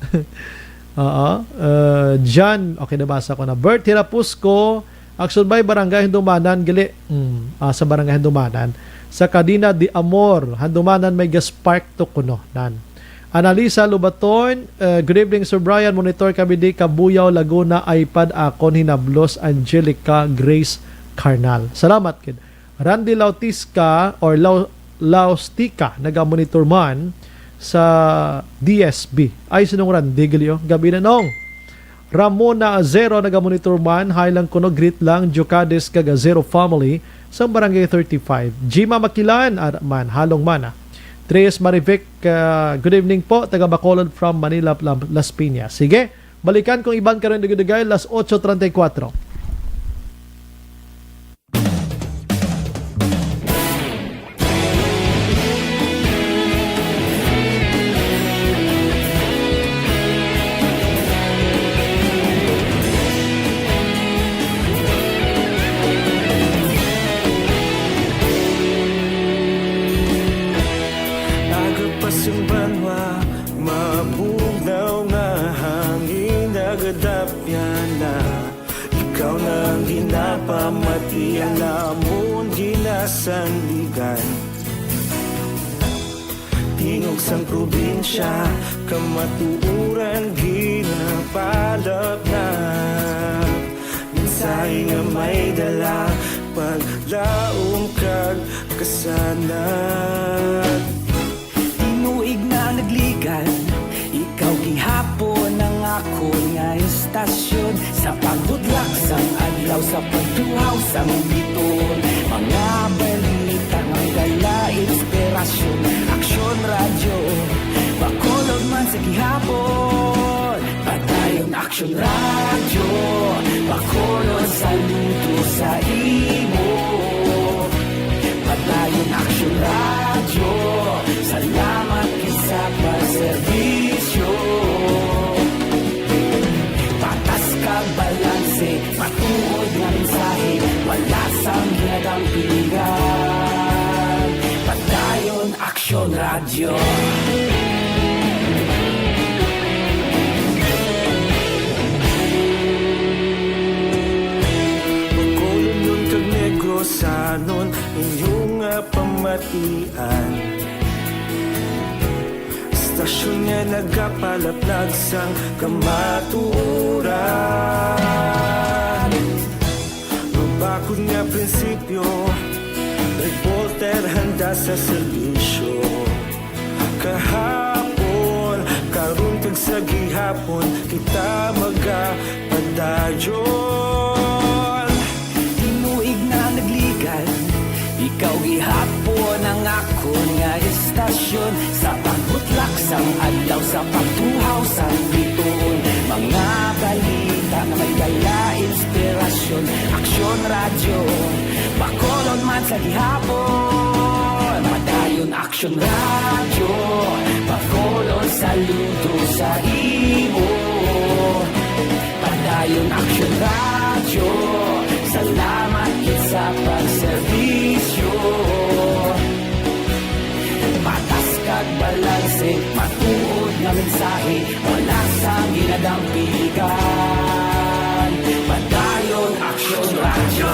Oo. Uh, John, okay, nabasa ko na. Bert Hirapusco, Action Bri, Barangay Handumanan, gali. Mm, ah, sa Barangay Handumanan. Sa Cadena de Amor, Handumanan, may ga-spark to kuno, nan. Analisa Lubaton, uh, good evening, Sir Brian. Monitor kami di Cabuyao, Laguna, iPad akon hinablos, Angelica Grace Carnal. Salamat gid. Randy Lautisca or Lau-, Laustica, nagamonitor man sa D S B. Ay, sinong Randy, gali, oh. Gabi na, Nong. Ramona Azero, nagamonitor man. Hi lang kuno, greet lang, Jocades kag Azero family sa Barangay thirty-five. Jima Makilan, ara man, halong man, ah. Tres Marivic, ah, good evening po, taga Bacolod from Manila, Lam-, Las Piñas. Sige, balikan kong iban karon, dugay-dugay, las ocho treinta y cuatro. Aga pa sing banwa, mabugnaw nga hangin, nagadapyan na. Ikaw na ang ginapamati, ang amon ginasandigan. Tingog sang probinsya, kamatuoran ginapalapnap. Mensahe nga may dala, paglaom kag kasanag. Tinuig na nagligan, ikaw gihapon ang akon nga istasyon. Sa pagbutlak sang adlaw, sa pagtuhaw sang bituon, mga balita nga may dala inspirasyon. Aksyon Radyo, Bacolod man sa gihapon. Padayon Aksyon Radyo, Bacolod, saludo sa imo. Padayon Aksyon Radyo, salamat gid sa pagserbisyo. Patas kag balanse, matuod nga mensahe, wala sang ginadampigan. Padayon Aksyon Radyo. Bacolodnon kag Negrosanon, inyo nga pamatian. Istasyon nga nagapalaplag sang kamatuoran. Mabakod nga prinsipyo, reporter handa sa serbisyo. Kahapon, karon kag sa gihapon, kita magapadayon. Tinuig na nagligan, ikaw gihapon ang akon nga istasyon. Sa pagbutlak sang adlaw, sa pagtuhaw sang bituon, mga balita nga may dala inspirasyon. Aksyon Radyo, Bacolod man sa gihapon. Aksyon Radyo, Bacolod, saludo sa imo. Padayon Aksyon Radyo, salamat gid sa pagserbisyo. Patas kag balanse, matuod nga mensahe, wala sang ginadampigan. Padayon Aksyon Radyo.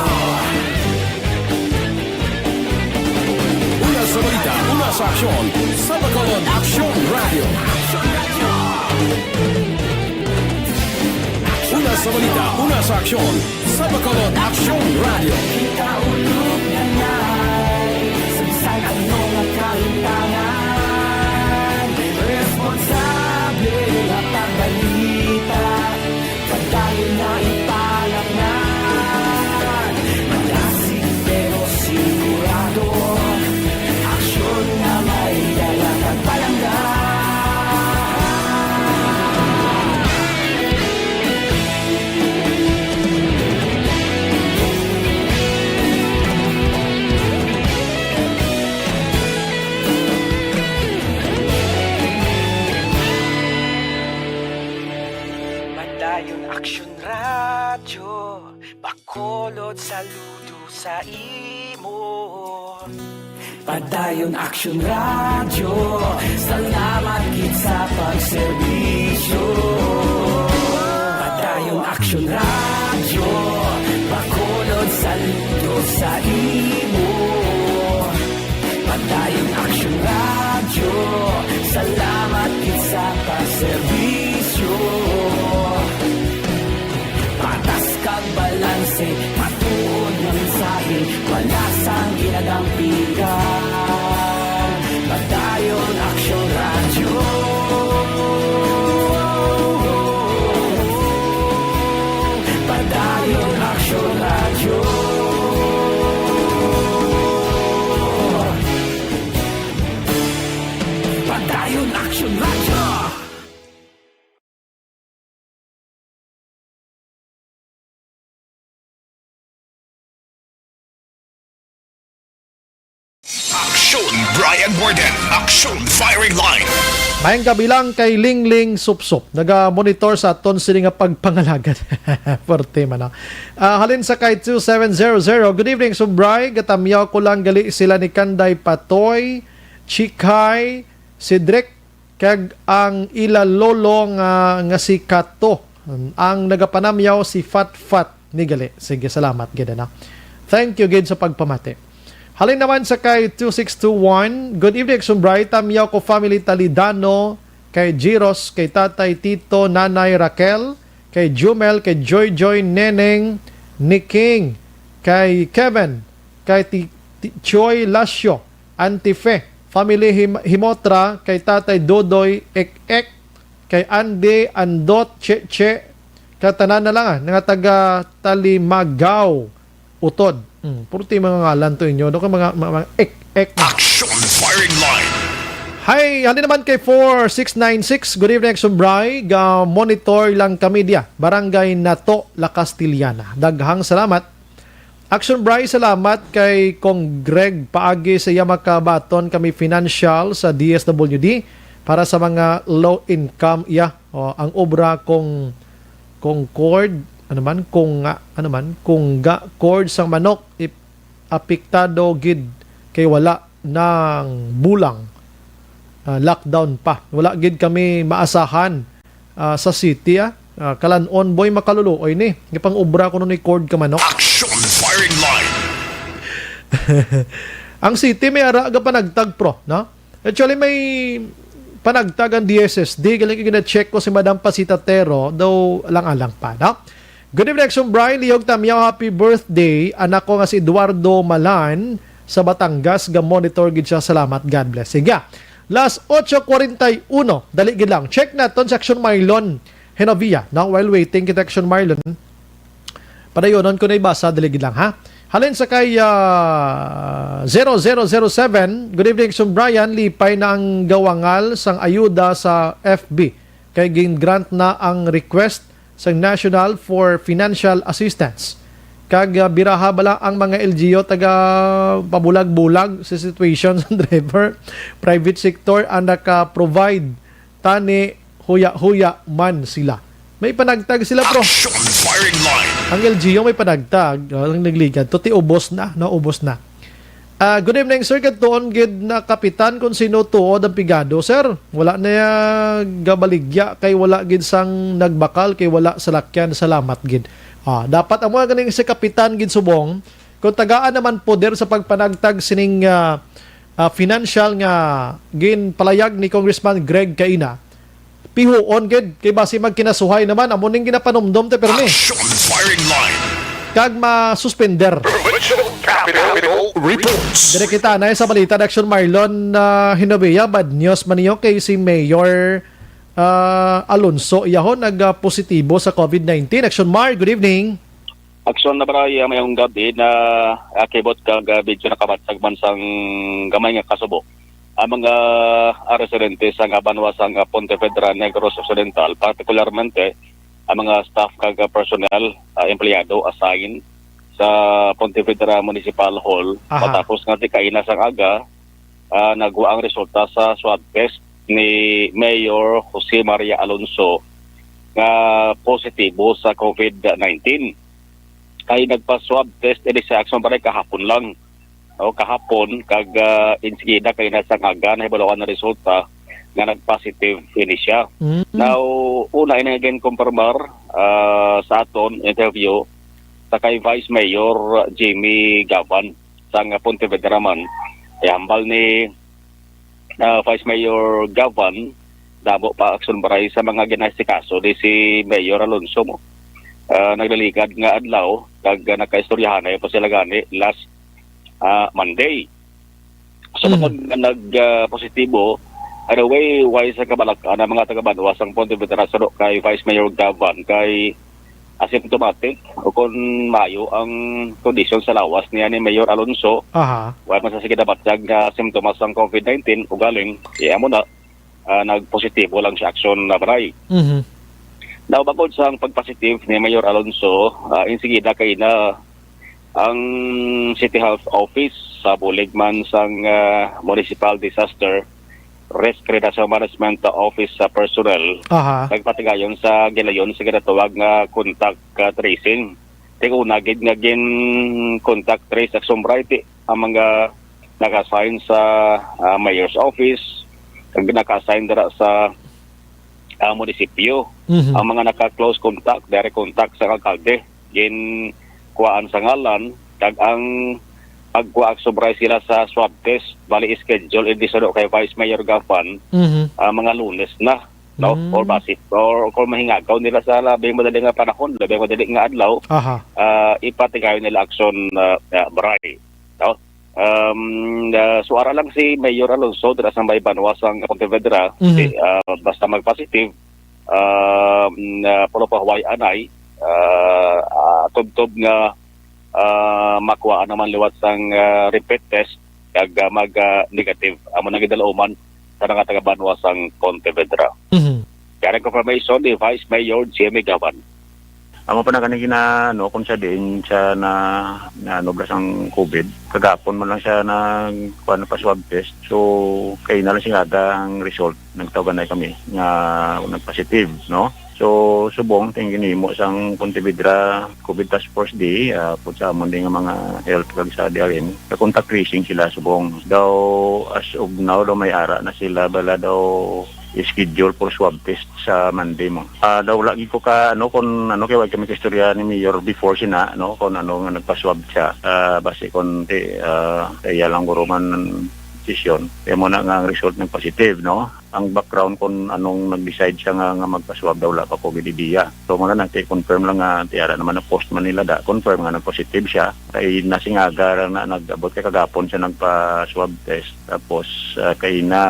Una sa balita, una sa aksyon, sa Bacolod Aksyon Radyo. Una sa balita, una sa aksyon, sa Bacolod Aksyon Radyo. Kita ulog nga nay, sa bisan ano nga kalimtangan, responsable nga pagbalita. Padayon na ipalangnan. Malasig pero sigurado. Aksyon nga may dala kag palangga. Padayon Aksyon Radyo, Bacolod, saludo sa imo. Padayon Aksyon Radyo, salamat gid sa pagserbisyo. Padayon Aksyon Radyo, Bacolod, saludo sa imo. Padayon Aksyon Radyo, salamat gid sa pagserbisyo. Patas kag balanse, matuod nga mensahe, wala sang ginadampigan. Padayon Aksyon Radyo. Padayon Aksyon Radyo. Padayon Aksyon Radyo. Aksyon, Brian Warden. Aksyon, firing line. Mayong gabi lang kay Lingling Supsup. Naga-monitor sa aton sini nga pagpangalagad. Forte man, no? Ah, halin sa kay two seven zero zero. Good evening, Sumbray. Gatamyaw ko lang gali sila ni Kanday Patoy, Chikay, Cedric, kag ang ila lolo nga, nga si Kato. Ang nagapanamyaw si Fat Fat ni gali. Sige, salamat gid, ano. Thank you gid sa pagpamati. Halin naman sa kay two six two one. Good evening, Sumbray. Tamyaw ko family Talidano, kay Giros, kay Tatay Tito, Nanay Raquel, kay Jumel, kay Joy Joy, Neneng, ni King, kay Kevin, kay Ti-, Ti-, Choi Lasio, Auntie Fe, family Him-, Himotra, kay Tatay Dodoy, Ek Ek, kay Andy, Andot, Che Che, katanan na lang, ah, nga taga Talimagaw, Utod. Hmm, puro ti mga ngalan to inyo, no? Kay mga, mga, mga ek, ek. Action firing line. Hi, halin naman kay four six nine six. Good evening, Sumbray. Ga-monitor lang kami diya. Barangay Nato, La Castellana. Daghang salamat. Action Bray, salamat kay Kong Greg paagi sa iya makabaton kami financial sa D S W D para sa mga low income iya. O, ang obra kung, kung cord, ano man, kung nga, ano man, kung ga cord sang manok, ip-, apektado gid kay wala nang bulang, ah, lockdown pa. Wala gid kami maasahan, ah, sa city, ah. Ah, kalan-on, boy, makaluluoy ni. Gipang-obra ko nun ni cord ka manok. Action firing line. Ang city may ara ga panagtag, pro, no? Actually, may panagtag ang D S S D. Galing yung gina-check ko si Madam Pasita Tero, daw lang-alang pa, no? Good evening, Action Bray. Lihog Tamyaw, happy birthday. Anak ko nga si Eduardo Malan sa Batangas, ga-monitor gid siya. Salamat. God bless. Sige. Las ocho cuarenta y uno. Dali gid lang. Check naton si Action Marlon Genovia. No? While waiting kita, Action Marlon, padayonon ko na ibasa. Dali gid lang, ha? Halin sa kay, ah, zero zero zero seven. Good evening, Action Brian. Lipay na ang gawangal sang ayuda sa F B. Kay gin-grant na ang request sa National for Financial Assistance. Kag, ah, biraha bala ang mga L G U taga pabulag-bulag sa situation sa driver. Private sector ang naka-provide, tani huya-huya man sila. May panagtag sila, bro. Action firing line. Ang L G U may panagtag, ah, ang nagligad to, ti ubos na, naubos na. Ah, good evening, sir. Kadtuon gid na kapitan kung sino tuod ang pigado, sir. Wala na ya gabaligya kay wala gid sang nagbakal kay wala salakyan. Salamat gid. Ah, dapat amo ganing si kapitan gid subong kung tagaan naman poder sa pagpanagtag sining, ah, ah, financial nga ginpalayag ni Congressman Greg kaina. Pihuon gid kay basi magkinasuhay naman, amo ning ginapanumdom te pirmi. Action firing line. Kag masuspender. Provincial Capitol Reports. Dire kita na sa balita ni Action Marlon, ah, Hinovea. Bad news man niyo kay si Mayor, ah, Alonso iyahon nag, ah, positibo sa covid nineteen. Action Mar, good evening. Action na, Bray, ah, mayong gabi na, ah, kibot kag, ah, video nakabatsag man sang gamay nga kasubo. Ang mga, ah, residente sa nga banwa sang, ah, Pontevedra, Negros Occidental, partikularmente ang mga staff kag, ah, personnel, ah, empleyado assigned sa Pontevedra Municipal Hall, aha, matapos nga ti kaina sang aga, ah, nagwa ang resulta sa swab test ni Mayor Jose Maria Alonso nga positibo sa covid nineteen. Kay nagpa-swab test ini sa Action Barangay kahapon lang. O, kahapon, kag, ah, insigida kay nasa nga aga, nahibaluan ang resulta nga nag-positive ini siya. Mm. Now, una ini nga ginkumpirmar, ah, sa aton interview sa kay Vice Mayor Jimmy Gavan sang Pontevedra man. Kay hambal ni, ah, Vice Mayor Gavan, damo pa Action Barangay sa mga ginasikaso di si Mayor Alonso mo. Ah, naglaligad nga adlaw, kag, ah, nagkaistoryahanay pa sila gani last, ah, Monday. So, mm, bangod nga nag, ah, positibo, anyway, way sa kabalak-an ang mga taga-banwa sang Pontevedra suno kay Vice Mayor Gavan kay asymptomatic o kon maayo ang kondisyon sa lawas niya ni Mayor Alonso. Aha. Wala man sa sige nabatyag nga simptomas sang covid nineteen, ugaling, iya mo na, ah, nagpositibo lang sa Action na Barangay. Mhm. Now, bangod sa ang pagpositive ni Mayor Alonso, ah, insigida kay na ang City Health Office sa bulig man sang, ah, Municipal Disaster Risk Reduction Management Office sa personnel, aha, nagpatigayon sa gilayon sa ginatawag nga contact, ah, tracing. Ting una gid nga gin contact trace sa Action Barangay ti ang mga naka-assign sa, ah, mayor's office, kag naka-assign dira sa, ah, munisipyo. Mhm. Ang mga naka-close contact, direct contact sa alkalde, ginkuhaan sa ngalan, kag ang pagkuha, Action Barangay, sila sa swab test, bali schedule, hindi suno kay Vice Mayor Gavan, mhm, ah, mga Lunes na, no? Mm. Or basi, or kung mahingagaw nila sa labing madali nga panahon, labing madali nga adlaw, aha, ah, ipatigayon nila Action, ah, ah, Barangay, no? Um, ah, suara lang si Mayor Alonso dira sa may banwa sang Pontevedra, mhm, si, ah, basta mag-positive, um, ah, pulo pa huway anay, ah, ah, tubtob nga, ah, makuha naman liwat sang, ah, repeat test, kag, ah, mag, ah, negative. Amo nang gidalauman sa mga taga-banwa sang Pontevedra. Mhm. Kaya ang confirmation ni Vice Mayor Jimmy Gavan. Amo pa na gani gina-, ano, kung siya din siya na, na, ano, bala sang covid. Kagapon mo lang siya na, kuwan, pa swab test. So, kay na lang siya ada ang result. Nagtawgan na kami nga nag-positive, no? So, subong, ting ginimo sang Pontevedra COVID Task Force Day, ah, pud sa amon din nga mga health kag sa D R N, sa contact tracing sila subong. Daw, as of now, daw may ara na sila, bala daw schedule for swab test sa Monday mo. Ah, daw lagi ko ka, ano, kung ano, kay wag kami kaistorya ni Mayor before sina, no, kung ano nga nagpa-swab siya. Ah, basi kung ti, ah, kaya lang guro man session. Kaya mo na nga ang result ng positive, no? Ang background kung anong nag-decide siya nga, nga magpa-swab daw, wala pa ko gid idea. So, muna na, kay confirm lang nga, tiara naman na post man nila da, confirm nga nag-positive siya. Kay nasingaga ra na nag-abot kay kagapon siya nagpa-swab test. Tapos, ah, kay na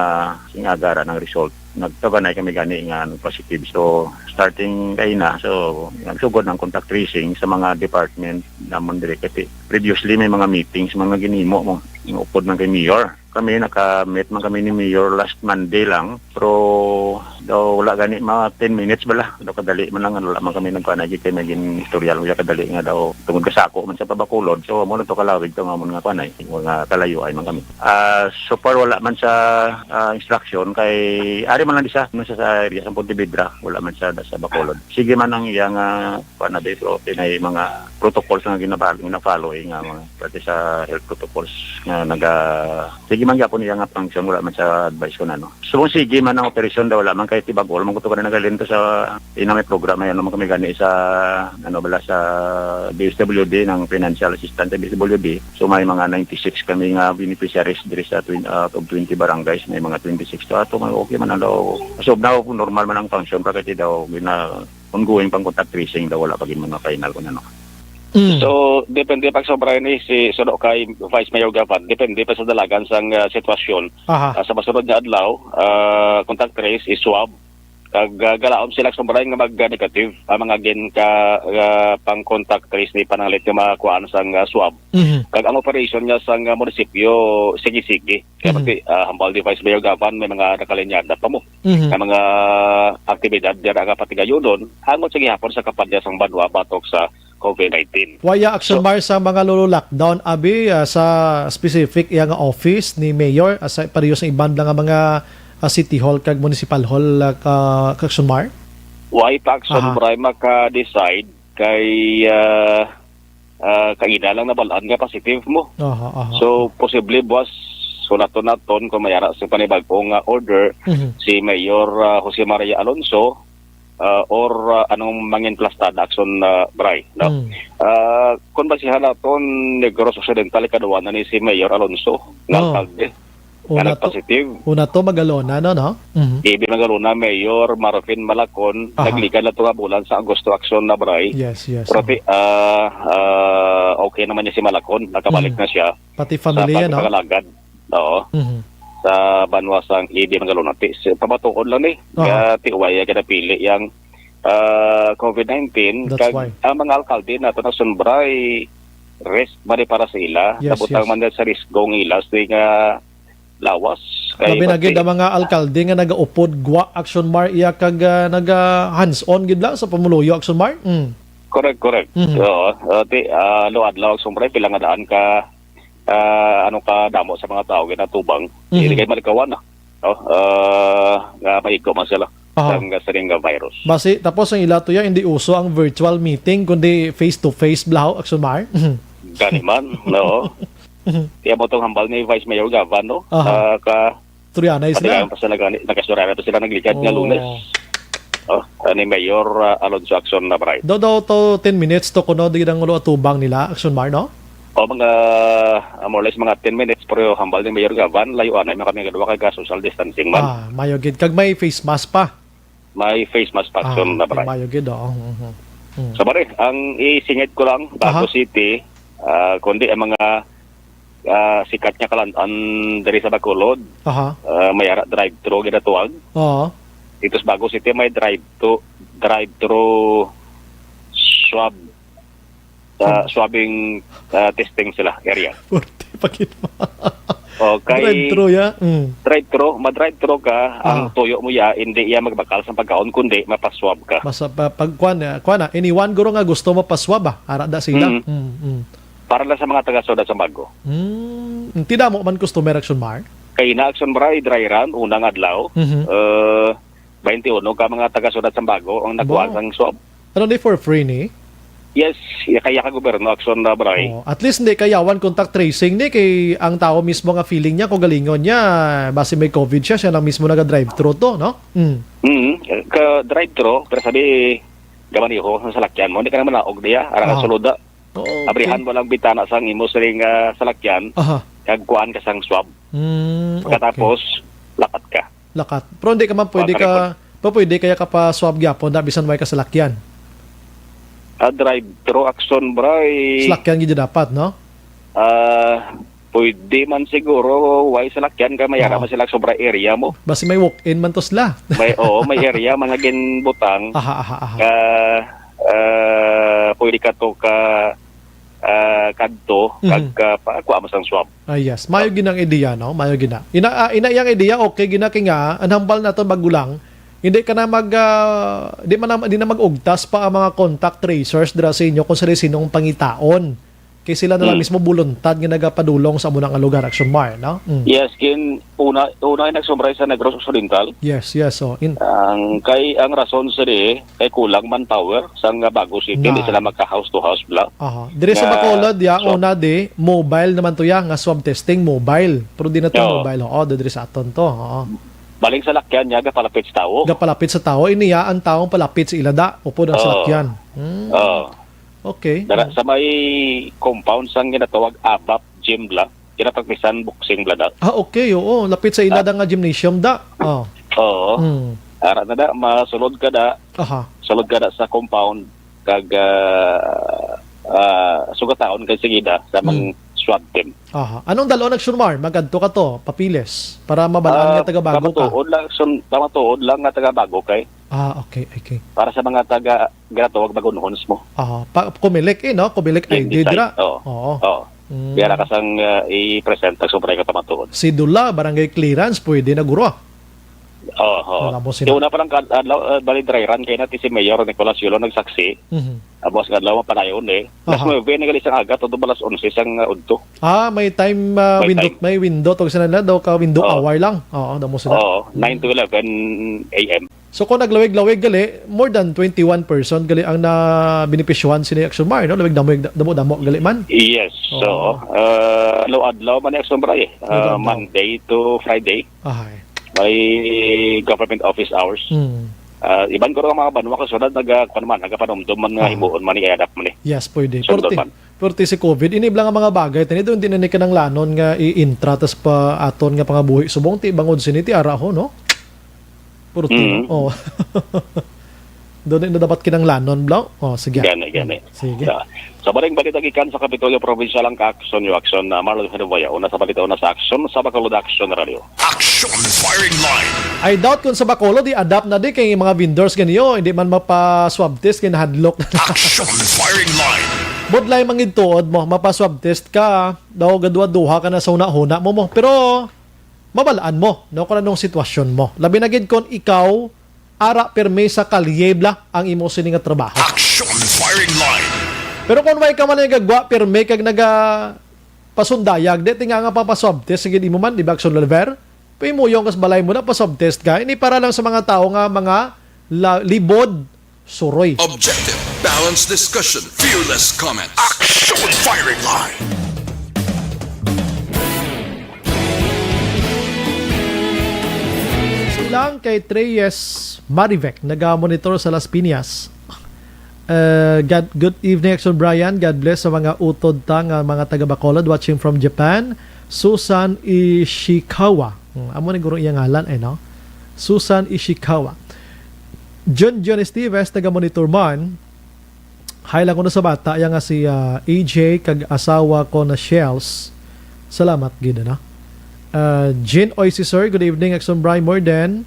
singaga ra ng result. Nagtaganay kami gani nga nag-positive. So, starting kay na, so, nagsugod ng contact tracing sa mga department namon diri. Kasi previously may mga meetings, mga ginimo mo. Upod man kay Mayor. Kami, naka-meet man kami ni Mayor last Monday lang, pero daw wala gani, mga ten minutes bala. Daw kadali man lang, wala man kami nagkuan, kay may gin-istorya lang siya kadali nga daw tungod kasako man sa pa Bacolod. So, amo lang to kalawig to nga amon nga kuan ay, mga kalayo ay man kami. Ah, so far wala man sa, ah, instruction kay ari man lang di sa, ano, sa, sa area sa Pontevedra, wala man sa, sa Bacolod. Sige man ang iya nga kuan na, pero may mga protocols nga ginabal-, gina-follow, eh, nga mga pati sa health protocols nga naga-, sige man gyapon iya nga function, wala man sa advice ko na, no. So, kung sige man ang operasyon daw, wala man kay tibag-o man ko to ka na nagalin to sa ina may programa yan, naman kami gani sa, ano bala, sa D S W D, ng financial assistance sa D S W D. So, may mga ninety-six kami nga beneficiaries diri sa twen-, out of twenty barangays, may mga twenty-six to ato, mga okay man ang daw. So, now, normal man ang function, pa kay daw, gina-, ongoing pang contact tracing daw, wala pa gid mga final kung ano. Mm. So, depende pag sobra ni si, suno kay Vice Mayor Gavan, depende pa sa dalagan sang, ah, sitwasyon. Aha. Ah, sa masunod nga adlaw, ah, contact trace is swab. Kag, ah, galaom sila sobra nga mag-negative ang mga gin ka, ah, pang contact trace ni pananglit nga makuhaan sang, ah, swab. Mhm. Kag ang operation nga sang, ah, munisipyo, sige-sige. Kaya Mhm. pati, ah, hambal ni Vice Mayor Gavan, may mga nakalinyada pa mo. Mhm. Nga mga aktibidad dira nga patigayunon, hangon sa gihapon sa kapadya sang banwa batok sa COVID nineteen. Waya action So, Mar sa mga lolo lockdown, abi, ah, sa specific iya nga office ni Mayor, ah, sa pareho sa iban lang nga mga, ah, City Hall kag Municipal Hall, ah, ka, ka Action Mar? Why pa action Aha. Mar ay maka-decide kay, ah, ah, kagina lang nabalaan nga positive mo. Aha, aha. So, posible buwas, so naton-naton kung may ara sa panibag-o nga order, Mhm. si Mayor, ah, Jose Maria Alonso, ah, or, ah, anong mangin plastada action na Bray, no? Mm. Ah, kung basihan naton, Negros Occidental, ikaduha na ni si Mayor Alonso, nga Oh. alkalde, nga Una to, nagpositive. una to, Magalona, no, no? Mhm. Ibi Magalona, Mayor Marvin Malacon, Aha. nagligad na to nga bulan sa Agosto action na Bray. Yes, yes, Pero aha. ti-, ah, ah, okay naman niya si Malacon, nakabalik Mhm. na siya Pati sa family, pag-, no? pag-alagad. Oo. Mhm. Sa banwa sang Ibi, Magalona. Ti-, si-, pamatuod lang ni, Aha. nga ti-, wala ka napili yang, ah, COVID nineteen, That's kag why. ang mga alkalde nato na sunbray, risk man ni para sa ila, Yes, nabutang yes. man sa risko ang ila sa nga lawas. Kay Labi na gid pati ang mga alkalde nga nagaupod gwa action Mar iya kag, ah, naga hands-on gid lang sa pamuluyo action Mar. Mm. Correct, correct. Mhm. Oo. Uh, ti, ah, lo adlaw action Mar, pila nga daan ka, ah, ano ka damo sa mga tao ginatubang. Mhm. Hindi kay malikawan na. No? Ah, nga maigo man sila Aha. sang, sa ring virus. Basi, tapos ang ila to ya, hindi uso ang virtual meeting, kundi face-to-face blaho, action Mar. Mhm. Gani man, no? Mhm. Kaya mo tong hambal ni Vice Mayor Gavan, no? Aha. Ah, ka Istoryahanay sila. Pati pa sila gani, nag-istoryahan pa sila nagligad nga Oo. Lunes. Oh, ah, ni Mayor, ah, Alonso Action na Bright. Daw, daw to ten minutes to kuno di nang ulo atubang nila, Action Mar, no? O, mga, ah, more or less mga ten minutes, pero hambal ni Mayor Gavan, layo anay man kami nga duha kay ga-social distancing man. Ah, mayo gid. Kag may face mask pa. May face mask pa, Ah, Action na Bright. Mayo gid, oo. Mhm. Mm. Sa Bari, ang isingit ko lang, Bago Aha. City, ah, kundi ang mga ah, sikat nga kalan-an diri sa Bacolod. Aha. Ah, may ara drive-thru ginatuwag. Oo. Dito sa Bago City may drive-thru, drive-thru swab. Ah, Swab. swabbing, ah, testing sila area. Pwerte pa gid. Okay. Drive-thru, ya? Mm. Drive-thru, ma-drive-thru ka, ang Ah. tuyo mo ya, hindi ya magbakal sa pagkaon, kundi mapaswab ka. Basta pa-, pag kuwan, ah, kuwan na, anyone guro nga gusto mapaswab, ah, ara da sila. Mm. Mm, mm. Para lang sa mga taga-Ciudad Sambago. Hmm, ti damo man customer, Action Mar? Kay na, Action Mar, ay dry run, unang adlaw. Mhm. Eh, twenty-one ka mga taga-Ciudad Sambago ang nakuha Wow. sang swab. Ano ni, for free ni? Yes, ya-, kaya ka gobyerno, Action na, Bray. Oh, at least hindi kayawan contact tracing ni, kay ang tao mismo nga feeling niya, kung galingon niya, basi may COVID siya, siya lang mismo naga-drive-thru to, no? Mm. Mm, ka drive-thru, pero sabi, gamaniho sa salakyan mo, hindi ka naman naog diya, ara ka Ah. suluda. Oo, okay. Abrihan mo lang bintana sang imo siring, ah, salakyan, Aha. kag kuhaan ka sang swab. Mm, okay. Pagkatapos, lakat ka. Lakat. Pero hindi ka man pwede Kuhaan ka ka, record. pa pwede kaya ka pa swab gyapon na bisan way ka salakyan? Ah, drive-thru, Action, Bray. Salakyan gid dapat, no? Ah, pwede man siguro, way salakyan kay may ara Oo. man sila sobra area mo. Basi may walk-in man to sila. May, oo, may area man laging butang. Aha, aha, aha. Ka, ah, pwede ka to ka ah, kadto, Mhm. kag, ah, pa-, kuha mo sang swab. Ah, yes. Mayo gid ang ideya, no? Mayo gid na. Ina, ah, ina iyang ideya, okay gid na kay nga, ang hambal naton magulang, hindi ka na mag, ah, di man na, di na mag-ugtas pa ang mga contact tracers dira sa inyo kung sila sinong pangitaon. Kay sila na lang Mm. mismo buluntad nga nagapadulong sa amo nga lugar, Action Mar, no? Mm. Yes, kin una, una yung nagsumbray sa Negros Occidental. Yes, yes, so, in Ang, kay, ang rason sa di, kay kulang manpower sa nga Bago City, hindi Na. sila magka house to house bla. Aha. Diri sa Nga Bacolod, ya, so una di, mobile naman to ya, nga swab testing, mobile. Pero di na to Oo. mobile, oo, diri sa aton to, oo. Baling sa lakyan niya, gapalapit sa tao. Gapalapit sa tao, iniya ang taong palapit sa ila da, upod ang Oo. salakyan. Hmm. Oo. Okay. Dara, sa may compound sang ginatawag Abap Gym bla, ginapagmisan boxing bla da. Ah, okay, oo. Lapit sa ila Ah. da nga gymnasium da. Oh. Oo. Hmm. Ara na da, masulod ka da. Aha. Sulod ka da sa compound, kag, ah, ah, sugataon kay sige da sa mga Hmm. swab team. Aha. Anong dalon, Action Mar? Magadto ka to, papiles, para mabalaan Ah, nga taga Bago ka. pamatuod lang, sun-, pamatuod lang nga taga Bago kay. Ah, okay, okay. Para sa mga taga, ginatawag Bagunhons mo. Aha. Pa, Comelec, eh, no? Comelec Yung I D design, dira. oo. Oo. Oo. Mm. Kaya na kasang, ah, i-present ang sobra ka pamatuod. Sidula, barangay clearance, pwede na, guro, ah. Oo, oo. Wala mo sila. Yung una pa lang ka-, adlaw, ah, bali dry run, kaya natin si Mayor Nicolas Yulo nagsaksi. Mhm. Tapos nga adlaw, mapanayon eh. Alas Aha. nuebe na gali sang aga, todo alas onse sang, ah, udto. Ah, may time, ah, May window, time. may window, tawag sila nila, daw ka window Oo. hour lang. Oo, damo sila. Oo, nine to Mm. eleven A M. So, kung naglawig-lawig gali, more than twenty-one person gali ang nabenepisyohan sini Action Mar, no? Lawig damo, damo, damo gali man. Yes. Oo. So, uh, adlaw-adlaw man ni Action Mar, eh. Uh, Adlaw-adlaw. Monday to Friday. Ahay. May government office hours. Hmm. Uh, iban ko rin ang mga banwa kasunod, nag-, uh, kuwan man, nagapanumdum man nga Ah. himuon man, i-adapt man, eh. Yes, pwede. Sundon Forty. man. Pero ti si covid, ini bala nga mga bagay, tani doon, di na ni kinanglanon nga i-intra tas pa aton nga pangabuhi subong, ti bangod sini, ti ara ho, no? Pero ti, Mm. oh. Doon na dapat kinanglanon, bro. Oh, sige. Gani, gani. Sige. Yeah. Sa baling balita gikan sa Kapitolyo Provincial ang ka-action, yung action na Marlon Herboya, una sa balita, una sa action, sa Bacolod Action Radio. Action Firing Line. I doubt kung sa Bacolod, i-adapt na di kay mga vendors ganiyo, hindi man mapa-swab test, kay nahadlok. Action Firing Line. Budlay mangidtuod mo, mapa-swab test ka, daw gadwa-duha ka na sa huna-huna mo mo. Pero, mabalaan mo, no, kung anong sitwasyon mo. Labi na gid kung ikaw, ara pirmi sa kalye bala ang imo sini nga trabaho. Action Firing Line. Pero kung may ka man nagagwa pirmi kag naga pasundayag, di tinga nga papa-swab test, sige, di mo man, di ba, Action Oliver? Pimuyong kas balay mo na, pa-swab test ka. Ini para lang sa mga tao nga mga la-, libod, suroy. Objective, balanced discussion, fearless comments. Action Firing Line. Silang kay Treyes Marivec, naga-monitor sa Las Piñas. Uh, God, good evening, Action Brian. God bless sa mga utod ta nga mga taga Bacolod watching from Japan. Susan Ishikawa. Hmm, amo ni guro iya ngalan, eh, no? Susan Ishikawa. John John Esteves, taga Monitor man. Hi lang kuno sa bata, iya nga si, ah, A J, kag asawa ko na Shells. Salamat gid, ano? Ah, Jean Oy, si Sir, good evening, Action Brian Morden.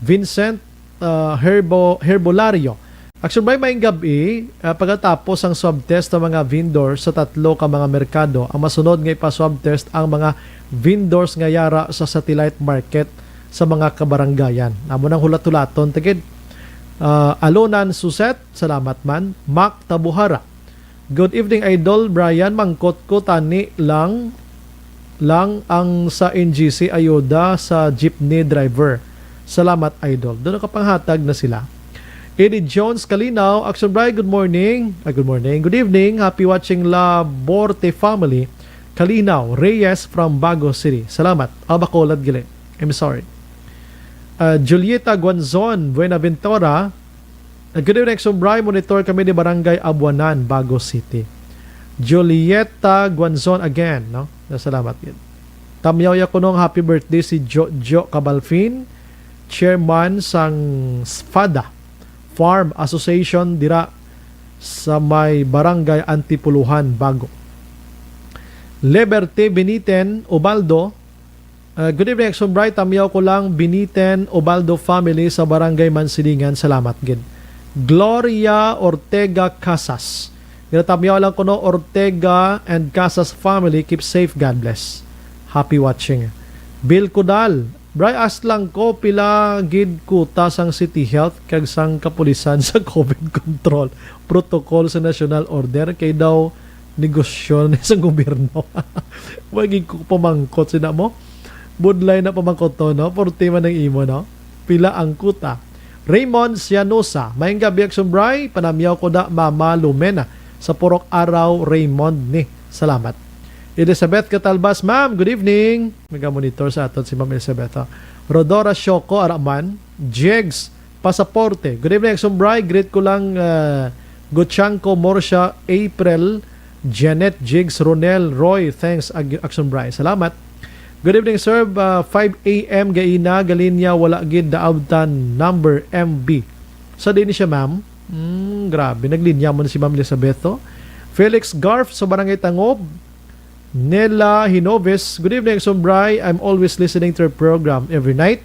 Vincent, ah, Herbo-, Herbolario. Action Brian, maayong gab-i. Ah, pagkatapos ang swab test sa mga vendor sa tatlo ka mga merkado, ang masunod nga ipa-swab test ang mga vendors nga yara sa satellite market sa mga kabarangayan. Amo nang hulat-hulaton, tigid. Ah, Alonan Suset, salamat man. Mac Tabuhara. Good evening, Idol Brian. Mangkot ko tani lang, lang ang sa N G C ayuda sa jeepney driver. Salamat, Idol. Doon nakapanghatag na sila. Eddie Jones, Kalinaw. Action Brian, good morning. Ah, good morning. Good evening. Happy watching, La Borte family. Kalinaw, Reyes from Bago City. Salamat. Ah, Bacolod gali. I'm sorry. Ah, Julieta Guanzon, Buenaventura. Ah, good evening, Action Brian. Monitor kami ni Barangay Abuanan, Bago City. Julieta Guanzon again, no? Salamat gid. Tamyaw ya kunong happy birthday si Jojo Cabalfin, chairman sang SFADA, Farm Association dira sa may Barangay Antipuluhan, Bago. Liberty Beniten Ubaldo, uh, good evening, Action Bright. Tamyaw ko lang, Beniten Ubaldo family sa Barangay Mansilingan. Salamat gid. Gloria Ortega Casas. Ginatamyaw lang kuno, Ortega and Casas family, keep safe, God bless. Happy watching. Bill Kudal, Bray, ask lang ko, pila gid kuta sang City Health kag sang kapulisan sa COVID control protocol sa national order, kay daw negosyo ni sa gobyerno. Wa gid ko pamangkot, sina mo. Budlay na pamangkot to, no? Forty man ang imo, no? Pila ang kuta? Raymond Sianosa, "Maayong gabi, Action Bray. Panamyaw ko da, Mama Lumena, sa Purok Araw, Raymond ni. Salamat." Elizabeth Catalbas, "Ma'am, good evening." Nagamonitor sa aton si Ma'am Elizabeth, oh. Rodora Shoko, ara man. Jigs Pasaporte, "Good evening, Action Bray. Greet ko lang, ah, Guchanco, Morsia, April, Janet, Jigs, Ronel, Roy. Thanks, Ag-, Action Bray." Salamat. "Good evening, sir. Ah, five A M gaina, galinya, wala gid naabtan number M B." Sa din siya, ma'am? Hmm, grabe. Naglinya mo na si Ma'am Elizabeth, oh. Felix Garf sa Barangay Tangob. Nela Hinoves, "Good evening, Action Bray. I'm always listening to your program every night."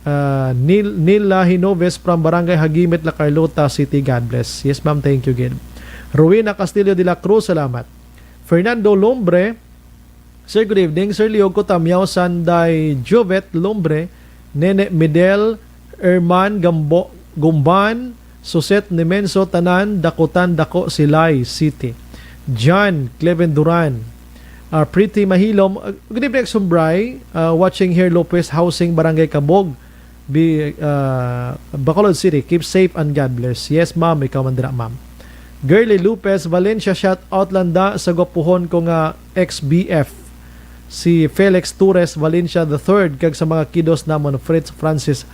Ah, Nil-, Nila Hinoves from Barangay Hagimit, La Carlota City. God bless. Yes, ma'am. Thank you, gid. Rowena Castillo de la Cruz, salamat. Fernando Lombre, "Sir, good evening. Sir, liog ko tamyaw, Sanday Jovet Lombre, Nene Midel, Erman Gambo-, Gumban, Suset Nemenso, tanan, Dakutan Dako, Silay City. John Cleven Duran, ah, Pretty Mahilom." Ah, good evening, Action Bray. Ah, watching here, Lopez Housing, Barangay Kabog, Bi-, ah, Bacolod City. "Keep safe and God bless." Yes, ma'am. Ikaw man dira, ma'am. Girly Lopez Valencia, "Shout out lang da sa gwapuhon ko nga ex-B F, si Felix Torres Valencia the third, kag sa mga kiddos namon, Fritz Francis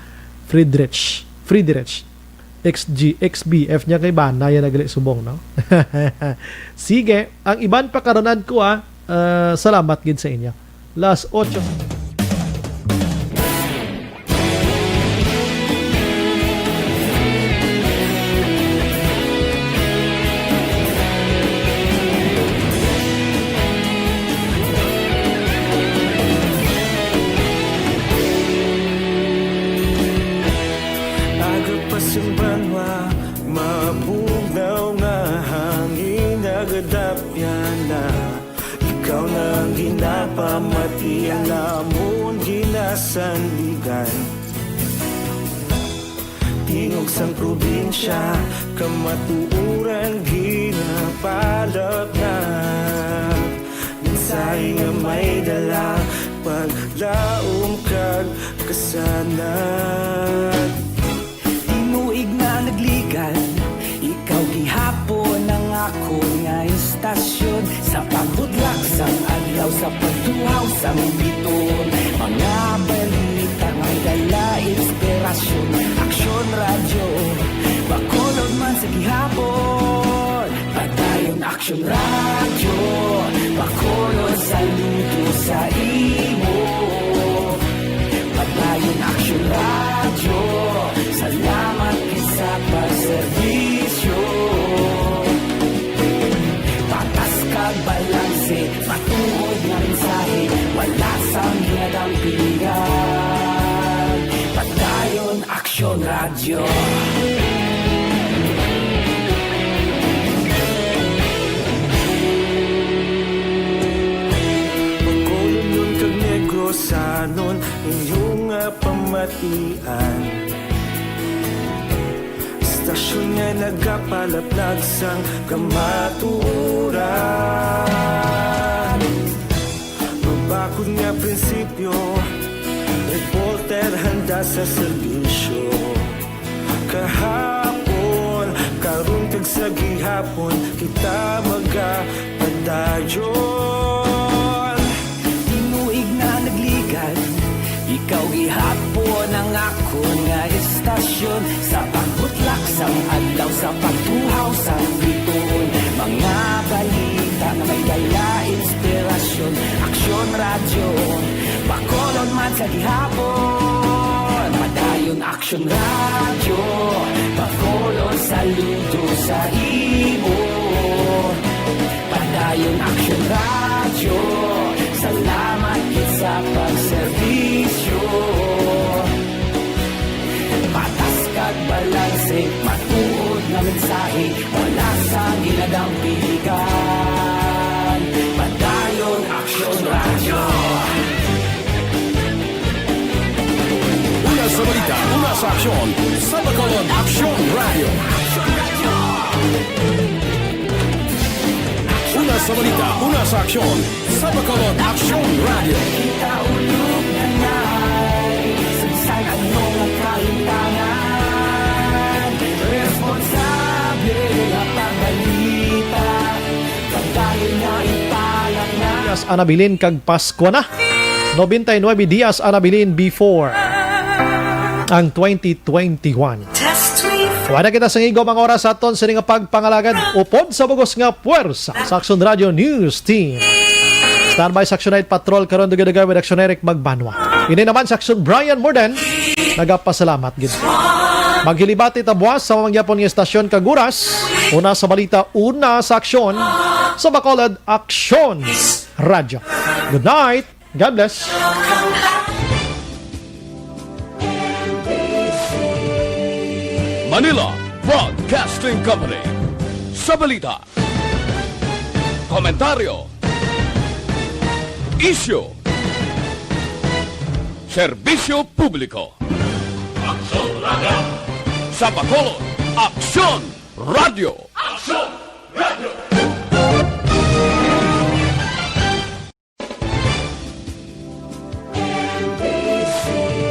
Friedrich." Friedrich. Ex-G, ex-B F niya kay bana yan nagali subong, no? Sige, ang iban pa karon-an ko, ah. Ah, salamat gid sa inyo. Las ocho. Aga pa sing banwa, mabugnaw nga hangin nagadapyan na. Ikaw na ang ginapamati, ang amon ginasandigan. Tingog sang probinsya, kamatuoran ginapalapnap. Mensahe nga may dala, paglaom kag kasanag. Tinuig na nagligad, ikaw gihapon ang akon nga istasyon. Sa pagbudlak sang adlaw, sa pagtuhaw sang biton, mga balita may dala inspirasyon. Aksyon Radyo, Bacolod man sa gihapon. Padayon Aksyon Radyo, Bacolod, saludo sa imo. Padayon Aksyon Radyo, salamat gid sa pagserbisyo. Patas kag balanse, matuod nga mensahe, wala sang ginadampingan. Padayon Aksyon Radyo. Bacolodnon kag Negrosanon, inyo nga pamatian. Istasyon nga nagapalaplag sang kamatuoran. Mabakod nga prinsipyo, reporter handa sa serbisyo. Kahapon, karon kag sa gihapon, kita magapadayon. Tinuig na nagligad, ikaw gihapon ang akon nga istasyon. Sa pagbutlak sang adlaw, sa pagtuhaw sang bituon, mga balita nga may dala inspirasyon. Aksyon Radyo, Bacolod man sa gihapon. Padayon Aksyon Radyo, Bacolod, saludo sa imo. Padayon Aksyon Radyo, salamat gid sa pagserbisyo. Patas kag balanse, Matuod nga mensahe, wala sa ginadampingan. Padayon, Aksyon Radyo. Una sa balita, una sa aksyon, sa Bacolod, Aksyon Radyo. Una sa balita, una sa aksyon, sa Bacolod, Aksyon Radyo. Kita ulog na ngay, sagsay ang mga kalintangan. Responsable nga pagbalita, pagdayon nga ipalat na. Dias anabilin kag Paskwa na. Noventa y nueve dias anabilin before ang twenty twenty-one. Wala kita sa igom ang oras sa aton sini nga pagpangalagad upod sa bugos nga puwersa sa Aksyon Radio News Team. Standby sa Aksyon Night Patrol karon, dugay-dugay with Aksyon Eric Magbanwa. Ini naman sa Aksyon Brian Morden, nagapasalamat gid. Maghilibati ta buwas sa mangyapon nga estasyon kag oras. Una sa balita, una sa aksyon, sa Bacolod Aksyon Radyo. Good night. God bless. Manila Broadcasting Company. Sa balita, komentaryo, isyu, serbisyo publiko. Aksyon Radyo. Sa Bacolod, Aksyon Radyo.